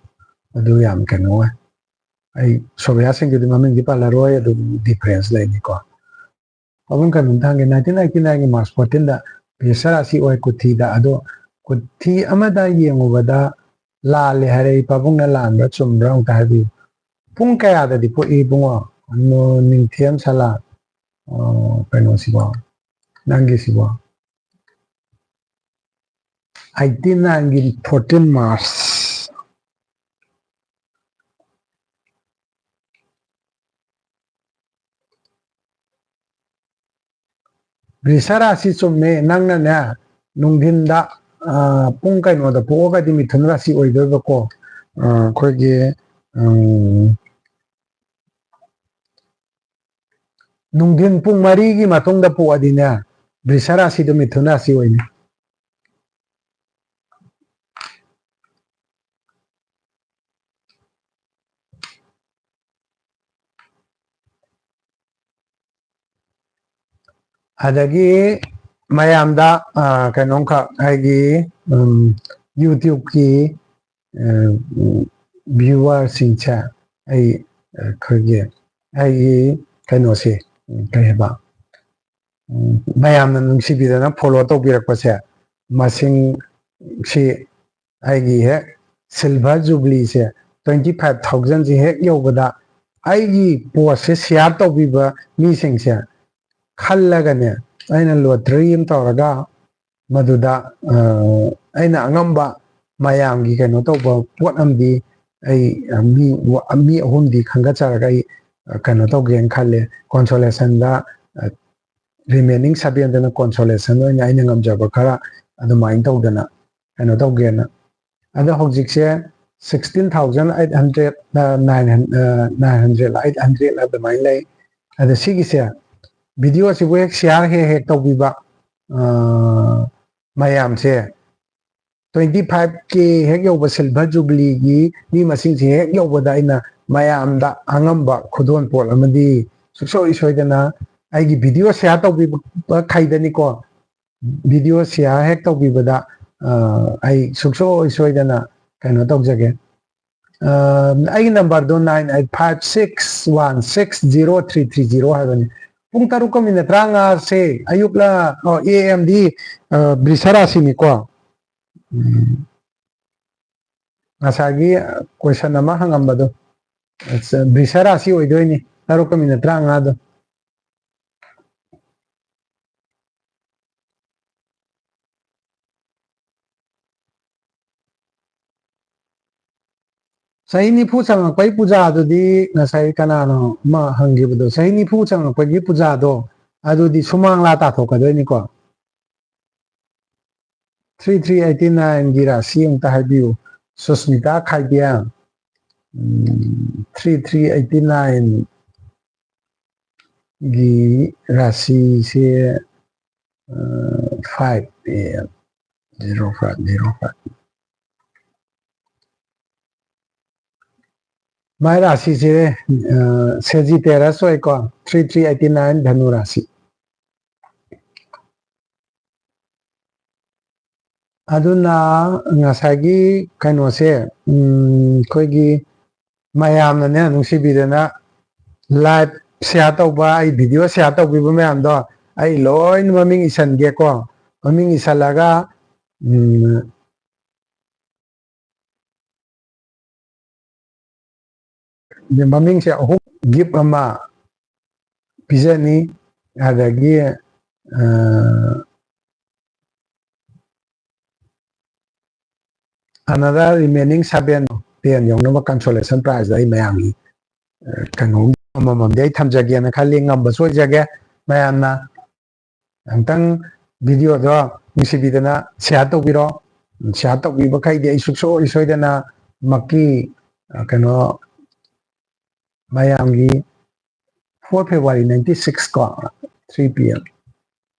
ꯑꯗꯨ ꯌꯥꯝ ꯀꯩꯅꯣ ꯑꯣꯏ꯫ ꯑꯩ ꯁꯣꯚꯤꯌꯥꯁꯤꯡꯗꯨꯗꯤ ꯃꯃꯤꯡꯗꯤ ꯄꯜꯂꯔꯣꯏ, ꯑꯗꯨ difference ꯂꯩꯅꯤꯀꯣ꯫ ꯄꯥꯕꯨꯡ ꯀꯩꯅꯣꯝꯇ ꯍꯪꯒꯦ, nineteen ninety nine ꯒꯤ March fourteen ꯗ ꯃꯦꯁ ꯔꯥꯁꯤ ꯑꯣꯏ ꯀꯨꯊꯤꯗ, ꯑꯗꯣ ꯀꯨꯊꯤ ꯑꯃꯗ ꯌꯦꯡꯉꯨꯕꯗ ꯂꯥꯜꯂꯦ ꯍꯥꯏꯔꯛꯏ, ꯄꯥꯕꯨꯡꯅ ꯂꯥꯟꯕ꯭ꯔꯥ ꯆꯨꯝꯕ꯭ꯔꯥ ꯑꯃꯨꯛꯇ ꯍꯥꯏꯕꯤꯌꯨ꯫ ꯄꯨꯡ ꯀꯌꯥꯗꯗꯤ ꯄꯣꯛꯏ ꯏꯕꯨꯡꯉꯣ? ꯅꯣ-, ꯅꯤꯡꯊꯦꯝ ꯁꯂꯥ, ꯑ, ꯀꯩꯅꯣꯁꯤꯕꯣ, ꯅꯪꯒꯤꯁꯤꯕꯣ? Eighty nine ꯒꯤ fourteen March꯫ ꯕ꯭ꯔꯤꯁ ꯔꯥꯁꯤ ꯆꯨꯝꯃꯦ꯫ ꯅꯪꯅꯅꯦ, ꯅꯨꯡꯊꯤꯟꯗ, ꯑ, ꯄꯨꯡ ꯀꯩꯅꯣꯗ ꯄꯣꯛꯑꯒꯗꯤ ꯃꯤꯊꯨꯟ ꯔꯥꯁꯤ ꯑꯣꯏꯗꯣꯏꯕꯀꯣ꯫ ꯑ, ꯑꯩꯈꯣꯏꯒꯤ, ꯎꯝ, ꯅꯨꯡꯊꯤꯟ ꯄꯨꯡ ꯃꯔꯤꯒꯤ ꯃꯇꯨꯡꯗ ꯄꯣꯛꯑꯗꯤꯅꯦ, ꯕ꯭ꯔꯤꯁ ꯔꯥꯁꯤꯗꯣ ꯃꯤꯊꯨꯟ ꯔꯥꯁꯤ ꯑꯣꯏꯅꯤ꯫ ꯑꯗꯒꯤ ꯃꯌꯥꯝꯗ, ꯑ, ꯀꯩꯅꯣꯝꯈꯛ, ꯑꯩꯒꯤ, ꯎꯝ, YouTube-ꯀꯤ, ꯑ, viewer-ꯁꯤꯡꯁꯦ ꯑꯩ, ꯑ, ꯑꯩꯈꯣꯏꯒꯤ, ꯑꯩꯒꯤ ꯀꯩꯅꯣꯁꯦ, ꯎꯝ, ꯀꯩ ꯍꯥꯏꯕ, ꯎꯝ, ꯃꯌꯥꯝꯅ ꯅꯨꯡꯁꯤꯕꯤꯗꯅ follow ꯇꯧꯕꯤꯔꯛꯄꯁꯦ, ꯃꯁꯤꯡꯁꯤ ꯑꯩꯒꯤ ꯍꯦꯛ silver jubilee-ꯁꯦ twenty five thousand-ꯁꯦ ꯍꯦꯛ ꯌꯧꯕꯗ, ꯑꯩꯒꯤ post-ꯁꯦ share ꯇꯧꯕꯤꯕ ꯃꯤꯁꯤꯡꯁꯦ ꯈꯜꯂꯒꯅꯦ, ꯑꯩꯅ lottery ꯑꯃ ꯇꯧꯔꯒ, ꯃꯗꯨꯗ, ꯑ, ꯑꯩꯅ ꯑꯉꯝꯕ ꯃꯌꯥꯝꯒꯤ ꯀꯩꯅꯣ ꯇꯧꯕ ꯄꯣꯠ ꯑꯃꯗꯤ ꯑꯩ, ꯑ, ꯃꯤ, ꯃꯤ ꯑꯍꯨꯝꯗꯤ ꯈꯟꯒꯠꯆꯔꯒ ꯑꯩ, ꯑ, ꯀꯩꯅꯣ ꯇꯧꯒꯦꯅ ꯈꯜꯂꯦ꯫ Consolation-ꯗ, ꯑ, remaining seven-ꯗꯨꯅ consolation ꯑꯣꯏꯅ ꯑꯩꯅ ꯉꯝꯖꯕ ꯈꯔ ꯑꯗꯨꯃꯥꯏꯅ ꯇꯧꯗꯅ ꯀꯩꯅꯣ ꯇꯧꯒꯦꯅ꯫ ꯑꯗꯣ ꯍꯧꯖꯤꯛꯁꯦ sixteen thousand eight hundred, ꯑ, nine hundred, ꯑ, nine hundred, eight hundred ꯑꯗꯨꯃꯥꯏꯅ ꯂꯩ꯫ ꯑꯗꯣ ꯁꯤꯒꯤꯁꯦ, video-ꯁꯤꯕꯨ ꯍꯦꯛ share ꯍꯦꯛ ꯍꯦꯛ ꯇꯧꯕꯤꯕ, ꯑ, ꯃꯌꯥꯝꯁꯦ, twenty five K ꯍꯦꯛ ꯌꯧꯕ silver jubilee-ꯒꯤ ꯃꯤ ꯃꯁꯤꯡꯁꯦ ꯍꯦꯛ ꯌꯧꯕꯗ ꯑꯩꯅ ꯃꯌꯥꯝꯗ ꯑꯉꯝꯕ ꯈꯨꯗꯣꯜꯄꯣꯠ ꯑꯃꯗꯤ ꯁꯨꯡꯁꯣꯏ ꯁꯣꯏꯗꯅ ꯑꯩꯒꯤ video share ꯇꯧꯕꯤꯕ ꯈꯩꯗꯅꯤꯀꯣ, video share ꯍꯦꯛ ꯇꯧꯕꯤꯕꯗ, ꯑ, ꯑꯩ ꯁꯨꯡꯁꯣꯏ ꯁꯣꯏꯗꯅ ꯀꯩꯅꯣ ꯇꯧꯖꯒꯦ꯫ ꯑ, ꯑꯩꯒꯤ number-ꯗꯣ nine eight five six one six zero three three zero ꯍꯥꯏꯕꯅꯤ꯫ ꯄꯨꯡ ꯇꯔꯨꯛꯀ minute ꯇꯔꯥꯃꯉꯥꯁꯦ ꯑꯌꯨꯛꯂ, ꯑꯣ, A M-ꯗꯤ, ꯑ, ꯕ꯭ꯔꯤꯁ ꯔꯥꯁꯤꯅꯤꯀꯣ꯫ ꯎꯝ꯫ ꯉꯁꯥꯏꯒꯤ question ꯑꯃ ꯍꯪꯉꯝꯕꯗꯣ, ꯕ꯭ꯔꯤꯁ ꯔꯥꯁꯤ ꯑꯣꯏꯗꯣꯏꯅꯤ, ꯇꯔꯨꯛꯀ minute ꯇꯔꯥꯃꯉꯥꯗꯣ꯫ ꯆꯍꯤ ꯅꯤꯐꯨ ꯆꯪꯉꯛꯄꯒꯤ ꯄꯨꯖꯥꯗꯨꯗꯤ ꯉꯁꯥꯏ ꯀꯅꯥꯅꯣ ꯑꯃ ꯍꯪꯈꯤꯕꯗꯣ, ꯆꯍꯤ ꯅꯤꯐꯨ ꯆꯪꯉꯛꯄꯒꯤ ꯄꯨꯖꯥꯗꯣ, ꯑꯗꯨꯗꯤ ꯁꯨꯃꯥꯡꯂꯥ ꯇꯥꯊꯣꯛꯀꯗꯣꯏꯅꯤꯀꯣ꯫ Three three eighty nine ꯒꯤ ꯔꯥꯁꯤ ꯑꯃꯨꯛꯇ ꯍꯥꯏꯕꯤꯌꯨ꯫ ꯁꯨꯁꯃꯤꯇꯥ ꯈꯥꯏꯕꯤꯌꯥ, ꯎꯝ, three three eighty nine ꯒꯤ ꯔꯥꯁꯤꯁꯦ, ꯑ, five, ꯑꯦ, zero five, zero five꯫ ꯃꯥꯏ ꯔꯥꯁꯤꯁꯦ, ꯑ, Sagittarius ꯑꯣꯏꯀꯣ, three three eighty nine ꯙꯅꯨ ꯔꯥꯁꯤ꯫ ꯑꯗꯨꯅ ꯉꯁꯥꯏꯒꯤ ꯀꯩꯅꯣꯁꯦ, ꯎꯝ, ꯑꯩꯈꯣꯏꯒꯤ ꯃꯌꯥꯝꯅꯅꯦ, ꯅꯨꯡꯁꯤꯕꯤꯗꯅ live share ꯇꯧꯕ, ꯑꯩ video share ꯇꯧꯕꯤꯕ ꯃꯌꯥꯝꯗꯣ ꯑꯩ ꯂꯣꯏꯅ ꯃꯃꯤꯡ ꯏꯁꯟꯒꯦꯀꯣ꯫ ꯃꯃꯤꯡ ꯏꯁꯜꯂꯒ, ꯎꯝ, ꯃꯃꯤꯡꯁꯦ ꯑꯍꯨꯝ, gift ꯑꯃ ꯄꯤꯖꯅꯤ꯫ ꯑꯗꯒꯤ, ꯑ, another remaining seven, ten ꯌꯧꯅꯕ consolation prize ꯑꯩ ꯃꯌꯥꯝꯒꯤ, ꯑ, ꯀꯩꯅꯣ ꯑꯃꯃꯝꯗꯤ ꯑꯩ ꯊꯝꯖꯒꯦꯅ ꯈꯜꯂꯤ꯫ ꯉꯝꯕꯁꯨ ꯑꯣꯏꯖꯒꯦ꯫ ꯃꯌꯥꯝꯅ ꯑꯃꯨꯛꯇꯪ video ꯗꯣ ꯅꯨꯡꯁꯤꯕꯤꯗꯅ share ꯇꯧꯕꯤꯔꯣ꯫ Share ꯇꯧꯕꯤꯕꯈꯩꯗꯤ ꯑꯩ ꯁꯨꯡꯁꯣꯏ ꯁꯣꯏꯗꯅꯃꯛꯀꯤ, ꯑ, ꯀꯩꯅꯣ, ꯃꯌꯥꯝꯒꯤ four February ninety six ꯀꯣ, three P M,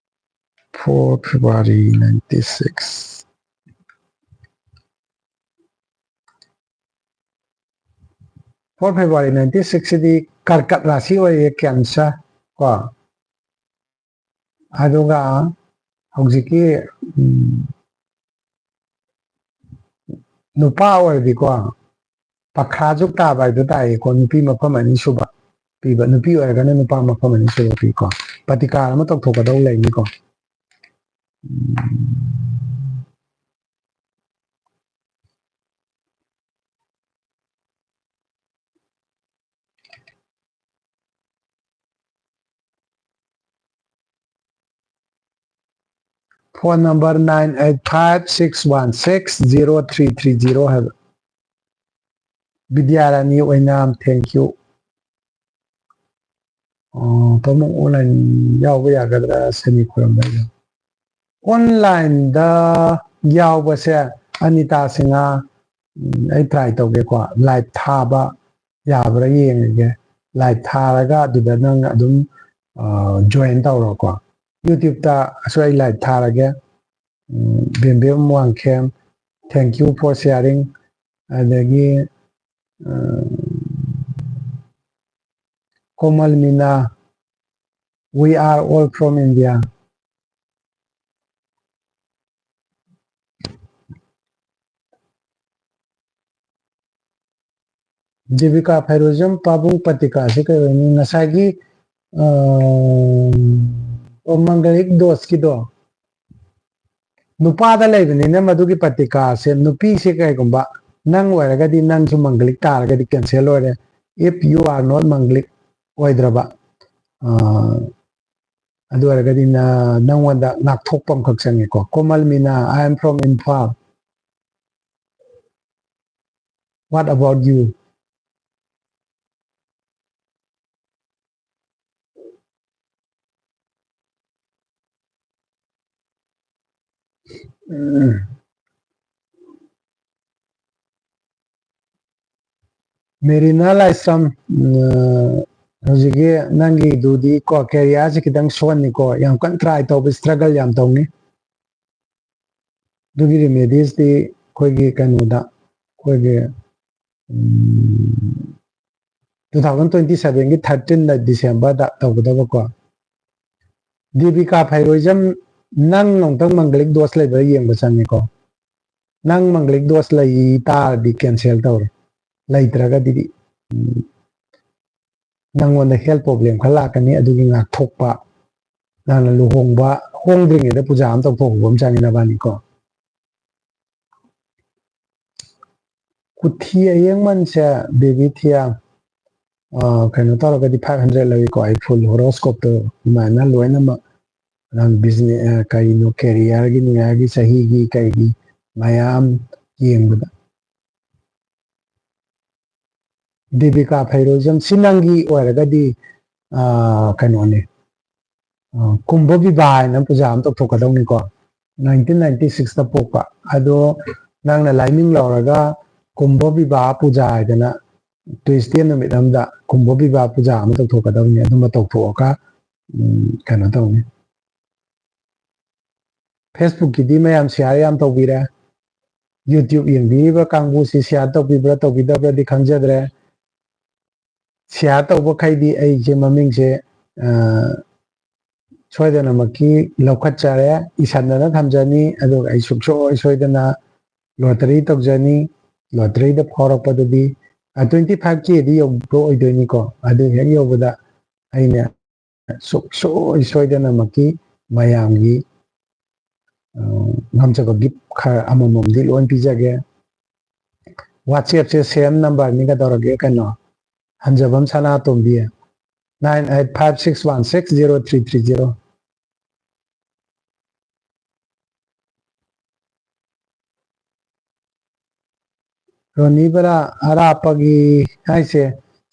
four February ninety six, four February ninety six ꯁꯤꯗꯤ ꯀꯔꯀꯠ ꯔꯥꯁꯤ ꯑꯣꯏꯌꯦ, Cancer ꯀꯣ꯫ ꯑꯗꯨꯒ ꯍꯧꯖꯤꯛꯀꯤ, ꯎꯝ, ꯅꯨꯄꯥ ꯑꯣꯏꯔꯗꯤꯀꯣ, ꯄꯈ꯭ꯔꯥꯖꯨꯛ ꯇꯥꯕ ꯍꯥꯏꯗꯣ ꯇꯥꯏꯌꯦꯀꯣ, ꯅꯨꯄꯤ ꯃꯐꯝ ꯑꯅꯤ ꯁꯨꯕ ꯄꯤꯕ, ꯅꯨꯄꯤ ꯑꯣꯏꯔꯒꯅ ꯅꯨꯄꯥ ꯃꯐꯝ ꯑꯅꯤ ꯁꯨꯕ ꯄꯤꯀꯣ꯫ ꯄꯇꯤꯀꯥꯔ ꯑꯃ ꯇꯧꯊꯣꯛꯀꯗꯧ ꯂꯩꯅꯤꯀꯣ꯫ ꯎꯝ꯫ Phone number nine eight five six one six zero three three zero ꯍꯥꯏꯕ꯫ ꯕꯤꯗ꯭ꯌꯥꯔꯥꯅꯤ ꯑꯣꯏꯅꯥꯝ, thank you꯫ ꯑꯣ, ꯄꯥꯕꯨꯡ online ꯌꯥꯎꯕ ꯌꯥꯒꯗ꯭ꯔꯥ? ꯁꯦꯃꯤ ꯈꯨꯔꯨꯝꯕ ꯑꯣꯟꯂꯥꯏꯟꯗ ꯌꯥꯎꯕꯁꯦ꯫ ꯑꯅꯤꯇꯥ ꯁꯤꯡꯍ, ꯎꯝ, ꯑꯩ try ꯇꯧꯒꯦꯀꯣ, live ꯊꯥꯕ ꯌꯥꯕ꯭ꯔꯥ ꯌꯦꯡꯉꯒꯦ꯫ Live ꯊꯥꯔꯒ ꯑꯗꯨꯗ ꯅꯪ ꯑꯗꯨꯝ, ꯑ, join ꯇꯧꯔꯣꯀꯣ꯫ YouTube-ꯇ ꯑꯁꯨ ꯑꯩ live ꯊꯥꯔꯒꯦ꯫ Um, Bembem Wangkhem, thank you for sharing꯫ ꯑꯗꯒꯤ, ꯎꯝ, ꯀꯣꯃꯜ ꯃꯤꯅꯥ, "We are all from India"꯫ Debika ꯐꯩꯔꯣꯖꯝ, ꯄꯥꯕꯨꯡ ꯄꯇꯤꯀꯥꯁꯦ ꯀꯩ ꯑꯣꯏꯅꯤ? ꯉꯁꯥꯏꯒꯤ, ꯑ, ꯑꯣ, ꯃꯪꯒꯂꯤꯛ ꯗꯣꯁꯀꯤꯗꯣ, ꯅꯨꯄꯥꯗ ꯂꯩꯕꯅꯤꯅ ꯃꯗꯨꯒꯤ ꯄꯇꯤꯀꯥꯁꯦ, ꯅꯨꯄꯤꯁꯦ ꯀꯩꯒꯨꯝꯕ ꯅꯪ ꯑꯣꯏꯔꯒꯗꯤ, ꯅꯪꯁꯨ ꯃꯪꯒꯂꯤꯛ ꯇꯥꯔꯒꯗꯤ cancel ꯑꯣꯏꯔꯦ, if you are not ꯃꯪꯒꯂꯤꯛ ꯑꯣꯏꯗ꯭ꯔꯕ꯫ ꯑ, ꯑꯗꯨ ꯑꯣꯏꯔꯒꯗꯤ ꯅ-, ꯅꯪꯉꯣꯟꯗ ꯉꯥꯛꯊꯣꯛꯄ ꯑꯃꯈꯛ ꯆꯪꯉꯦꯀꯣ꯫ ꯀꯣꯃꯜ ꯃꯤꯅꯥ, "I am from Imphal." What about you? Um. ꯃꯦꯔꯤꯅꯥ ꯂꯥꯏꯁ꯭ꯔꯝ, ꯎꯝ, ꯍꯧꯖꯤꯛꯀꯤ ꯅꯪꯒꯤꯗꯨꯗꯤ ꯀꯣ, career-ꯁꯦ ꯈꯤꯇꯪ ꯁꯣꯟꯅꯤꯀꯣ, ꯌꯥꯝ ꯀꯟꯅ try ꯇꯧꯕ, struggle ꯌꯥꯝ ꯇꯧꯅꯤ꯫ ꯑꯗꯨꯒꯤ remedies-ꯇꯤ ꯑꯩꯈꯣꯏꯒꯤ ꯀꯩꯅꯣꯗ, ꯑꯩꯈꯣꯏꯒꯤ, ꯎꯝ, two thousand twenty-seven-ꯒꯤ thirteen-ꯗ, December-ꯗ ꯇꯧꯒꯗꯕꯀꯣ꯫ ꯗꯦꯕꯤꯀꯥ ꯐꯩꯔꯣꯏꯖꯝ, ꯅꯪ ꯑꯃꯨꯛꯇꯪ ꯃꯪꯒꯂꯤꯛ ꯗꯣꯁ ꯂꯩꯕ꯭ꯔꯥ ꯌꯦꯡꯕ ꯆꯪꯉꯦꯀꯣ꯫ ꯅꯪ ꯃꯪꯒꯂꯤꯛ ꯗꯣꯁ ꯂꯩ ꯇꯥꯔꯗꯤ cancel ꯇꯧꯔꯦ, ꯂꯩꯇ꯭ꯔꯒꯗꯤ, ꯎꯝ, ꯅꯪꯉꯣꯟꯗ health problem ꯈꯔ ꯂꯥꯛꯀꯅꯤ, ꯑꯗꯨꯒꯤ ꯉꯥꯛꯊꯣꯛꯄ꯫ ꯅꯪꯅ ꯂꯨꯍꯣꯡꯕ, ꯍꯣꯡꯗ꯭ꯔꯤꯉꯩꯗ ꯄꯨꯖꯥ ꯑꯃ ꯇꯧꯊꯣꯛꯍꯧꯕ ꯑꯃ ꯆꯪꯉꯤ ꯅꯕꯥꯅꯤꯀꯣ꯫ ꯀꯨꯊꯤ ꯑꯌꯦꯡꯃꯟꯁꯦ, ꯕꯦꯕꯤ ꯊꯤꯌꯥ, ꯑ, ꯀꯩꯅꯣ ꯇꯧꯔꯒꯗꯤ five hundred ꯂꯧꯏꯀꯣ꯫ ꯑꯩ full horoscope-ꯇꯣ ꯑꯗꯨꯃꯥꯏꯅ ꯂꯣꯏꯅꯃꯛ, ꯅꯪ business, ꯑ, ꯀꯔꯤꯅꯣ, career-ꯒꯤ ꯅꯨꯡꯌꯥꯔꯒꯤ, ꯆꯍꯤꯒꯤ, ꯀꯩꯒꯤ ꯃꯌꯥꯝ ꯌꯦꯡꯕꯗ꯫ ꯗꯦꯕꯤꯀꯥ ꯐꯩꯔꯣꯖꯝ, ꯁꯤ ꯅꯪꯒꯤ ꯑꯣꯏꯔꯒꯗꯤ, ꯑꯥ, ꯀꯩꯅꯣꯅꯤ, ꯑꯥ, ꯀꯨꯝꯚ ꯕꯤꯕꯥ ꯍꯥꯏꯅ ꯄꯨꯖꯥ ꯑꯃ ꯇꯧꯊꯣꯛꯀꯗꯧꯅꯤꯀꯣ꯫ ꯅꯥꯏꯟꯇꯤꯟ ꯅꯥꯏꯟꯇꯤ ꯁꯤꯛꯁꯇ ꯄꯣꯛꯄ꯫ ꯑꯗꯣ ꯅꯪꯅ ꯂꯥꯏꯃꯤꯡ ꯂꯧꯔꯒ ꯀꯨꯝꯚ ꯕꯤꯕꯥ ꯄꯨꯖꯥ ꯍꯥꯏꯗꯅ ꯇ꯭ꯌꯨꯁꯗꯦ ꯅꯨꯃꯤꯠ ꯑꯃꯗ ꯀꯨꯝꯚ ꯕꯤꯕꯥ ꯄꯨꯖꯥ ꯑꯃ ꯇꯧꯊꯣꯛꯀꯗꯧꯅꯤ꯫ ꯑꯗꯨꯃ ꯇꯧꯊꯣꯛꯑꯒ, ꯎꯝ, ꯀꯩꯅꯣ ꯇꯧꯅꯤ꯫ Facebook-ꯀꯤꯗꯤ ꯃꯌꯥꯝ share ꯌꯥꯝ ꯇꯧꯕꯤꯔꯦ꯫ YouTube ꯌꯦꯡꯕꯤꯔꯤꯕ ꯀꯥꯡꯕꯨꯁꯤ share ꯇꯧꯕꯤꯕ꯭ꯔꯥ ꯇꯧꯕꯤꯗꯕ꯭ꯔꯗꯤ ꯈꯪꯖꯗ꯭ꯔꯦ꯫ Share ꯇꯧꯕꯈꯩꯗꯤ ꯑꯩꯁꯦ ꯃꯃꯤꯡꯁꯦ, ꯑ, ꯁꯣꯏꯗꯅꯃꯛꯀꯤ ꯂꯧꯈꯠꯆꯔꯦ, ꯏꯁꯟꯗꯅ ꯊꯝꯖꯅꯤ꯫ ꯑꯗꯨꯒ ꯑꯩ ꯁꯨꯡꯁꯣꯏ ꯁꯣꯏꯗꯅ lottery ꯇꯧꯖꯅꯤ꯫ Lottery-ꯗ ꯐꯥꯎꯔꯛꯄꯗꯗꯤ, ꯑ, twenty five K-ꯗꯤ ꯌꯧꯕ ꯑꯣꯏꯗꯣꯏꯅꯤꯀꯣ꯫ ꯑꯗꯨ ꯍꯦꯛ ꯌꯧꯕꯗ ꯑꯩꯅ ꯁꯨꯡꯁꯣꯏ ꯁꯣꯏꯗꯅꯃꯛꯀꯤ ꯃꯌꯥꯝꯒꯤ, ꯑ, ꯉꯝꯖꯕ gift ꯈꯔ ꯑꯃꯃꯝꯗꯤ ꯂꯣꯏ ꯄꯤꯖꯒꯦ꯫ WhatsApp-ꯁꯦ same number-ꯅꯤ, ꯀꯩꯗꯧꯔꯒꯦ, ꯀꯩꯅꯣ, ꯍꯟꯖꯕꯝ ꯁꯅꯥꯇꯣꯝꯕꯤ, nine eight five six one six zero three three zero꯫ ꯔꯣꯅꯤ ꯕꯔꯥ ꯑꯔꯥꯞꯄꯒꯤ ꯍꯥꯏꯁꯦ,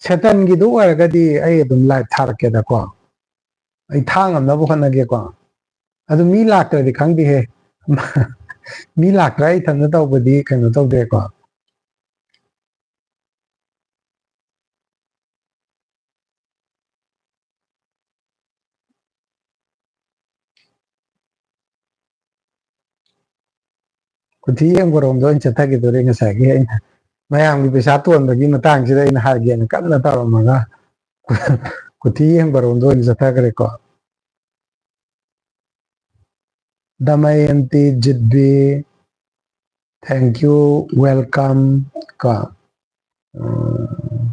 ꯁꯦꯇꯟꯒꯤꯗꯨ ꯑꯣꯏꯔꯒꯗꯤ ꯑꯩ ꯑꯗꯨꯝ live ꯊꯥꯔꯛꯀꯦꯗꯀꯣ꯫ ꯑꯩ ꯊꯥ ꯉꯝꯅꯕ ꯍꯣꯠꯅꯒꯦꯀꯣ꯫ ꯑꯗꯨ ꯃꯤ ꯂꯥꯛꯇ꯭ꯔꯗꯤ ꯈꯪꯗꯦꯍꯦ꯫ ꯃꯤ ꯂꯥꯛꯇ꯭ꯔꯥ ꯏꯊꯟꯇ ꯇꯧꯕꯗꯤ ꯀꯩꯅꯣ ꯇꯧꯗ꯭ꯔꯦꯀꯣ꯫ ꯀꯨꯊꯤ ꯌꯦꯡꯕꯔꯣꯝꯗ ꯑꯣꯏꯅ ꯆꯠꯊꯈꯤꯗꯣꯔꯦ꯫ ꯉꯁꯥꯏꯒꯤ ꯑꯩꯅ ꯃꯌꯥꯝꯒꯤ ꯄꯩꯁꯥ ꯇꯣꯟꯕꯒꯤ ꯃꯇꯥꯡꯁꯤꯗ ꯑꯩꯅ ꯍꯥꯏꯒꯦꯅ ꯀꯟꯅ ꯇꯧꯔꯝꯃꯒ, ꯀꯨꯊꯤ ꯌꯦꯡꯕꯔꯣꯝꯗ ꯑꯣꯏꯅ ꯆꯠꯊꯈ꯭ꯔꯦꯀꯣ꯫ ꯗꯃꯌꯟꯇꯤ ꯖꯤꯠꯕꯤ, thank you, welcome ꯀꯣ꯫ ꯎꯝ꯫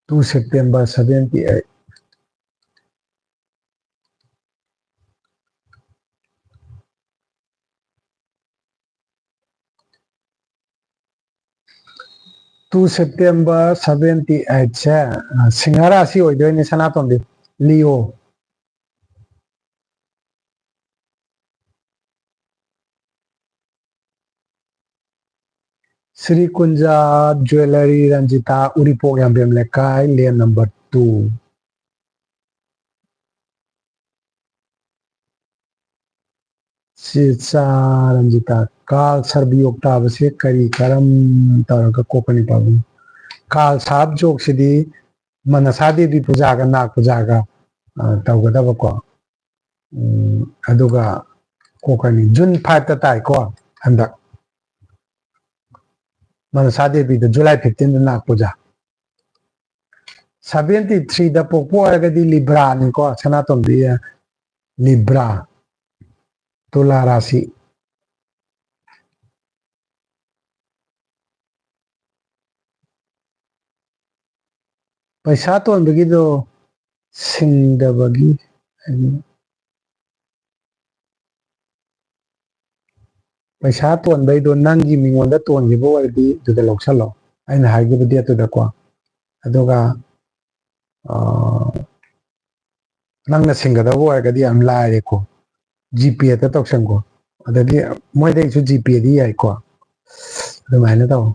Two September seventy eight꯫ Two September seventy ꯑꯩꯠꯁꯦ, ꯑ, ꯁꯤꯡꯍ ꯔꯥꯁꯤ ꯑꯣꯏꯗꯣꯏꯅꯦ, ꯁꯅꯥꯇꯣꯝꯕꯤ꯫ ꯂꯤꯑꯣ꯫ ꯁ꯭ꯔꯤ ꯀꯨꯟꯖꯥ ꯖ꯭ꯋꯦꯂꯔꯤ, ꯔꯟꯖꯤꯇꯥ, ꯎꯔꯤꯄꯣꯛ ꯌꯥꯝꯕꯦꯝ ꯂꯩꯀꯥꯏ, ꯂꯦꯟ ꯅꯝꯕꯔ ꯇꯨ꯫ ꯁꯤ ꯆꯥ ꯔꯟꯖꯤꯇꯥ, ꯀꯥꯜ ꯁꯔꯕꯤꯌꯣꯛ ꯇꯥꯕꯁꯦ ꯀꯔꯤ ꯀꯔꯝ ꯇꯧꯔꯒ ꯀꯣꯛꯀꯅꯤ ꯄꯥꯕꯨꯡ? ꯀꯥꯜ ꯁꯥꯕ ꯖꯣꯛꯁꯤꯗꯤ ꯃꯅꯁꯥ ꯗꯦꯕꯤ ꯄꯨꯖꯥꯒ ꯅꯥꯒ ꯄꯨꯖꯥꯒ, ꯑ, ꯇꯧꯒꯗꯕꯀꯣ꯫ ꯎꯝ, ꯑꯗꯨꯒ ꯀꯣꯛꯀꯅꯤ꯫ ꯖꯨꯟ ꯐꯥꯏꯚꯇ ꯇꯥꯏꯀꯣ ꯍꯟꯗꯛ꯫ ꯃꯅꯁꯥ ꯗꯦꯕꯤꯗ ꯖꯨꯂꯥꯏ ꯐꯤꯐꯇꯤꯟꯗ ꯅꯥꯒ ꯄꯨꯖꯥ꯫ ꯁꯚꯦꯟꯇꯤ ꯊ꯭ꯔꯤꯗ ꯄꯣꯛꯄ ꯑꯣꯏꯔꯒꯗꯤ ꯂꯤꯕ꯭ꯔꯥꯅꯤꯀꯣ, ꯁꯅꯥꯇꯣꯝꯕꯤ, ꯂꯤꯕ꯭ꯔꯥ, ꯇꯨꯂꯥ ꯔꯥꯁꯤ꯫ ꯄꯩꯁꯥ ꯇꯣꯟꯕꯒꯤꯗꯣ ꯁꯤꯡꯗꯕꯒꯤ ꯍꯥꯏꯗꯤ, ꯄꯩꯁꯥ ꯇꯣꯟꯕꯩꯗꯣ ꯅꯪꯒꯤ ꯃꯤꯉꯣꯟꯗ ꯇꯣꯟꯈꯤꯕ ꯑꯣꯏꯔꯗꯤ ꯑꯗꯨꯗ ꯂꯧꯁꯜꯂꯣ, ꯑꯩꯅ ꯍꯥꯏꯈꯤꯕ ꯗꯦꯠꯇꯨꯗꯀꯣ꯫ ꯑꯗꯨꯒ, ꯑ, ꯅꯪꯅ ꯁꯤꯡꯒꯗꯕ ꯑꯣꯏꯔꯒꯗꯤ ꯌꯥꯝ ꯂꯥꯏꯔꯦꯀꯣ, ꯖꯤꯄꯦꯗ ꯇꯧꯁꯟꯀꯣ꯫ ꯑꯗꯒꯤ ꯃꯣꯏꯗꯩꯁꯨ ꯖꯤꯄꯦꯗꯤ ꯌꯥꯏꯀꯣ, ꯑꯗꯨꯃꯥꯏꯅ ꯇꯧ꯫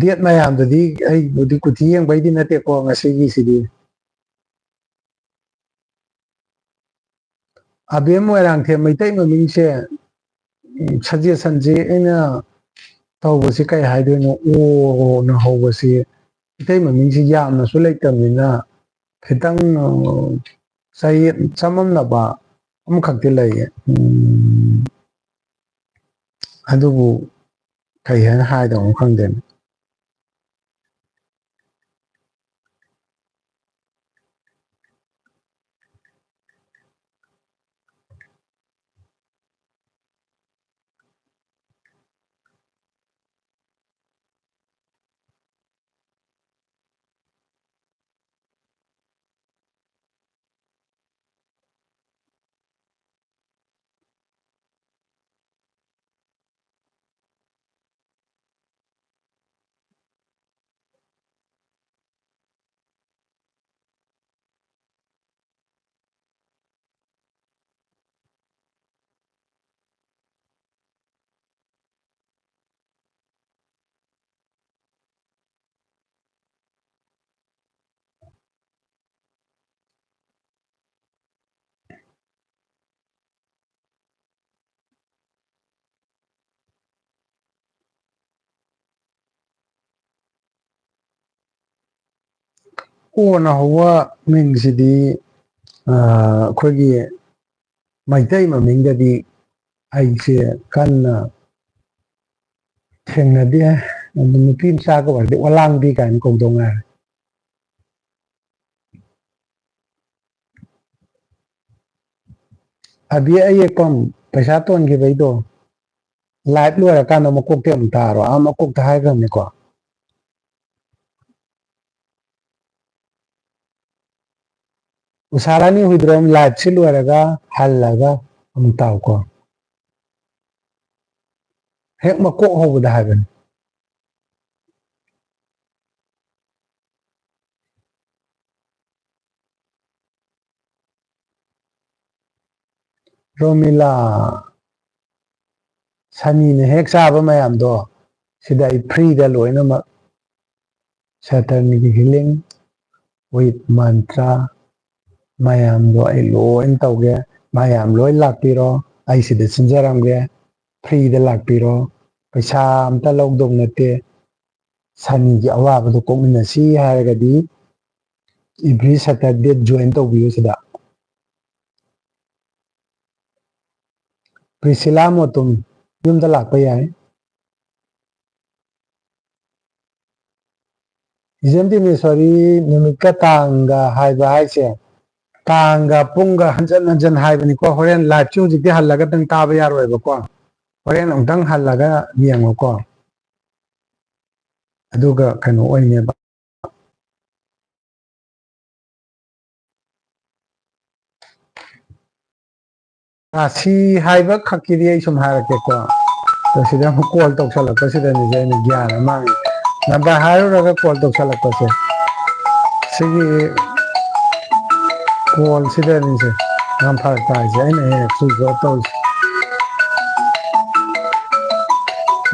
ꯗꯦꯠ ꯃꯌꯥꯝꯗꯨꯗꯤ ꯑꯩꯕꯨꯗꯤ ꯀꯨꯊꯤ ꯌꯦꯡꯕꯩꯗꯤ ꯅꯠꯇꯦꯀꯣ ꯉꯁꯤꯒꯤꯁꯤꯗꯤ꯫ ꯑꯕꯦꯝ ꯃꯣꯏꯔꯥꯡꯊꯦꯝ ꯃꯩꯇꯩ ꯃꯃꯤꯡꯁꯦ, ꯎꯝ, suggestion ꯁꯦ ꯑꯩꯅ ꯇꯧꯕꯁꯤ ꯀꯩ ꯍꯥꯏꯗꯣꯏꯅꯣ? ꯑꯣꯅ ꯍꯧꯕꯁꯤ ꯃꯩꯇꯩ ꯃꯃꯤꯡꯁꯤ ꯌꯥꯝꯅꯁꯨ ꯂꯩꯇꯕꯅꯤꯅ ꯈꯤꯇꯪ, ꯑ, ꯆꯌꯦꯠ ꯆꯃꯝꯅꯕ ꯑꯃꯈꯛꯇꯤ ꯂꯩꯌꯦ꯫ ꯎꯝ, ꯑꯗꯨꯕꯨ ꯀꯩ ꯍꯥꯏꯅ ꯍꯥꯏꯗꯧꯅꯣ ꯈꯪꯗꯦꯅꯦ꯫ ꯑꯣꯅ ꯍꯧꯕ ꯃꯤꯡꯁꯤꯗꯤ, ꯑ, ꯑꯩꯈꯣꯏꯒꯤ ꯃꯩꯇꯩ ꯃꯃꯤꯡꯗꯗꯤ ꯑꯩꯁꯦ ꯀꯟꯅ ꯊꯦꯡꯅꯗꯦ꯫ ꯑꯗꯨ ꯅꯨꯄꯤ ꯃꯆꯥꯒ ꯑꯣꯏꯔꯗꯤ ꯑꯣꯂꯥꯡꯕꯤ ꯀꯥꯏꯅ ꯀꯧꯗꯧ ꯉꯥꯏꯔꯦ꯫ ꯑꯕꯤ ꯑꯌꯦꯛꯄꯝ, ꯄꯩꯁꯥ ꯇꯣꯟꯈꯤꯕꯩꯗꯣ, live ꯂꯣꯏꯔꯀꯥꯟꯗ ꯃꯀꯣꯛꯇꯩ ꯑꯃꯨꯛ ꯇꯥꯔꯣ꯫ ꯑꯥ, ꯃꯀꯣꯛꯇ ꯍꯥꯏꯈ꯭ꯔꯕꯅꯤꯀꯣ꯫ ꯎꯁꯥꯔꯥꯅꯤ ꯍꯨꯏꯗ꯭ꯔꯣꯝ, live ꯁꯤ ꯂꯣꯏꯔꯒ ꯍꯜꯂꯒ ꯑꯃꯨꯛ ꯇꯥꯎꯀꯣ꯫ ꯍꯦꯛ ꯃꯀꯣꯛ ꯍꯧꯕꯗ ꯍꯥꯏꯕꯅꯤ꯫ ꯔꯣꯃꯤꯂꯥ, ꯁꯅꯤꯅ ꯍꯦꯛ ꯆꯥꯕ ꯃꯌꯥꯝꯗꯣ ꯁꯤꯗ ꯑꯩ free ꯗ ꯂꯣꯏꯅꯃꯛ, Saturn ꯒꯤ healing with mantra ꯃꯌꯥꯝꯗꯣ ꯑꯩ ꯂꯣꯏ ꯇꯧꯒꯦ꯫ ꯃꯌꯥꯝ ꯂꯣꯏ ꯂꯥꯛꯄꯤꯔꯣ, ꯑꯩ ꯁꯤꯗ ꯁꯤꯟꯖꯔꯝꯒꯦ꯫ Free ꯗ ꯂꯥꯛꯄꯤꯔꯣ, ꯄꯩꯁꯥ ꯑꯝꯇ ꯂꯧꯗꯧ ꯅꯠꯇꯦ꯫ ꯁꯅꯤꯒꯤ ꯑꯋꯥꯕꯗꯣ ꯀꯣꯛꯃꯤꯟꯅꯁꯤ ꯍꯥꯏꯔꯒꯗꯤ every Saturday join ꯇꯧꯕꯤꯌꯨ ꯁꯤꯗ꯫ ꯄ꯭ꯔꯤꯁꯤꯂꯥ ꯃꯣꯇꯨꯝ, ꯌꯨꯝꯗ ꯂꯥꯛꯄ ꯌꯥꯏ꯫ ꯏꯆꯦꯝ ꯇꯤꯃꯦꯁꯣꯔꯤ, ꯅꯨꯃꯤꯠꯀ ꯇꯥꯡꯒ ꯍꯥꯏꯕ ꯍꯥꯏꯁꯦ, ꯇꯥꯡꯒ ꯄꯨꯡꯒ ꯍꯟꯖꯟ ꯍꯟꯖꯟ ꯍꯥꯏꯕꯅꯤꯀꯣ꯫ ꯍꯣꯔꯦꯟ live ꯁꯤ ꯍꯧꯖꯤꯛꯇꯤ ꯍꯜꯂꯒ ꯑꯗꯨꯝ ꯇꯥꯕ ꯌꯥꯔꯣꯏꯕꯀꯣ꯫ ꯍꯣꯔꯦꯟ ꯑꯃꯨꯛꯇꯪ ꯍꯜꯂꯒ ꯌꯦꯡꯉꯨꯀꯣ꯫ ꯑꯗꯨꯒ ꯀꯩꯅꯣ ꯑꯣꯏꯅꯦꯕ꯫ ꯔꯥꯁꯤ ꯍꯥꯏꯕ ꯈꯛꯀꯤꯗꯤ ꯑꯩ ꯁꯨꯝ ꯍꯥꯏꯔꯛꯀꯦꯀꯣ꯫ ꯑꯗꯣ ꯁꯤꯗ ꯑꯃꯨꯛ call ꯇꯧꯁꯜꯂꯛꯄꯁꯤꯗꯅꯤꯁꯦ ꯑꯩꯅ ꯒ꯭ꯌꯥꯟ ꯑꯃ ꯃꯥꯡꯉꯤ꯫ Number ꯍꯥꯏꯔꯨꯔꯒ call ꯇꯧꯁꯜꯂꯛꯄꯁꯦ, ꯁꯤꯒꯤ call ꯁꯤꯗꯅꯤꯁꯦ ꯌꯥꯝ ꯐꯔꯛ ꯇꯥꯏꯁꯦ, ꯑꯩꯅ ꯍꯦꯛ switch off ꯇꯧꯔꯤꯁꯦ꯫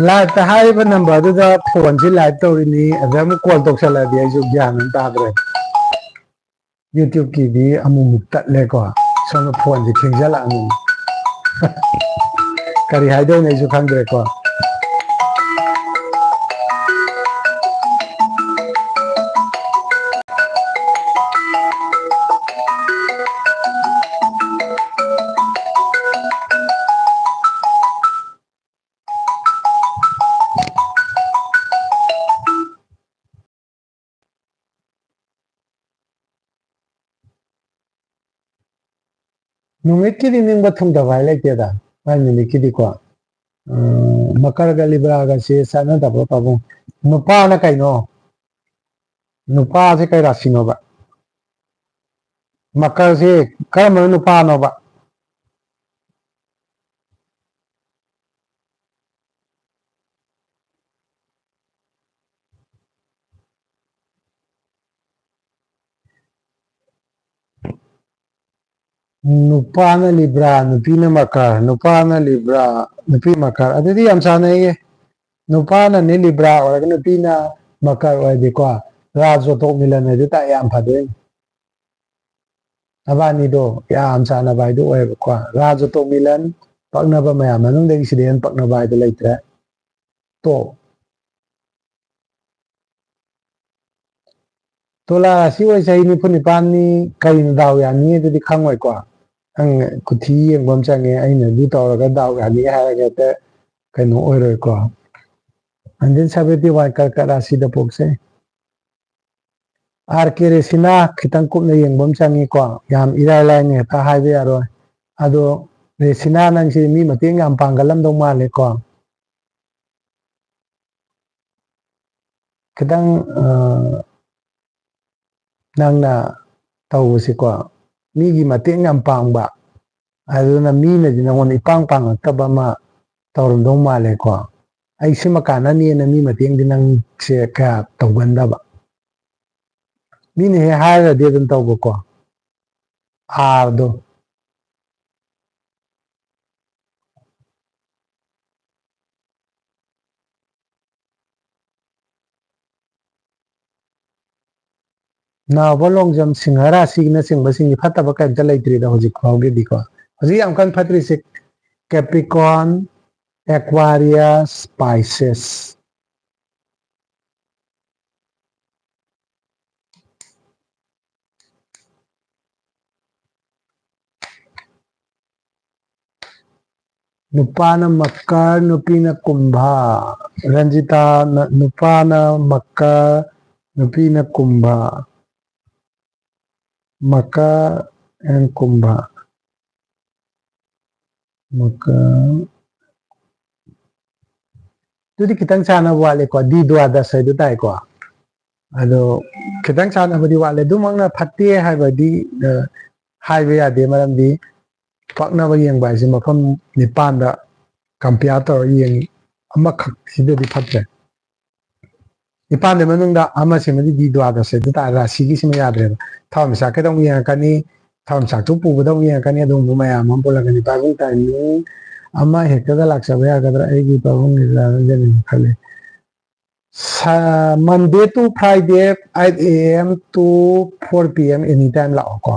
Live ꯇ ꯍꯥꯏꯔꯤꯕ number ꯗꯨꯗ phone ꯁꯤ live ꯇꯧꯔꯤꯅꯤ, ꯑꯗ ꯑꯃꯨꯛ call ꯇꯧꯁꯜꯂꯛꯑꯗꯤ ꯑꯩꯁꯨ ꯒ꯭ꯌꯥꯟ ꯑꯃ ꯇꯥꯗ꯭ꯔꯦ꯫ YouTube ꯀꯤꯗꯤ ꯑꯃꯨꯛꯃꯨꯛ ꯇꯠꯂꯦꯀꯣ, ꯁꯣꯝꯗ phone ꯁꯦ ꯊꯦꯡꯖꯜꯂꯛꯑꯃꯤꯅꯦ꯫ ꯀꯔꯤ ꯍꯥꯏꯗꯣꯏꯅꯣ ꯑꯩꯁꯨ ꯈꯪꯗ꯭ꯔꯦꯀꯣ꯫ ꯅꯨꯃꯤꯠꯀꯤꯗꯤ ꯅꯤꯡꯕ ꯊꯨꯡꯗꯕ ꯍꯥꯏ ꯂꯩꯇꯦꯗ, ꯃꯥꯏ ꯅꯨꯃꯤꯠꯀꯤꯗꯤꯀꯣ꯫ ꯎꯝ, ꯃꯀꯔꯒ ꯂꯤꯕ꯭ꯔꯥꯒꯁꯦ ꯆꯥꯟꯅꯗꯕ꯭ꯔꯣ ꯄꯥꯕꯨꯡ? ꯅꯨꯄꯥꯅ ꯀꯩꯅꯣ? ꯅꯨꯄꯥꯁꯦ ꯀꯩ ꯔꯥꯁꯤꯅꯣꯕ? ꯃꯀꯔꯁꯦ ꯀꯔꯝꯕ ꯅꯨꯄꯥꯅꯣꯕ? ꯅꯨꯄꯥꯅ ꯂꯤꯕ꯭ꯔꯥ, ꯅꯨꯄꯤꯅ ꯃꯀꯔ, ꯅꯨꯄꯥꯅ ꯂꯤꯕ꯭ꯔꯥ, ꯅꯨꯄꯤ ꯃꯀꯔ, ꯑꯗꯨꯗꯤ ꯌꯥꯝ ꯆꯥꯟꯅꯩꯌꯦ꯫ ꯅꯨꯄꯥꯅꯅꯦ ꯂꯤꯕ꯭ꯔꯥ ꯑꯣꯏꯔꯒ ꯅꯨꯄꯤꯅ ꯃꯀꯔ ꯑꯣꯏꯔꯗꯤꯀꯣ, ꯔꯥꯖ ꯖꯣꯇꯣꯛ ꯃꯤꯂꯟ ꯍꯥꯏꯗꯨ ꯇꯥꯏ, ꯌꯥꯝ ꯐꯗꯣꯏꯅꯤ꯫ ꯅꯕꯥꯅꯤꯗꯣ ꯌꯥꯝ ꯆꯥꯟꯅꯕ ꯍꯥꯏꯗꯨ ꯑꯣꯏꯌꯦꯕꯀꯣ꯫ ꯔꯥꯖ ꯖꯣꯇꯣꯛ ꯃꯤꯂꯟ, ꯄꯛꯅꯕ ꯃꯌꯥꯝ ꯃꯅꯨꯡꯗꯒꯤ ꯁꯤꯗꯩ ꯍꯦꯟꯅ ꯄꯛꯅꯕ ꯍꯥꯏꯗꯨ ꯂꯩꯇ꯭ꯔꯦ꯫ ꯇꯣ꯫ ꯇꯨꯂꯥ ꯔꯥꯁꯤ ꯑꯣꯏ ꯆꯍꯤ ꯅꯤꯐꯨ ꯅꯤꯄꯥꯟꯅꯤ, ꯀꯔꯤꯅ ꯗꯥꯎ ꯌꯥꯅꯤ ꯑꯗꯨꯗꯤ ꯈꯪꯉꯣꯏꯀꯣ꯫ ꯅꯪ ꯀꯨꯊꯤ ꯌꯦꯡꯕ ꯑꯃ ꯆꯪꯉꯦ, ꯑꯩꯅ ꯑꯗꯨ ꯇꯧꯔꯒ ꯗꯥꯎ ꯌꯥꯅꯤ ꯍꯥꯏꯔꯒ ꯍꯦꯛꯇ ꯀꯩꯅꯣ ꯑꯣꯏꯔꯣꯏꯀꯣ꯫ Nineteen seventy one ꯀꯔꯀꯠ ꯔꯥꯁꯤꯗ ꯄꯣꯛꯆꯩ꯫ ꯑꯥꯔ ꯀꯦ ꯔꯦꯁꯤꯅꯥ ꯈꯤꯇꯪ ꯀꯨꯞꯅ ꯌꯦꯡꯕ ꯑꯃ ꯆꯪꯉꯤꯀꯣ, ꯌꯥꯝ ꯏꯔꯥꯏ ꯂꯥꯏꯅ ꯍꯦꯛꯇ ꯍꯥꯏꯕ ꯌꯥꯔꯣꯏ꯫ ꯑꯗꯣ ꯔꯦꯁꯤꯅꯥ ꯅꯪꯁꯤ ꯃꯤ ꯃꯇꯦꯡ ꯌꯥꯝ ꯄꯥꯡꯒꯜꯂꯝꯗꯧ ꯃꯥꯜꯂꯦꯀꯣ꯫ ꯈꯤꯇꯪ, ꯑ, ꯅꯪꯅ ꯇꯧꯕꯁꯤꯀꯣ, ꯃꯤꯒꯤ ꯃꯇꯦꯡ ꯌꯥꯝ ꯄꯥꯡꯕ, ꯑꯗꯨꯅ ꯃꯤꯅꯗꯤ ꯅꯪꯉꯣꯟꯗ ꯏꯄꯥꯡ ꯄꯥꯡꯉꯛꯇꯕ ꯑꯃ ꯇꯧꯔꯝꯗꯧ ꯃꯥꯜꯂꯦꯀꯣ꯫ ꯑꯩ ꯁꯤꯃ ꯀꯥꯟꯅꯅꯤꯅ ꯃꯤ ꯃꯇꯦꯡꯗꯤ ꯅꯪꯁꯦ ꯀꯌꯥ ꯇꯧꯒꯟꯗꯕ꯫ ꯃꯤꯅ ꯍꯦꯛ ꯍꯥꯏꯔꯒꯗꯤ ꯑꯗꯨꯝ ꯇꯧꯕꯀꯣ꯫ ꯑꯥꯔꯗꯣ꯫ ꯅꯥꯎꯕ ꯂꯣꯡꯖꯝ, ꯁꯤꯡꯍ ꯔꯥꯁꯤꯅꯆꯤꯡꯕꯁꯤꯡꯒꯤ ꯐꯠꯇꯕ ꯀꯔꯤꯝꯇ ꯂꯩꯇ꯭ꯔꯤꯗ ꯍꯧꯖꯤꯛ ꯐꯥꯎꯒꯤꯗꯤꯀꯣ꯫ ꯍꯧꯖꯤꯛ ꯌꯥꯝ ꯀꯟꯅ ꯐꯠꯇ꯭ꯔꯤꯁꯦ Capricorn, Aquarius, Pisces꯫ ꯅꯨꯄꯥꯅ ꯃꯀꯔ, ꯅꯨꯄꯤꯅ ꯀꯨꯝꯚ꯫ ꯔꯟꯖꯤꯇꯥꯅ, ꯅꯨꯄꯥꯅ ꯃꯀꯔ, ꯅꯨꯄꯤꯅ ꯀꯨꯝꯚ꯫ ꯃꯀꯔ and ꯀꯨꯝꯚ꯫ ꯑꯃꯨꯛꯀ ꯑꯗꯨꯗꯤ ꯈꯤꯇꯪ ꯆꯥꯟꯅꯕ ꯋꯥꯠꯂꯦꯀꯣ, ꯗꯤ ꯗ꯭ꯋꯥꯗꯁ ꯍꯥꯏꯗꯣ ꯇꯥꯏꯀꯣ꯫ ꯑꯗꯣ ꯈꯤꯇꯪ ꯆꯥꯟꯅꯕꯗꯤ ꯋꯥꯠꯂꯦ꯫ ꯑꯗꯨꯃꯛꯅ ꯐꯠꯇꯦ ꯍꯥꯏꯕꯗꯤ, ꯑ, ꯍꯥꯏꯕ ꯌꯥꯗꯦ, ꯃꯔꯝꯗꯤ ꯄꯛꯅꯕ ꯌꯦꯡꯕ ꯍꯥꯏꯁꯦ ꯃꯐꯝ ꯅꯤꯄꯥꯟꯗ compare ꯇꯧꯔꯒ ꯌꯦꯡꯉꯤ꯫ ꯑꯃꯈꯛ ꯁꯤꯗꯗꯤ ꯐꯠꯇ꯭ꯔꯦ꯫ ꯅꯤꯄꯥꯟꯗꯨꯒꯤ ꯃꯅꯨꯡꯗ ꯑꯃꯁꯤꯃꯗꯤ ꯗꯤ ꯗ꯭ꯋꯥꯗꯁ ꯍꯥꯏꯗꯣ ꯇꯥꯔꯦ, ꯔꯥꯁꯤꯒꯤꯁꯤꯃ ꯌꯥꯗ꯭ꯔꯦꯕ꯫ ꯊꯋꯥꯟꯃꯤꯆꯥꯛꯀꯤꯗ ꯑꯃꯨꯛ ꯌꯦꯡꯉꯛꯀꯅꯤ, ꯊꯋꯥꯟꯃꯤꯆꯥꯛꯇꯨ ꯄꯨꯕꯗ ꯑꯃꯨꯛ ꯌꯦꯡꯉꯛꯀꯅꯤ, ꯑꯗꯨꯒꯨꯝꯕ ꯃꯌꯥꯝ ꯑꯃ ꯄꯨꯜꯂꯛꯀꯅꯤ꯫ ꯄꯥꯕꯨꯡ timing ꯑꯃ ꯍꯦꯛꯇꯗ ꯂꯥꯛꯆꯕ ꯌꯥꯒꯗ꯭ꯔꯥ? ꯑꯩꯒꯤ ꯄꯥꯕꯨꯡꯒꯤ ꯈꯜꯂꯤ꯫ ꯁ-, Monday to Friday, eight A M to four P M, anytime ꯂꯥꯛꯑꯣꯀꯣ꯫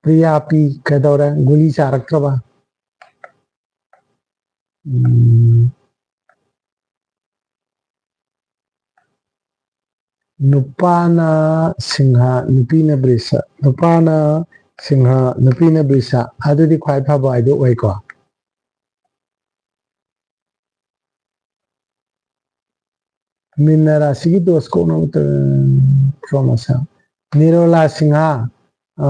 ꯄ꯭ꯔꯤꯌꯥ ꯄꯤ, ꯀꯩꯗꯧꯔꯦ? ꯒꯨꯂꯤ ꯆꯥꯔꯛꯇ꯭ꯔꯕ? ꯎꯝ꯫ ꯅꯨꯄꯥꯅ ꯁꯤꯡꯍ, ꯅꯨꯄꯤꯅ ꯕ꯭ꯔꯤꯁ꯫ ꯅꯨꯄꯥꯅ ꯁꯤꯡꯍ, ꯅꯨꯄꯤꯅ ꯕ꯭ꯔꯤꯁ꯫ ꯑꯗꯨꯗꯤ ꯈ꯭ꯋꯥꯏ ꯐꯕ ꯍꯥꯏꯗꯣ ꯑꯣꯏꯀꯣ꯫ ꯃꯤꯟꯅ ꯔꯥꯁꯤꯒꯤ ꯗꯣꯁ ꯀꯣꯛꯅꯕ ꯇ-, from ꯑꯁꯥꯝ꯫ ꯅꯤꯔꯣꯂꯥ ꯁꯤꯡꯍ, ꯑ,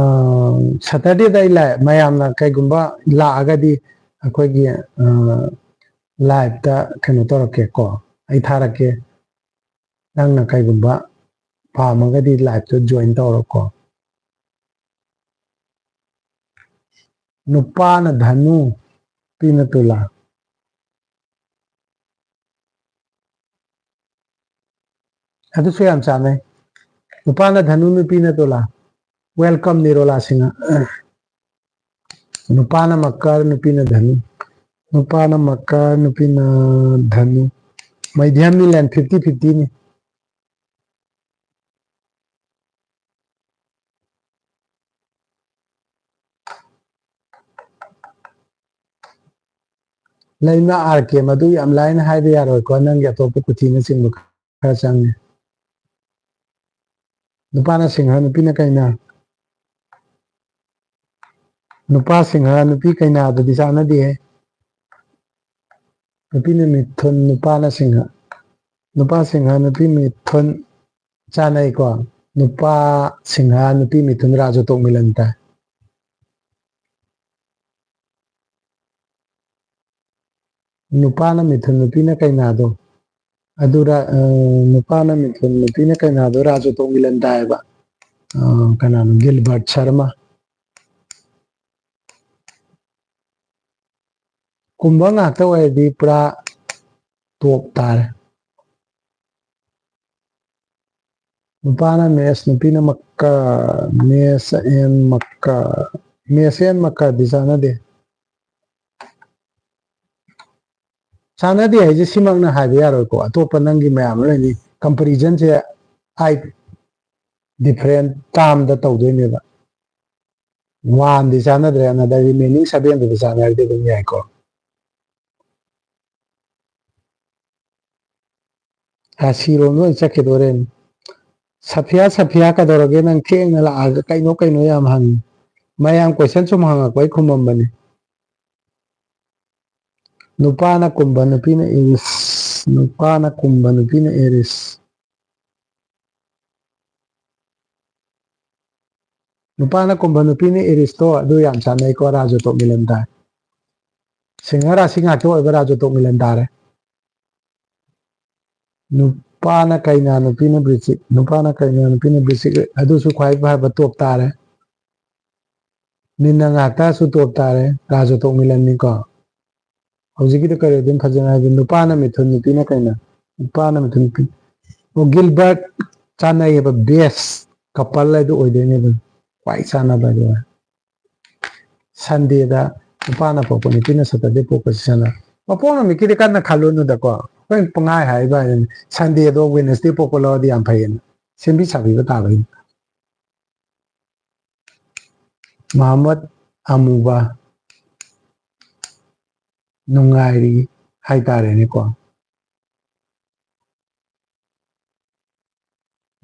Saturdayꯗ ꯑꯩ ꯂꯥꯛꯑꯦ꯫ ꯃꯌꯥꯝꯅ ꯀꯩꯒꯨꯝꯕ ꯂꯥꯛꯑꯒꯗꯤ ꯑꯩꯈꯣꯏꯒꯤ, ꯑ, liveꯇ ꯀꯩꯅꯣ ꯇꯧꯔꯛꯀꯦꯀꯣ, ꯑꯩ ꯊꯥꯔꯛꯀꯦ꯫ ꯅꯪꯅ ꯀꯩꯒꯨꯝꯕ ꯄꯥꯝꯃꯒꯗꯤ liveꯇ join ꯇꯧꯔꯣꯀꯣ꯫ ꯅꯨꯄꯥꯅ ꯙꯅꯨ, ꯅꯨꯄꯤꯅ ꯇꯨꯂꯥ꯫ ꯑꯗꯨꯁꯨ ꯌꯥꯝ ꯆꯥꯟꯅꯩ꯫ ꯅꯨꯄꯥꯅ ꯙꯅꯨ, ꯅꯨꯄꯤꯅ ꯇꯨꯂꯥ꯫ Welcome, ꯅꯤꯔꯣꯂꯥ ꯁꯤꯡꯍ꯫ ꯅꯨꯄꯥꯅ ꯃꯀꯔ, ꯅꯨꯄꯤꯅ ꯙꯅꯨ꯫ ꯅꯨꯄꯥꯅ ꯃꯀꯔ, ꯅꯨꯄꯤꯅ ꯙꯅꯨ꯫ Medium Milan fifty fiftyꯅꯤ꯫ ꯂꯩꯃ ꯑꯥꯔ ꯀꯦ, ꯃꯗꯨ ꯌꯥꯝ ꯂꯥꯏꯅ ꯍꯥꯏꯕ ꯌꯥꯔꯣꯏꯀꯣ, ꯅꯪꯒꯤ ꯑꯇꯣꯞꯄ ꯀꯨꯊꯤꯅꯆꯤꯡꯕ ꯈꯔ ꯆꯪꯉꯤ꯫ ꯅꯨꯄꯥꯅ ꯁꯤꯡꯍ, ꯅꯨꯄꯤꯅ ꯀꯩꯅ? ꯅꯨꯄꯥ ꯁꯤꯡꯍ, ꯅꯨꯄꯤ ꯀꯩꯅꯥꯗꯨꯗꯤ ꯆꯥꯟꯅꯗꯦꯍꯦ꯫ ꯅꯨꯄꯤꯅ ꯃꯤꯊꯨꯟ, ꯅꯨꯄꯥꯅ ꯁꯤꯡꯍ꯫ ꯅꯨꯄꯥ ꯁꯤꯡꯍ, ꯅꯨꯄꯤ ꯃꯤꯊꯨꯟ ꯆꯥꯅꯩꯀꯣ꯫ ꯅꯨꯄꯥ ꯁꯤꯡꯍ, ꯅꯨꯄꯤ ꯃꯤꯊꯨꯟ, ꯔꯥꯖ ꯇꯣꯛ ꯃꯤꯂꯟ ꯇꯥꯏ꯫ ꯅꯨꯄꯥꯅ ꯃꯤꯊꯨꯟ, ꯅꯨꯄꯤꯅ ꯀꯩꯅꯥꯗꯣ꯫ ꯑꯗꯨꯔ, ꯑ, ꯅꯨꯄꯥꯅ ꯃꯤꯊꯨꯟ, ꯅꯨꯄꯤꯅ ꯀꯩꯅꯥꯗꯣ, ꯔꯥꯖ ꯇꯣꯛ ꯃꯤꯂꯟ ꯇꯥꯏꯌꯦꯕ꯫ ꯑ, ꯀꯅꯥꯅꯣ? ꯒꯤꯜꯕꯔꯠ ꯁꯔꯃ꯫ ꯀꯨꯝꯕ ꯉꯥꯛꯇ ꯑꯣꯏꯔꯗꯤ ꯄꯨꯔꯥ ꯇꯣꯞ ꯇꯥꯔꯦ꯫ ꯅꯨꯄꯥꯅ ꯃꯦꯁ, ꯅꯨꯄꯤꯅ ꯃꯛꯀ, ꯃꯦꯁ ꯑꯦꯟ ꯃꯛꯀ, ꯃꯦꯁ ꯑꯦꯟ ꯃꯛꯀꯗꯤ ꯆꯥꯟꯅꯗꯦ꯫ ꯆꯥꯟꯅꯗꯦ ꯍꯥꯏꯁꯦ ꯁꯤꯃꯛꯅ ꯍꯥꯏꯕ ꯌꯥꯔꯣꯏꯀꯣ, ꯑꯇꯣꯞꯄ ꯅꯪꯒꯤ ꯃꯌꯥꯝ ꯑꯃ ꯂꯩꯅꯤ꯫ Comparison ꯁꯦ ꯑꯩꯠ different term ꯗ ꯇꯧꯗꯣꯏꯅꯦꯕ꯫ One ꯗꯤ ꯆꯥꯟꯅꯗ꯭ꯔꯦ, ꯑꯅꯗꯔ remaining seven ꯗꯨꯗꯤ ꯆꯥꯟꯅꯔꯗꯤ ꯑꯗꯨꯝ ꯌꯥꯏꯀꯣ꯫ ꯔꯥꯁꯤꯔꯣꯝꯗ ꯑꯣꯏꯅ ꯆꯠꯈꯤꯗꯣꯔꯦꯅꯦ꯫ ꯁꯐꯤꯌꯥ, ꯁꯐꯤꯌꯥ, ꯀꯩꯗꯧꯔꯒꯦ? ꯅꯪ ꯊꯦꯡꯅ ꯂꯥꯛꯑꯒ ꯀꯩꯅꯣ ꯀꯩꯅꯣ ꯌꯥꯝ ꯍꯪꯉꯤ꯫ ꯃꯌꯥꯝ question ꯁꯨꯝ ꯍꯪꯉꯛꯄ ꯑꯩ ꯈꯨꯝꯃꯝꯕꯅꯤ꯫ ꯅꯨꯄꯥꯅ ꯀꯨꯝꯕ, ꯅꯨꯄꯤꯅ ꯏꯔꯤꯁ꯫ ꯅꯨꯄꯥꯅ ꯀꯨꯝꯕ, ꯅꯨꯄꯤꯅ ꯏꯔꯤꯁ꯫ ꯅꯨꯄꯥꯅ ꯀꯨꯝꯕ, ꯅꯨꯄꯤꯅ ꯏꯔꯤꯁꯇꯣ ꯑꯗꯨ ꯌꯥꯝ ꯆꯥꯟꯅꯩꯀꯣ, ꯔꯥꯖ ꯇꯣꯛ ꯃꯤꯂꯟ ꯇꯥꯏ꯫ ꯁꯤꯡꯍ ꯔꯥꯁꯤ ꯉꯥꯛꯇ ꯑꯣꯏꯕ ꯔꯥꯖ ꯇꯣꯛ ꯃꯤꯂꯟ ꯇꯥꯔꯦ꯫ ꯅꯨꯄꯥꯅ ꯀꯩꯅꯥ, ꯅꯨꯄꯤꯅ ꯕ꯭ꯔꯤꯆꯤꯛ꯫ ꯅꯨꯄꯥꯅ ꯀꯩꯅꯥ, ꯅꯨꯄꯤꯅ ꯕ꯭ꯔꯤꯆꯤꯛ꯫ ꯑꯗꯨꯁꯨ ꯈ꯭ꯋꯥꯏ ꯐꯕ ꯇꯣꯞ ꯇꯥꯔꯦ꯫ ꯃꯤꯟꯅ ꯉꯥꯛꯇꯁꯨ ꯇꯣꯞ ꯇꯥꯔꯦ꯫ ꯔꯥꯖ ꯇꯣꯛ ꯃꯤꯂꯟꯅꯤꯀꯣ꯫ ꯍꯧꯖꯤꯛꯀꯤꯗꯣ ꯀꯔꯤ ꯑꯗꯨꯝ ꯐꯖꯅ ꯍꯥꯏꯗꯤ ꯅꯨꯄꯥꯅ ꯃꯤꯊꯨꯟ, ꯅꯨꯄꯤꯅ ꯀꯩꯅꯣ? ꯅꯨꯄꯥꯅ ꯃꯤꯊꯨꯟ, ꯅꯨꯄꯤ꯫ ꯑꯣ, ꯒꯤꯜꯕꯔꯠ ꯆꯥꯅꯩꯌꯦꯕ, best couple ꯍꯥꯏꯗꯣ ꯑꯣꯏꯗꯣꯏꯅꯦ ꯑꯗꯨꯝ꯫ ꯈ꯭ꯋꯥꯏ ꯆꯥꯟꯅꯕ ꯍꯥꯏꯗꯣ꯫ Sunday ꯗ ꯅꯨꯄꯥꯅ ꯄꯣꯛꯄ, ꯅꯨꯄꯤꯅ Saturday ꯄꯣꯛꯄꯁꯤ ꯆꯥꯟꯅ-, ꯃꯄꯣꯛ ꯅꯨꯃꯤꯠꯀꯤꯗꯤ ꯀꯟꯅ ꯈꯜꯂꯨꯅꯨꯗꯀꯣ꯫ ꯑꯩꯈꯣꯏ ꯄꯪꯍꯥꯏ ꯍꯥꯏꯕ ꯍꯥꯏꯗꯨꯅꯤ꯫ Sunday ꯗꯣ Wednesday ꯄꯣꯛꯄ ꯂꯧꯔꯗꯤ ꯌꯥꯝ ꯐꯩꯌꯦꯅ ꯁꯦꯝꯕꯤ ꯁꯥꯕꯤꯕ ꯇꯥꯕꯅꯤ꯫ ꯃꯍꯃꯗ ꯑꯃꯨꯕ ꯅꯨꯡꯉꯥꯏꯔꯤ ꯍꯥꯏꯇꯥꯔꯦꯅꯦꯀꯣ꯫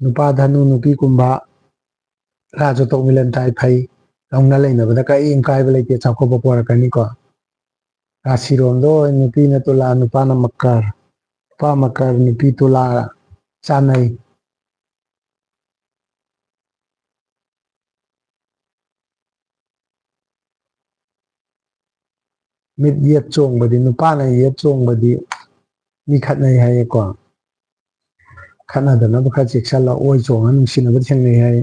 ꯅꯨꯄꯥ ꯙꯅꯨ, ꯅꯨꯄꯤ ꯀꯨꯝꯚ, ꯔꯥꯖ ꯇꯣꯛ ꯃꯤꯂꯟ ꯇꯥꯏ, ꯐꯩ꯫ ꯂꯧꯅ ꯂꯩꯅꯕꯗ ꯀꯔꯤꯝ ꯀꯥꯏꯕ ꯂꯩꯇꯦ, ꯆꯥꯎꯈꯠꯄ ꯄꯣꯔꯛꯀꯅꯤꯀꯣ꯫ ꯔꯥꯁꯤꯔꯣꯝꯗ ꯑꯣꯏ ꯅꯨꯄꯤꯅ ꯇꯨꯂꯥ, ꯅꯨꯄꯥꯅ ꯃꯀꯔ꯫ ꯅꯨꯄꯥ ꯃꯀꯔ, ꯅꯨꯄꯤ ꯇꯨꯂꯥ ꯆꯥꯅꯩ꯫ ꯃꯤꯠ ꯌꯦꯠ ꯆꯣꯡꯕꯗꯤ, ꯅꯨꯄꯥꯅ ꯌꯦꯠ ꯆꯣꯡꯕꯗꯤ ꯃꯤ ꯈꯠꯅꯩ ꯍꯥꯏꯌꯦꯀꯣ꯫ ꯈꯠꯅꯗꯅꯕ ꯈꯔ ꯆꯦꯛꯁꯤꯜꯂꯣ, ꯑꯣꯏ ꯆꯣꯡꯉ ꯅꯨꯡꯁꯤꯅꯕ ꯊꯦꯡꯅꯩ ꯍꯥꯏ꯫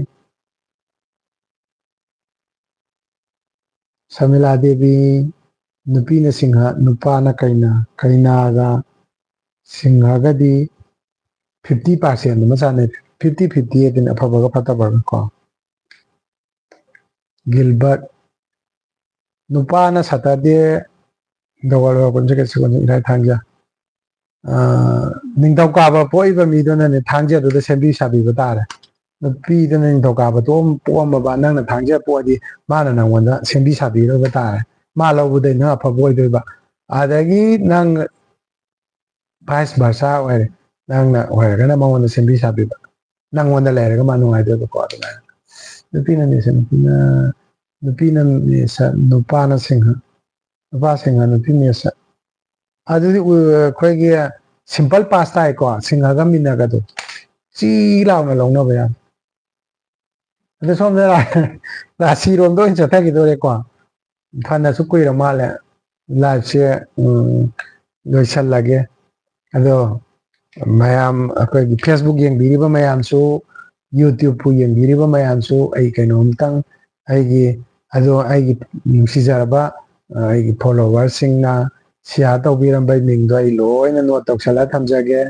ꯁꯃꯤꯂꯥ ꯗꯦꯕꯤ, ꯅꯨꯄꯤꯅ ꯁꯤꯡꯍ, ꯅꯨꯄꯥꯅ ꯀꯩꯅ, ꯀꯩꯅꯥꯒ ꯁꯤꯡꯍꯒꯗꯤ ꯐꯤꯐꯇꯤ ꯄꯥꯔꯁꯦꯟ ꯑꯃ ꯆꯥꯟꯅꯩ꯫ ꯐꯤꯐꯇꯤ ꯐꯤꯐꯇꯤ ꯑꯗꯨꯅꯤ, ꯑꯐꯕꯒ ꯐꯠꯇꯕꯒ ꯀꯣ꯫ ꯒꯤꯜꯕꯔꯠ, ꯅꯨꯄꯥꯅ ꯁꯇꯔꯗꯦ, ꯅꯤꯡꯊꯧꯀꯥꯕ, ꯀꯨꯟꯁꯦ ꯀꯩꯁꯨ ꯀꯨꯟꯁꯦ ꯏꯔꯥꯏ ꯊꯥꯡꯖ꯫ ꯑ, ꯅꯤꯡꯊꯧꯀꯥꯕ ꯄꯣꯛꯏꯕ ꯃꯤꯗꯨꯅꯅꯦ ꯊꯥꯡꯖꯗꯨꯗ ꯁꯦꯝꯕꯤ ꯁꯥꯕꯤꯕ ꯇꯥꯔꯦ꯫ ꯅꯨꯄꯤꯗꯨꯅ ꯅꯤꯡꯊꯧꯀꯥꯕ ꯇꯣꯛꯑꯝ-, ꯄꯣꯛꯑꯝꯃꯕ, ꯅꯪꯅ ꯊꯥꯡꯖ ꯄꯣꯛꯑꯗꯤ ꯃꯥꯅ ꯅꯪꯉꯣꯟꯗ ꯁꯦꯝꯕꯤ ꯁꯥꯕꯤꯔꯕ ꯇꯥꯔꯦ꯫ ꯃꯥ ꯂꯧꯕꯗꯩ ꯅꯪ ꯑꯐꯕ ꯑꯣꯏꯗꯣꯏꯕ꯫ ꯑꯗꯒꯤ ꯅꯪ vice versa ꯑꯣꯏꯔꯦ꯫ ꯅꯪꯅ ꯑꯣꯏꯔꯒꯅ ꯃꯉꯣꯟꯗ ꯁꯦꯝꯕꯤ ꯁꯥꯕꯤꯕ꯫ ꯅꯪꯉꯣꯟꯗ ꯂꯩꯔꯒ ꯃꯥ ꯅꯨꯡꯉꯥꯏꯗꯣꯏꯕꯀꯣ, ꯑꯗꯨꯃꯥꯏꯅ꯫ ꯅꯨꯄꯤꯅ ꯅꯤꯁ, ꯅꯨꯄꯤꯅ, ꯅꯨꯄꯤꯅ ꯅꯤꯁ, ꯅꯨꯄꯥꯅ ꯁꯤꯡꯍ, ꯅꯨꯄꯥ ꯁꯤꯡꯍ, ꯅꯨꯄꯤ ꯅꯤꯁ꯫ ꯑꯗꯨꯗꯤ ꯎ-, ꯑꯩꯈꯣꯏꯒꯤ simple pass ꯇꯥꯏꯀꯣ, ꯁꯤꯡꯍꯒ ꯃꯤꯅꯒꯗꯣ꯫ ꯆꯤ ꯂꯥꯎꯅ ꯂꯧꯅꯕ ꯌꯥꯝ꯫ ꯑꯗꯣ ꯁꯣꯝꯗ ꯔꯥ-, ꯔꯥꯁꯤꯔꯣꯝꯗ ꯑꯣꯏꯅ ꯆꯠꯊꯈꯤꯗꯣꯔꯦꯀꯣ꯫ ꯐꯅꯁꯨ ꯀꯨꯏꯔ ꯃꯥꯜꯂꯦ live ꯁꯦ, ꯎꯝ, ꯂꯣꯏꯁꯜꯂꯒꯦ꯫ ꯑꯗꯣ ꯃꯌꯥꯝ, ꯑꯩꯈꯣꯏꯒꯤ Facebook ꯌꯦꯡꯕꯤꯔꯤꯕ ꯃꯌꯥꯝꯁꯨ, YouTube ꯄꯨ ꯌꯦꯡꯕꯤꯔꯤꯕ ꯃꯌꯥꯝꯁꯨ, ꯑꯩ ꯀꯩꯅꯣꯝꯇꯪ, ꯑꯩꯒꯤ, ꯑꯗꯣ ꯑꯩꯒꯤ ꯅꯨꯡꯁꯤꯖꯔꯕ, ꯑ, ꯑꯩꯒꯤ follower ꯁꯤꯡꯅ share ꯇꯧꯕꯤꯔꯝꯕꯩ ꯃꯤꯡꯗꯣ ꯑꯩ ꯂꯣꯏꯅ note ꯇꯧꯁꯜꯂ ꯊꯝꯖꯒꯦ꯫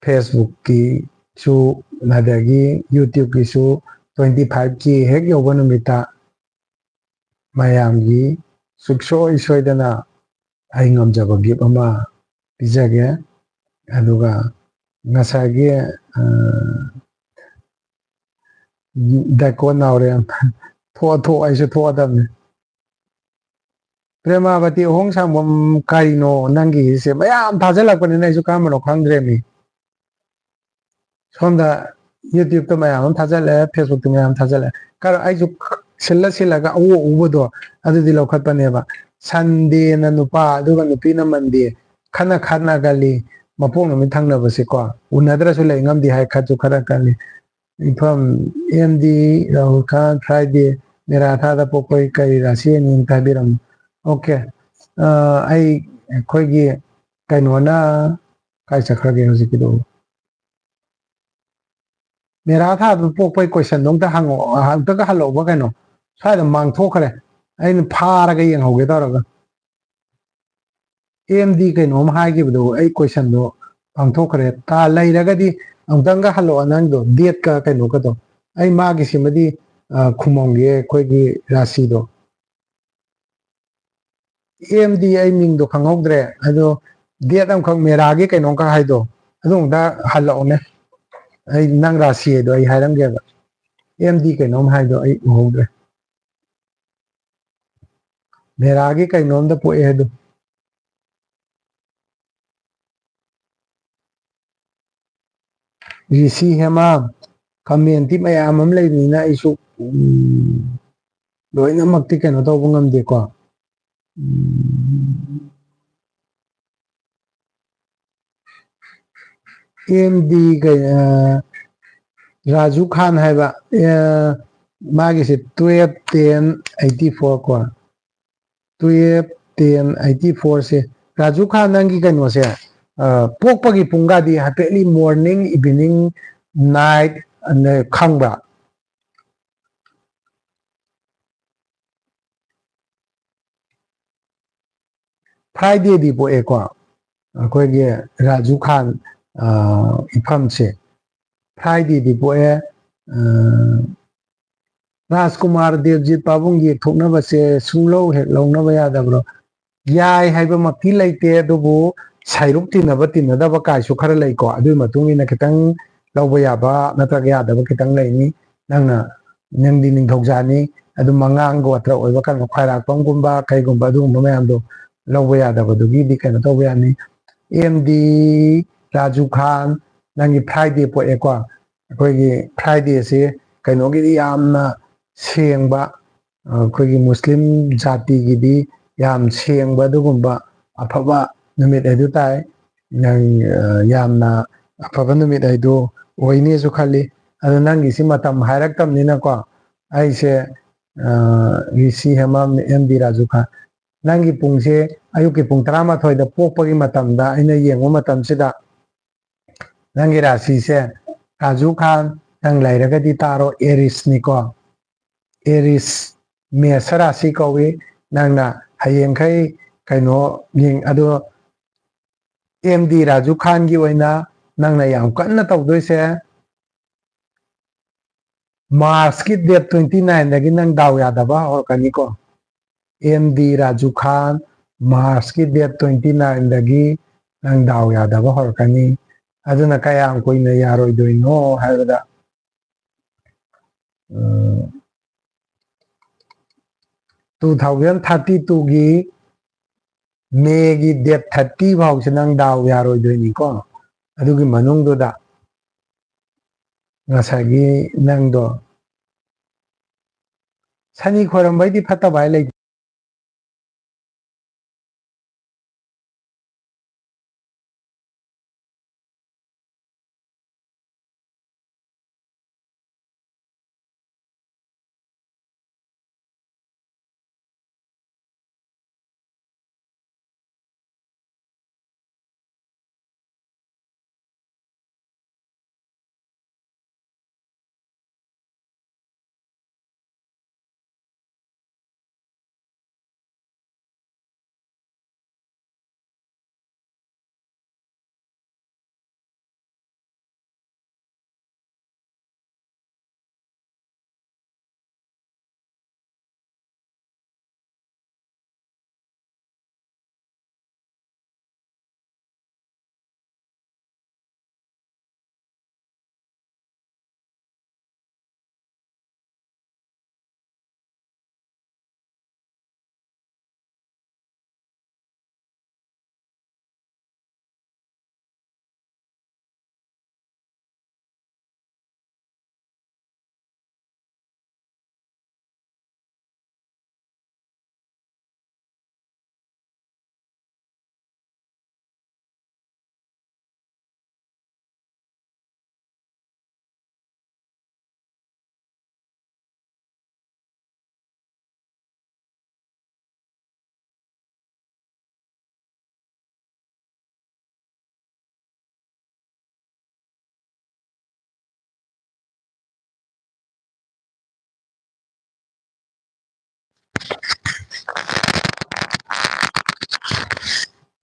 Facebook ꯀꯤꯁꯨ, ꯑꯗꯒꯤ YouTube ꯀꯤꯁꯨ twenty five K ꯍꯦꯛ ꯌꯧꯕ ꯅꯨꯃꯤꯠꯇ ꯃꯌꯥꯝꯒꯤ ꯁꯨꯡꯁꯣꯏ ꯁꯣꯏꯗꯅ ꯑꯩ ꯉꯝꯖꯕ gift ꯑꯃ ꯄꯤꯖꯒꯦ꯫ ꯑꯗꯨꯒ ꯉꯁꯥꯏꯒꯤ, ꯑ, ꯗꯥꯏꯀꯣꯟ ꯅꯥꯎꯔꯦꯝ, ꯊꯣꯛꯑ ꯊꯣꯛꯑ ꯑꯩꯁꯨ ꯊꯣꯛꯑꯗꯕꯅꯤ꯫ ꯄ꯭ꯔꯦꯃꯥꯕꯇꯤ ꯑꯍꯣꯡ ꯁꯥꯡꯕꯝ, ꯀꯔꯤꯅꯣ ꯅꯪꯒꯤꯁꯦ? ꯃꯌꯥꯝ ꯊꯥꯖꯤꯜꯂꯛꯄꯅꯤꯅ ꯑꯩꯁꯨ ꯀꯔꯝꯕꯅꯣ ꯈꯪꯗ꯭ꯔꯦꯃꯤ꯫ ꯁꯣꯝꯗ YouTube ꯇ ꯃꯌꯥꯝ ꯑꯃ ꯊꯥꯖꯤꯜꯂꯛꯑꯦ, Facebook ꯇ ꯃꯌꯥꯝ ꯊꯥꯖꯤꯜꯂꯛꯑꯦ꯫ ꯀꯔ-, ꯑꯩꯁꯨ ꯁꯤꯜꯂ ꯁꯤꯜꯂꯒ ꯑꯎ ꯑꯎꯕꯗꯣ ꯑꯗꯨꯗꯤ ꯂꯧꯈꯠꯄꯅꯦꯕ꯫ Sunday ꯅ ꯅꯨꯄꯥ, ꯑꯗꯨꯒ ꯅꯨꯄꯤꯅ Monday꯫ ꯈꯠꯅ ꯈꯠꯅꯒꯜꯂꯤ꯫ ꯃꯄꯣꯛ ꯅꯨꯃꯤꯠ ꯊꯪꯅꯕꯁꯦꯀꯣ, ꯎꯅꯗ꯭ꯔꯁꯨ ꯂꯩ ꯉꯝꯗꯦ ꯍꯥꯏ ꯈꯔꯁꯨ ꯈꯔ ꯀꯜꯂꯤ꯫ ꯏꯐꯝ ꯑꯦꯝ ꯗꯤ ꯔꯥꯍꯨꯜ ꯈꯥꯟ, ꯐ꯭ꯔꯥꯏꯗꯦ, ꯃꯦꯔꯥ ꯊꯥꯗ ꯄꯣꯛꯄꯩ ꯀꯔꯤ ꯔꯥꯁꯤꯅꯤ ꯑꯝꯇ ꯍꯥꯏꯕꯤꯔꯝꯃꯨ꯫ ꯑꯣꯀꯦ, ꯑ, ꯑꯩ, ꯑꯩꯈꯣꯏꯒꯤ ꯀꯩꯅꯣꯅ ꯀꯥꯏ ꯆꯠꯈ꯭ꯔꯒꯦ ꯍꯧꯖꯤꯛꯀꯤꯗꯣ? ꯃꯦꯔꯥ ꯊꯥꯗ ꯄꯣꯛꯄꯩ ꯀꯣꯏꯁꯟꯗꯣ ꯑꯝꯇ ꯍꯪꯉꯛꯑꯣ, ꯑꯝꯇꯒ ꯍꯜꯂꯛꯑꯣꯕ ꯀꯩꯅꯣ꯫ ꯁ꯭ꯋꯥꯏꯗ ꯃꯥꯡꯊꯣꯛꯈ꯭ꯔꯦ, ꯑꯩꯅ ꯐꯥꯔꯒ ꯌꯦꯡꯍꯧꯒꯦ ꯇꯧꯔꯒ꯫ ꯑꯦꯝ ꯗꯤ ꯀꯩꯅꯣꯝ ꯍꯥꯏꯈꯤꯕꯗꯣ, ꯑꯩ ꯀꯣꯏꯁꯟꯗꯣ ꯄꯥꯡꯊꯣꯛꯈ꯭ꯔꯦ꯫ ꯇꯥ ꯂꯩꯔꯒꯗꯤ ꯑꯃꯨꯛꯇꯪꯒ ꯍꯜꯂꯛꯑꯣ, ꯅꯪꯗꯣ ꯗꯦꯠꯀ ꯀꯩꯅꯣꯒꯗꯣ꯫ ꯑꯩ ꯃꯥꯒꯤꯁꯤꯃꯗꯤ, ꯑ, ꯈꯨꯝꯃꯝꯒꯦ, ꯑꯩꯈꯣꯏꯒꯤ ꯔꯥꯁꯤꯗꯣ꯫ ꯑꯦꯝ ꯗꯤ ꯑꯩ ꯃꯤꯡꯗꯣ ꯈꯪꯍꯧꯗ꯭ꯔꯦ, ꯑꯗꯣ ꯗꯦꯠ ꯑꯃꯈꯛ ꯃꯦꯔꯥꯒꯤ ꯀꯩꯅꯣꯝꯈꯛ ꯍꯥꯏꯗꯣ, ꯑꯗꯨ ꯑꯃꯨꯛꯇ ꯍꯜꯂꯛꯑꯣꯅꯦ꯫ ꯑꯩ ꯅꯪ ꯔꯥꯁꯤ ꯍꯥꯏꯗꯣ ꯑꯩ ꯍꯥꯏꯔꯝꯒꯦꯕ꯫ ꯑꯦꯝ ꯗꯤ ꯀꯩꯅꯣꯝ ꯍꯥꯏꯗꯣ ꯑꯩ ꯎꯍꯧꯗ꯭ꯔꯦ꯫ ꯃꯦꯔꯥꯒꯤ ꯀꯩꯅꯣꯝꯗ ꯄꯣꯛꯑꯦ ꯑꯗꯨ꯫ ꯔꯤꯁꯤ ꯍꯦꯃꯥ, ꯀꯃꯦꯟꯇꯤ ꯃꯌꯥꯝ ꯑꯃ ꯂꯩꯕꯅꯤꯅ ꯑꯩꯁꯨ, ꯎꯝ, ꯂꯣꯏꯅꯃꯛꯇꯤ ꯀꯩꯅꯣ ꯇꯧꯕ ꯉꯝꯗꯦꯀꯣ꯫ ꯎꯝ, ꯑꯦꯝ ꯗꯤ ꯀꯩ, ꯑ, ꯔꯥꯖꯨ ꯈꯥꯟ ꯍꯥꯏꯕ, ꯑ, ꯃꯥꯒꯤꯁꯦ twelve ten eighty four ꯀꯣ, twelve ten eighty four ꯁꯦ꯫ ꯔꯥꯖꯨ ꯈꯥꯟ, ꯅꯪꯒꯤ ꯀꯩꯅꯣꯁꯦ, ꯑ, ꯄꯣꯛꯄꯒꯤ ꯄꯨꯡꯒꯗꯤ ꯍꯥꯏꯐꯦꯠꯂꯤ morning, evening, night, ꯑ, ꯈꯪꯕ꯭ꯔꯥ? ꯐ꯭ꯔꯥꯏꯗꯦꯗꯤ ꯄꯣꯛꯑꯦꯀꯣ, ꯑꯩꯈꯣꯏꯒꯤ ꯔꯥꯖꯨ ꯈꯥꯟ, ꯑ, ꯏꯐꯝꯁꯦ꯫ ꯐ꯭ꯔꯥꯏꯗꯦꯗꯤ ꯄꯣꯛꯑꯦ꯫ ꯑ, ꯔꯥꯖꯀꯨꯃꯥꯔ ꯗꯦꯕꯖꯤꯠ ꯄꯥꯕꯨꯡ, ꯌꯦꯛꯊꯣꯛꯅꯕꯁꯦ ꯁꯨꯡꯂꯧ ꯍꯦꯛ ꯂꯧꯅꯕ ꯌꯥꯗꯕ꯭ꯔꯣ? ꯌꯥꯏ ꯍꯥꯏꯕꯃꯛꯇꯤ ꯂꯩꯇꯦ, ꯑꯗꯨꯕꯨ ꯁꯥꯏꯔꯨꯛ ꯇꯤꯟꯅꯕ ꯇꯤꯟꯅꯗꯕ ꯀꯥꯏꯁꯨ ꯈꯔ ꯂꯩꯀꯣ꯫ ꯑꯗꯨꯒꯤ ꯃꯇꯨꯡ ꯏꯟꯅ ꯈꯤꯇꯪ ꯂꯧꯕ ꯌꯥꯕ ꯅꯠꯇ꯭ꯔꯒ ꯌꯥꯗꯕ ꯈꯤꯇꯪ ꯂꯩꯅꯤ꯫ ꯅꯪꯅ, ꯅꯪꯗꯤ ꯅꯤꯡꯊꯧꯖꯥꯅꯤ, ꯑꯗꯨ ꯃꯉꯥꯡ ꯒꯣꯇ꯭ꯔ ꯑꯣꯏꯕ ꯀꯩꯅꯣ, ꯈ꯭ꯋꯥꯏꯔꯥꯛꯄꯝꯒꯨꯝꯕ ꯀꯩꯒꯨꯝꯕ ꯑꯗꯨꯒꯨꯝꯕ ꯃꯌꯥꯝꯗꯣ ꯂꯧꯕ ꯌꯥꯗꯕꯗꯨꯒꯤꯗꯤ ꯀꯩꯅꯣ ꯇꯧꯕ ꯌꯥꯅꯤ꯫ ꯑꯦꯝ ꯗꯤ ꯔꯥꯖꯨ ꯈꯥꯟ, ꯅꯪꯒꯤ ꯐ꯭ꯔꯥꯏꯗꯦ ꯄꯣꯛꯑꯦꯀꯣ꯫ ꯑꯩꯈꯣꯏꯒꯤ ꯐ꯭ꯔꯥꯏꯗꯦꯁꯤ ꯀꯩꯅꯣꯒꯤꯗꯤ ꯌꯥꯝꯅ ꯁꯦꯡꯕ, ꯑꯩꯈꯣꯏꯒꯤ ꯃꯨꯁꯂꯤꯝ ꯖꯥꯇꯤꯒꯤꯗꯤ ꯌꯥꯝ ꯁꯦꯡꯕ ꯑꯗꯨꯒꯨꯝꯕ ꯑꯐꯕ ꯅꯨꯃꯤꯠ ꯍꯥꯏꯗꯨ ꯇꯥꯏ꯫ ꯅꯪ, ꯑ, ꯌꯥꯝꯅ ꯑꯐꯕ ꯅꯨꯃꯤꯠ ꯍꯥꯏꯗꯨ ꯑꯣꯏꯅꯤꯁꯨ ꯈꯜꯂꯤ꯫ ꯑꯗꯣ ꯅꯪꯒꯤꯁꯤ ꯃꯇꯝ ꯍꯥꯏꯔꯛꯇꯕꯅꯤꯅꯀꯣ, ꯑꯩꯁꯦ, ꯑ, ꯔꯤꯁꯤ ꯍꯦꯃꯥꯝ, ꯑꯦꯝ ꯗꯤ ꯔꯥꯖꯨ ꯈꯥꯟ, ꯅꯪꯒꯤ ꯄꯨꯡꯁꯦ ꯑꯌꯨꯛꯀꯤ ꯄꯨꯡ ꯇꯔꯥꯃꯥꯊꯣꯏꯗ ꯄꯣꯛꯄꯒꯤ ꯃꯇꯝꯗ ꯑꯩꯅ ꯌꯦꯡꯕ ꯃꯇꯝꯁꯤꯗ, ꯅꯪꯒꯤ ꯔꯥꯁꯤꯁꯦ, ꯔꯥꯖꯨ ꯈꯥꯟ, ꯅꯪ ꯂꯩꯔꯒꯗꯤ ꯇꯥꯔꯣ, ꯑꯦꯔꯤꯁꯅꯤꯀꯣ꯫ ꯑꯦꯔꯤꯁ, ꯃꯦꯁ ꯔꯥꯁꯤ ꯀꯧꯏ꯫ ꯅꯪꯅ ꯍꯌꯦꯡꯈꯩ ꯀꯩꯅꯣ ꯌꯦꯡ-, ꯑꯗꯣ ꯑꯦꯝ ꯗꯤ ꯔꯥꯖꯨ ꯈꯥꯟꯒꯤ ꯑꯣꯏꯅ ꯅꯪꯅ ꯌꯥꯝ ꯀꯟꯅ ꯇꯧꯗꯣꯏꯁꯦ, ꯃꯥꯔꯁꯀꯤ ꯗꯦꯠ ꯇ꯭ꯋꯦꯟꯇꯤ ꯅꯥꯏꯟꯗꯒꯤ ꯅꯪ ꯗꯥꯎ ꯌꯥꯗꯕ ꯍꯧꯔꯛꯀꯅꯤꯀꯣ꯫ ꯑꯦꯝ ꯗꯤ ꯔꯥꯖꯨ ꯈꯥꯟ, ꯃꯥꯔꯁꯀꯤ ꯗꯦꯠ ꯇ꯭ꯋꯦꯟꯇꯤ ꯅꯥꯏꯟꯗꯒꯤ ꯅꯪ ꯗꯥꯎ ꯌꯥꯗꯕ ꯍꯧꯔꯛꯀꯅꯤ꯫ ꯑꯗꯨꯅ ꯀꯌꯥꯝ ꯀꯨꯏꯅ ꯌꯥꯔꯣꯏꯗꯣꯏꯅꯣ ꯍꯥꯏꯕꯗ, ꯎꯝ, ꯇꯨ ꯊꯥꯎꯖꯟ ꯊꯥꯔꯇꯤ ꯇꯨꯒꯤ ꯃꯦꯒꯤ ꯗꯦꯠ ꯊꯥꯔꯇꯤ ꯐꯥꯎꯁꯦ ꯅꯪ ꯗꯥꯎ ꯌꯥꯔꯣꯏꯗꯣꯏꯅꯤꯀꯣ꯫ ꯑꯗꯨꯒꯤ ꯃꯅꯨꯡꯗꯨꯗ ꯉꯁꯥꯏꯒꯤ ꯅꯪꯗꯣ ꯁꯅꯤ ꯈꯣꯏꯔꯝꯕꯩꯗꯤ ꯐꯠꯇꯕ ꯍꯥꯏ ꯂꯩꯇꯦ꯫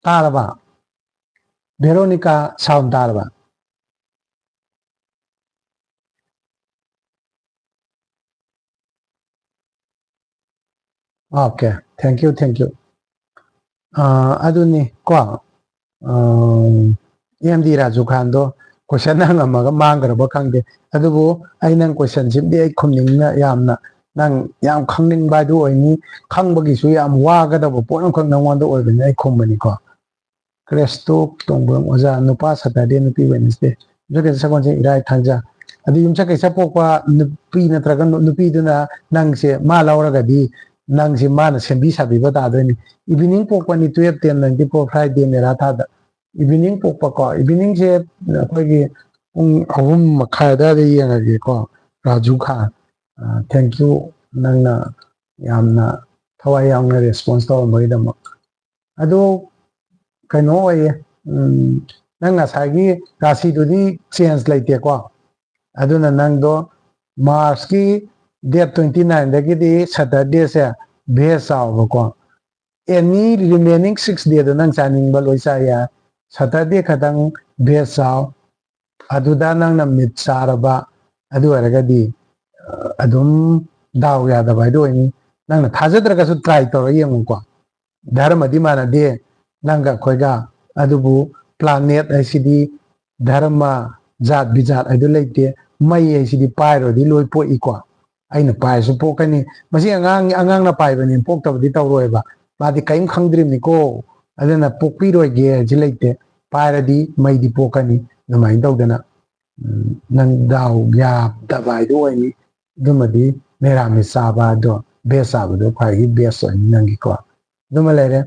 ꯇꯥꯔꯕ? ꯚꯦꯔꯣꯅꯤꯀꯥ, sound ꯇꯥꯔꯕ? Okay, thank you, thank you. ꯑꯥ, ꯑꯗꯨꯅꯤ ꯀꯣ, ꯑꯦꯝ ꯗꯤ ꯔꯥꯖꯨ ꯈꯥꯟꯗꯣ question ꯍꯪꯉꯝꯃꯒ ꯃꯥꯡꯈ꯭ꯔꯕ ꯈꯪꯗꯦ꯫ ꯑꯗꯨꯕꯨ ꯑꯩ ꯅꯪ question ꯁꯤꯃꯗꯤ ꯑꯩ ꯈꯨꯝꯅꯤꯡꯅ ꯌꯥꯝꯅ, ꯅꯪ ꯌꯥꯝ ꯈꯪꯅꯤꯡꯕ ꯍꯥꯏꯗꯨ ꯑꯣꯏꯅꯤ꯫ ꯈꯪꯕꯒꯤꯁꯨ ꯌꯥꯝ ꯋꯥꯒꯗꯕ ꯄꯣꯠ ꯑꯃꯈꯛ ꯅꯪꯉꯣꯟꯗ ꯑꯣꯏꯕꯅꯤꯅ ꯑꯩ ꯈꯨꯝꯕꯅꯤꯀꯣ꯫ ꯀ꯭ꯔꯦꯁꯇꯣ ꯇꯣꯡꯕ꯭ꯔꯝ ꯑꯣꯖꯥ, ꯅꯨꯄꯥ Saturday, ꯅꯨꯄꯤ Wednesday, ꯌꯨꯝꯁꯀꯩꯁ ꯁꯒꯣꯜꯁꯦꯟ, ꯏꯔꯥꯏ, ꯊꯥꯡꯖ꯫ ꯑꯗꯨ ꯌꯨꯝꯁꯀꯩꯁ ꯄꯣꯛꯄ ꯅꯨꯄꯤ ꯅꯠꯇ꯭ꯔꯒ ꯅꯨ-, ꯅꯨꯄꯤꯗꯨꯅ ꯅꯪꯁꯦ ꯃꯥ ꯂꯧꯔꯒꯗꯤ ꯅꯪꯁꯦ ꯃꯥꯅ ꯁꯦꯝꯕꯤ ꯁꯥꯕꯤꯕ ꯇꯥꯗꯣꯏꯅꯤ꯫ Evening ꯄꯣꯛꯄꯅꯤ, twelve ten ninety four, Friday, ꯃꯦꯔꯥ ꯊꯥꯗ꯫ Evening ꯄꯣꯛꯄꯀꯣ, evening ꯁꯦ ꯑꯩꯈꯣꯏꯒꯤ ꯄꯨꯡ ꯑꯍꯨꯝ ꯃꯈꯥꯏ ꯑꯗꯨꯋꯥꯏꯗ ꯌꯦꯡꯉꯒꯦꯀꯣ, ꯔꯥꯖꯨ ꯈꯥꯟ꯫ ꯑ, thank you, ꯅꯪꯅ ꯌꯥꯝꯅ ꯊꯋꯥꯏ ꯌꯥꯎꯅ response ꯇꯧꯔꯝꯕꯒꯤꯗꯃꯛ꯫ ꯑꯗꯣ ꯀꯩꯅꯣ ꯑꯣꯏꯌꯦ, ꯎꯝ, ꯅꯪ ꯉꯁꯥꯏꯒꯤ ꯔꯥꯁꯤꯗꯨꯗꯤ change ꯂꯩꯇꯦꯀꯣ꯫ ꯑꯗꯨꯅ ꯅꯪꯗꯣ March ꯀꯤ date twenty nine ꯗꯒꯤꯗꯤ Saturday ꯁꯦ veg ꯆꯥꯎꯕꯀꯣ꯫ Any remaining six day ꯗꯣ ꯅꯪ ꯆꯥꯅꯤꯡꯕ ꯂꯣꯏ ꯆꯥ ꯌꯥꯏ꯫ Saturday ꯈꯛꯇꯪ veg ꯆꯥꯎ꯫ ꯑꯗꯨꯗ ꯅꯪꯅ ꯃꯤꯠ ꯆꯥꯔꯕ, ꯑꯗꯨ ꯑꯣꯏꯔꯒꯗꯤ, ꯑ, ꯑꯗꯨꯝ ꯗꯥꯎ ꯌꯥꯗꯕ ꯍꯥꯏꯗꯣ ꯑꯣꯏꯅꯤ꯫ ꯅꯪꯅ ꯊꯥꯖꯗ꯭ꯔꯒꯁꯨ try ꯇꯧꯔ ꯌꯦꯡꯉꯨꯀꯣ꯫ ꯙꯔꯃꯗꯤ ꯃꯥꯟꯅꯗꯦ ꯅꯪꯒ ꯑꯩꯈꯣꯏꯒ, ꯑꯗꯨꯕꯨ planet ꯍꯥꯏꯁꯤꯗꯤ ꯙꯔꯃ, ꯖꯥꯠ ꯕꯤꯖꯥꯠ ꯍꯥꯏꯗꯣ ꯂꯩꯇꯦ꯫ ꯃꯩ ꯍꯥꯏꯁꯤꯗꯤ ꯄꯥꯏꯔꯨꯔꯗꯤ ꯂꯣꯏ ꯄꯣꯛꯏꯀꯣ꯫ ꯑꯩꯅ ꯄꯥꯏꯔꯁꯨ ꯄꯣꯛꯀꯅꯤ꯫ ꯃꯁꯤ ꯑꯉꯥꯡ, ꯑꯉꯥꯡꯅ ꯄꯥꯏꯕꯅꯤ, ꯄꯣꯛꯇꯕꯗꯤ ꯇꯧꯔꯣꯏꯕ꯫ ꯃꯥꯗꯤ ꯀꯔꯤꯝ ꯈꯪꯗ꯭ꯔꯤꯕꯅꯤꯀꯣ꯫ ꯑꯗꯨꯅ ꯄꯣꯛꯄꯤꯔꯣꯏꯒꯦ ꯍꯥꯏꯁꯤ ꯂꯩꯇꯦ꯫ ꯄꯥꯏꯔꯗꯤ ꯃꯩꯗꯤ ꯄꯣꯛꯀꯅꯤ꯫ ꯑꯗꯨꯃꯥꯏꯅ ꯇꯧꯗꯅ, ꯎꯝ, ꯅꯪ ꯗꯥꯎ ꯌꯥꯗꯕ ꯍꯥꯏꯗꯣ ꯑꯣꯏꯅꯤ꯫ ꯑꯗꯨꯃꯗꯤ ꯃꯦꯔꯥꯃꯤꯁ ꯆꯥꯕ ꯑꯗꯣ, veg ꯆꯥꯕꯗꯣ ꯈ꯭ꯋꯥꯏꯗꯒꯤ best ꯑꯣꯏꯅꯤ ꯅꯪꯒꯤꯀꯣ꯫ ꯑꯗꯨꯃ ꯂꯩꯔꯦ꯫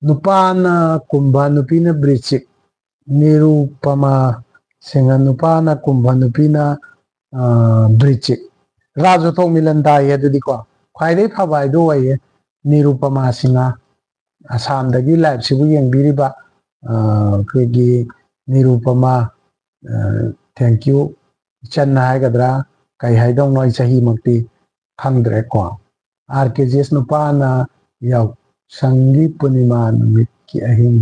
ꯅꯨꯄꯥꯅ ꯀꯨꯝꯚ, ꯅꯨꯄꯤꯅ ꯕ꯭ꯔꯤꯆꯤꯛ꯫ ꯅꯤꯔꯨꯄꯃꯥ ꯁꯤꯡꯍ, ꯅꯨꯄꯥꯅ ꯀꯨꯝꯚ, ꯅꯨꯄꯤꯅ, ꯑ, ꯕ꯭ꯔꯤꯆꯤꯛ꯫ ꯔꯥꯖ ꯊꯣꯛ ꯃꯤꯂꯟ ꯇꯥꯏꯌꯦ ꯑꯗꯨꯗꯤꯀꯣ꯫ ꯈ꯭ꯋꯥꯏꯗꯒꯤ ꯐꯕ ꯍꯥꯏꯗꯣ ꯑꯣꯏꯌꯦ ꯅꯤꯔꯨꯄꯃꯥ ꯁꯤꯡꯍ꯫ ꯑꯁꯥꯝꯗꯒꯤ live ꯁꯤꯕꯨ ꯌꯦꯡꯕꯤꯔꯤꯕ, ꯑ, ꯑꯩꯈꯣꯏꯒꯤ ꯅꯤꯔꯨꯄꯃꯥ, ꯑ, thank you꯫ ꯏꯆꯟ ꯍꯥꯏꯒꯗ꯭ꯔꯥ, ꯀꯩ ꯍꯥꯏꯗꯧꯅꯣ, ꯑꯩ ꯆꯍꯤꯃꯛꯇꯤ ꯈꯪꯗ꯭ꯔꯦꯀꯣ꯫ ꯑꯥꯔ ꯀꯦ ꯖꯤ ꯑꯦꯁ ꯅꯨꯄꯥꯅ ꯌꯥꯎ-, ꯁꯪꯒꯤ ꯄꯨꯔꯅꯤꯃꯥ ꯅꯨꯃꯤꯠꯀꯤ ꯑꯍꯤꯡ꯫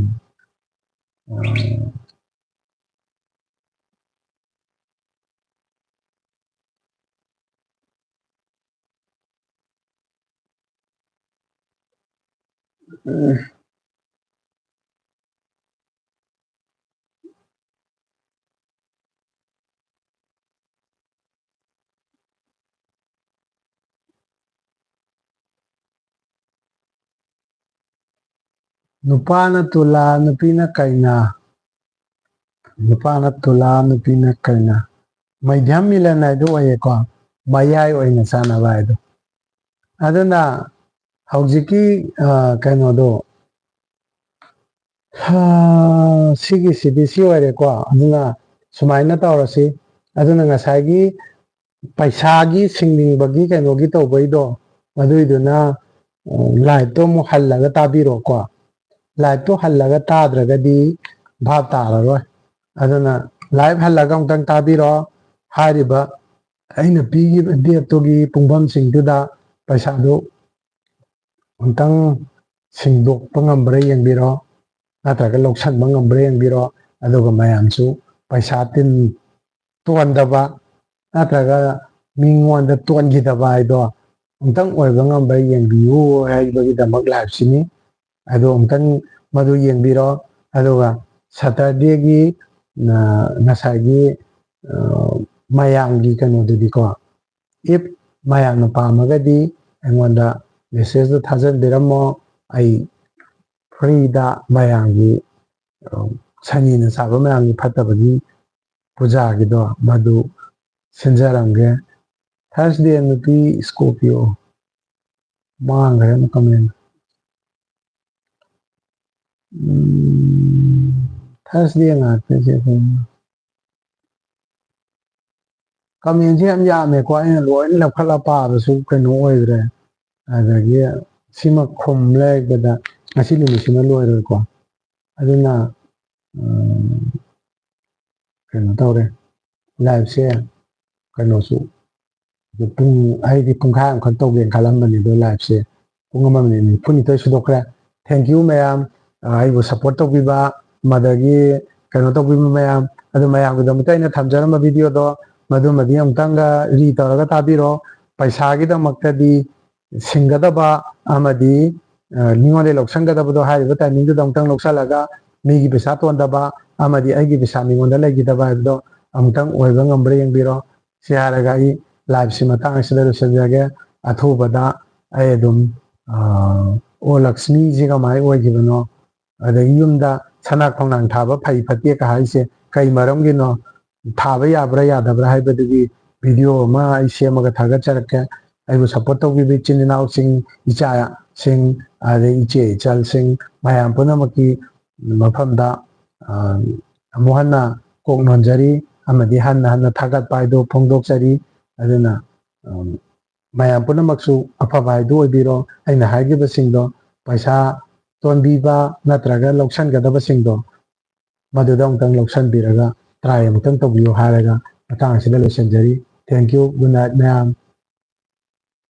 ꯑ, ꯅꯨꯄꯥꯅ ꯇꯨꯂꯥ, ꯅꯨꯄꯤꯅ ꯀꯩꯅꯥ꯫ ꯅꯨꯄꯥꯅ ꯇꯨꯂꯥ, ꯅꯨꯄꯤꯅ ꯀꯩꯅꯥ꯫ ꯃꯩꯙ꯭ꯌꯝ ꯃꯤꯂꯟ ꯍꯥꯏꯗꯣ ꯑꯣꯏꯌꯦꯀꯣ, ꯃꯌꯥꯏ ꯑꯣꯏꯅ ꯆꯥꯟꯅꯕ ꯍꯥꯏꯗꯣ꯫ ꯑꯗꯨꯅ ꯍꯧꯖꯤꯛꯀꯤ, ꯑ, ꯀꯩꯅꯣꯗꯣ, ꯍꯥ, ꯁꯤꯒꯤꯁꯤꯗꯤ ꯁꯤ ꯑꯣꯏꯔꯦꯀꯣ꯫ ꯑꯗꯨꯅ ꯁꯨꯃꯥꯏꯅ ꯇꯧꯔꯁꯤ꯫ ꯑꯗꯨꯅ ꯉꯁꯥꯏꯒꯤ ꯄꯩꯁꯥꯒꯤ ꯁꯤꯡꯅꯤꯡꯕꯒꯤ ꯀꯩꯅꯣꯒꯤ ꯇꯧꯕꯩꯗꯣ, ꯑꯗꯨꯏꯗꯨꯅ, ꯎꯝ, ꯂꯥꯏꯠꯇꯣ ꯑꯃꯨꯛ ꯍꯜꯂꯒ ꯇꯥꯕꯤꯔꯣꯀꯣ꯫ ꯂꯥꯏꯠꯇꯣ ꯍꯜꯂꯒ ꯇꯥꯗ꯭ꯔꯒꯗꯤ ꯚꯥꯞ ꯇꯥꯔꯔꯣꯏ꯫ ꯑꯗꯨꯅ ꯂꯥꯏꯠ ꯍꯜꯂꯒ ꯑꯃꯨꯛꯇꯪ ꯇꯥꯕꯤꯔꯣ꯫ ꯍꯥꯏꯔꯤꯕ ꯑꯩꯅ ꯄꯤꯈꯤꯕ ꯗꯦꯠꯇꯨꯒꯤ ꯄꯨꯡꯐꯝꯁꯤꯡꯗꯨꯗ ꯄꯩꯁꯥꯗꯨ ꯑꯃꯨꯛꯇꯪ ꯁꯤꯡꯗꯣꯛꯄ ꯉꯝꯕ꯭ꯔꯥ ꯌꯦꯡꯕꯤꯔꯣ, ꯅꯠꯇ꯭ꯔꯒ ꯂꯧꯁꯟꯕ ꯉꯝꯕ꯭ꯔꯥ ꯌꯦꯡꯕꯤꯔꯣ꯫ ꯑꯗꯨꯒ ꯃꯌꯥꯝꯁꯨ ꯄꯩꯁꯥ ꯇꯤꯟ ꯇꯣꯟꯗꯕ ꯅꯠꯇ꯭ꯔꯒ ꯃꯤꯉꯣꯟꯗ ꯇꯣꯟꯈꯤꯗꯕ ꯍꯥꯏꯗꯣ ꯑꯃꯨꯛꯇꯪ ꯑꯣꯏꯕ ꯉꯝꯕ꯭ꯔꯥ ꯌꯦꯡꯕꯤꯌꯨ ꯍꯥꯏꯕꯒꯤꯗꯃꯛ ꯂꯥꯏꯞꯁꯤꯅꯤ꯫ ꯑꯗꯣ ꯑꯃꯨꯛꯇꯪ ꯃꯗꯨ ꯌꯦꯡꯕꯤꯔꯣ꯫ ꯑꯗꯨꯒ ꯁꯇꯔꯗꯦꯒꯤ, ꯑ, ꯉꯁꯥꯏꯒꯤ, ꯑ, ꯃꯌꯥꯝꯒꯤ ꯀꯩꯅꯣꯗꯨꯗꯤꯀꯣ, if ꯃꯌꯥꯝꯅ ꯄꯥꯝꯃꯒꯗꯤ ꯑꯩꯉꯣꯟꯗ ꯃꯦꯁꯦꯖꯇꯣ ꯊꯥꯖꯟꯕꯤꯔꯝꯃꯣ꯫ ꯑꯩ ꯐ꯭ꯔꯤꯗ ꯃꯌꯥꯝꯒꯤ, ꯑ, ꯁꯅꯤꯅ ꯁꯥꯕ ꯃꯌꯥꯝꯒꯤ ꯐꯠꯇꯕꯒꯤ ꯄꯨꯖꯥꯒꯤꯗꯣ ꯃꯗꯨ ꯁꯤꯟꯖꯔꯝꯒꯦ꯫ ꯊꯔꯁꯗꯦ ꯅꯨꯄꯤ ꯁ꯭ꯀꯣꯔꯄꯤꯌꯣ ꯃꯥꯡꯈ꯭ꯔꯦ ꯑꯃꯨꯛ ꯀꯃꯦꯟ꯫ ꯎꯝ, ꯊꯔꯁꯗꯦ ꯉꯥꯛꯇꯁꯦ ꯑꯩꯈꯣꯏ꯫ ꯀꯃꯦꯟꯁꯦ ꯌꯥꯝ ꯌꯥꯝꯃꯦꯀꯣ, ꯑꯩꯅ ꯂꯣꯏꯅ ꯂꯧꯈꯠꯂ ꯄꯥꯕꯁꯨ ꯀꯩꯅꯣ ꯑꯣꯏꯈ꯭ꯔꯦ꯫ ꯑꯗꯒꯤ ꯁꯤꯃ ꯈꯨꯝ ꯂꯩꯔꯛꯄꯗ ꯉꯁꯤ ꯅꯨꯃꯤꯠꯁꯤꯃ ꯂꯣꯏꯔꯣꯏꯀꯣ꯫ ꯑꯗꯨꯅ, ꯎꯝ, ꯀꯩꯅꯣ ꯇꯧꯔꯦ, ꯂꯥꯏꯞꯁꯦ ꯀꯩꯅꯣꯁꯨ ꯑꯗꯨ ꯄꯨꯡ, ꯑꯩꯗꯤ ꯄꯨꯡꯈꯥꯏ ꯑꯃꯈꯛ ꯇꯧꯒꯦꯅ ꯈꯜꯂꯝꯕꯅꯦ, ꯑꯗꯣ ꯂꯥꯏꯞꯁꯦ ꯄꯨꯡ ꯑꯃ ꯃꯤꯅꯤꯠ ꯅꯤꯐꯨꯅꯤꯊꯣꯏ ꯁꯨꯗꯣꯛꯈ꯭ꯔꯦ꯫ Thank you ꯃꯌꯥꯝ, ꯑ, ꯑꯩꯕꯨ support ꯇꯧꯕꯤꯕ, ꯃꯗꯒꯤ ꯀꯩꯅꯣ ꯇꯧꯕꯤꯕ ꯃꯌꯥꯝ꯫ ꯑꯗꯨ ꯃꯌꯥꯝꯒꯤꯗꯃꯛꯇ ꯑꯩꯅ ꯊꯝꯖꯔꯝꯕ video ꯗꯣ ꯃꯗꯨꯃꯗꯤ ꯑꯃꯨꯛꯇꯪꯒ re ꯇꯧꯔꯒ ꯇꯥꯕꯤꯔꯣ꯫ ꯄꯩꯁꯥꯒꯤꯗꯃꯛꯇꯗꯤ ꯁꯤꯡꯒꯗꯕ ꯑꯃꯗꯤ, ꯑ, ꯃꯤꯉꯣꯟꯗꯒꯤ ꯂꯧꯁꯟꯒꯗꯕꯗꯣ ꯍꯥꯏꯔꯤꯕ timing ꯗꯨꯗ ꯑꯃꯨꯛꯇꯪ ꯂꯧꯁꯜꯂꯒ ꯃꯤꯒꯤ ꯄꯩꯁꯥ ꯇꯣꯟꯗꯕ ꯑꯃꯗꯤ ꯑꯩꯒꯤ ꯄꯩꯁꯥ ꯃꯤꯉꯣꯟꯗ ꯂꯩꯈꯤꯗꯕ ꯍꯥꯏꯕꯗꯣ ꯑꯃꯨꯛꯇꯪ ꯑꯣꯏꯕ ꯉꯝꯕ꯭ꯔꯥ ꯌꯦꯡꯕꯤꯔꯣ꯫ ꯁꯤ ꯍꯥꯏꯔꯒ ꯑꯩ live ꯁꯤ ꯃꯇꯥꯡ ꯑꯁꯤꯗ ꯂꯣꯏꯁꯤꯟꯖꯒꯦ꯫ ꯑꯊꯨꯕꯗ ꯑꯩ ꯑꯗꯨꯝ, ꯑ, ꯑꯣ ꯂꯛꯁꯃꯤꯁꯤ ꯀꯃꯥꯏ ꯑꯣꯏꯈꯤꯕꯅꯣ, ꯑꯗꯒꯤ ꯌꯨꯝꯗ ꯁꯅꯥ ꯈꯣꯡꯅꯥꯡ ꯊꯥꯕ ꯐꯩ ꯐꯠꯇꯦ ꯀ ꯍꯥꯏꯁꯦ ꯀꯩ ꯃꯔꯝꯒꯤꯅꯣ, ꯊꯥꯕ ꯌꯥꯕ꯭ꯔꯥ ꯌꯥꯗꯕ꯭ꯔꯥ ꯍꯥꯏꯕꯗꯨꯒꯤ video ꯑꯃ ꯑꯩ ꯁꯦꯝꯃꯒ ꯊꯥꯒꯠꯆꯔꯛꯀꯦ꯫ ꯑꯩꯕꯨ support ꯇꯧꯕꯤꯕ ꯏꯆꯤꯟ ꯏꯅꯥꯎꯁꯤꯡ, ꯏꯆꯥꯁꯤꯡ, ꯑꯗꯩ ꯏꯆꯦ ꯏꯆꯜꯁꯤꯡ, ꯃꯌꯥꯝ ꯄꯨꯝꯅꯃꯛꯀꯤ ꯃꯐꯝꯗ, ꯑ, ꯑꯃꯨꯛ ꯍꯟꯅ ꯀꯣꯛ ꯅꯣꯟꯖꯔꯤ ꯑꯃꯗꯤ ꯍꯟꯅ ꯍꯟꯅ ꯊꯥꯒꯠꯄ ꯍꯥꯏꯗꯨ ꯐꯣꯡꯗꯣꯛꯆꯔꯤ꯫ ꯑꯗꯨꯅ, ꯑ, ꯃꯌꯥꯝ ꯄꯨꯝꯅꯃꯛꯁꯨ ꯑꯐꯕ ꯍꯥꯏꯗꯨ ꯑꯣꯏꯕꯤꯔꯣ꯫ ꯑꯩꯅ ꯍꯥꯏꯈꯤꯕꯁꯤꯡꯗꯣ, ꯄꯩꯁꯥ ꯇꯣꯟꯕꯤꯕ ꯅꯠꯇ꯭ꯔꯒ ꯂꯧꯁꯟꯒꯗꯕꯁꯤꯡꯗꯣ, ꯃꯗꯨꯗ ꯑꯃꯨꯛꯇꯪ ꯂꯧꯁꯟꯕꯤꯔꯒ try ꯑꯃꯨꯛꯇꯪ ꯇꯧꯕꯤꯌꯨ ꯍꯥꯏꯔꯒ ꯃꯇꯥꯡ ꯑꯁꯤꯗ ꯂꯣꯏꯁꯤꯟꯖꯔꯤ꯫ Thank you, good night ꯃꯌꯥꯝ꯫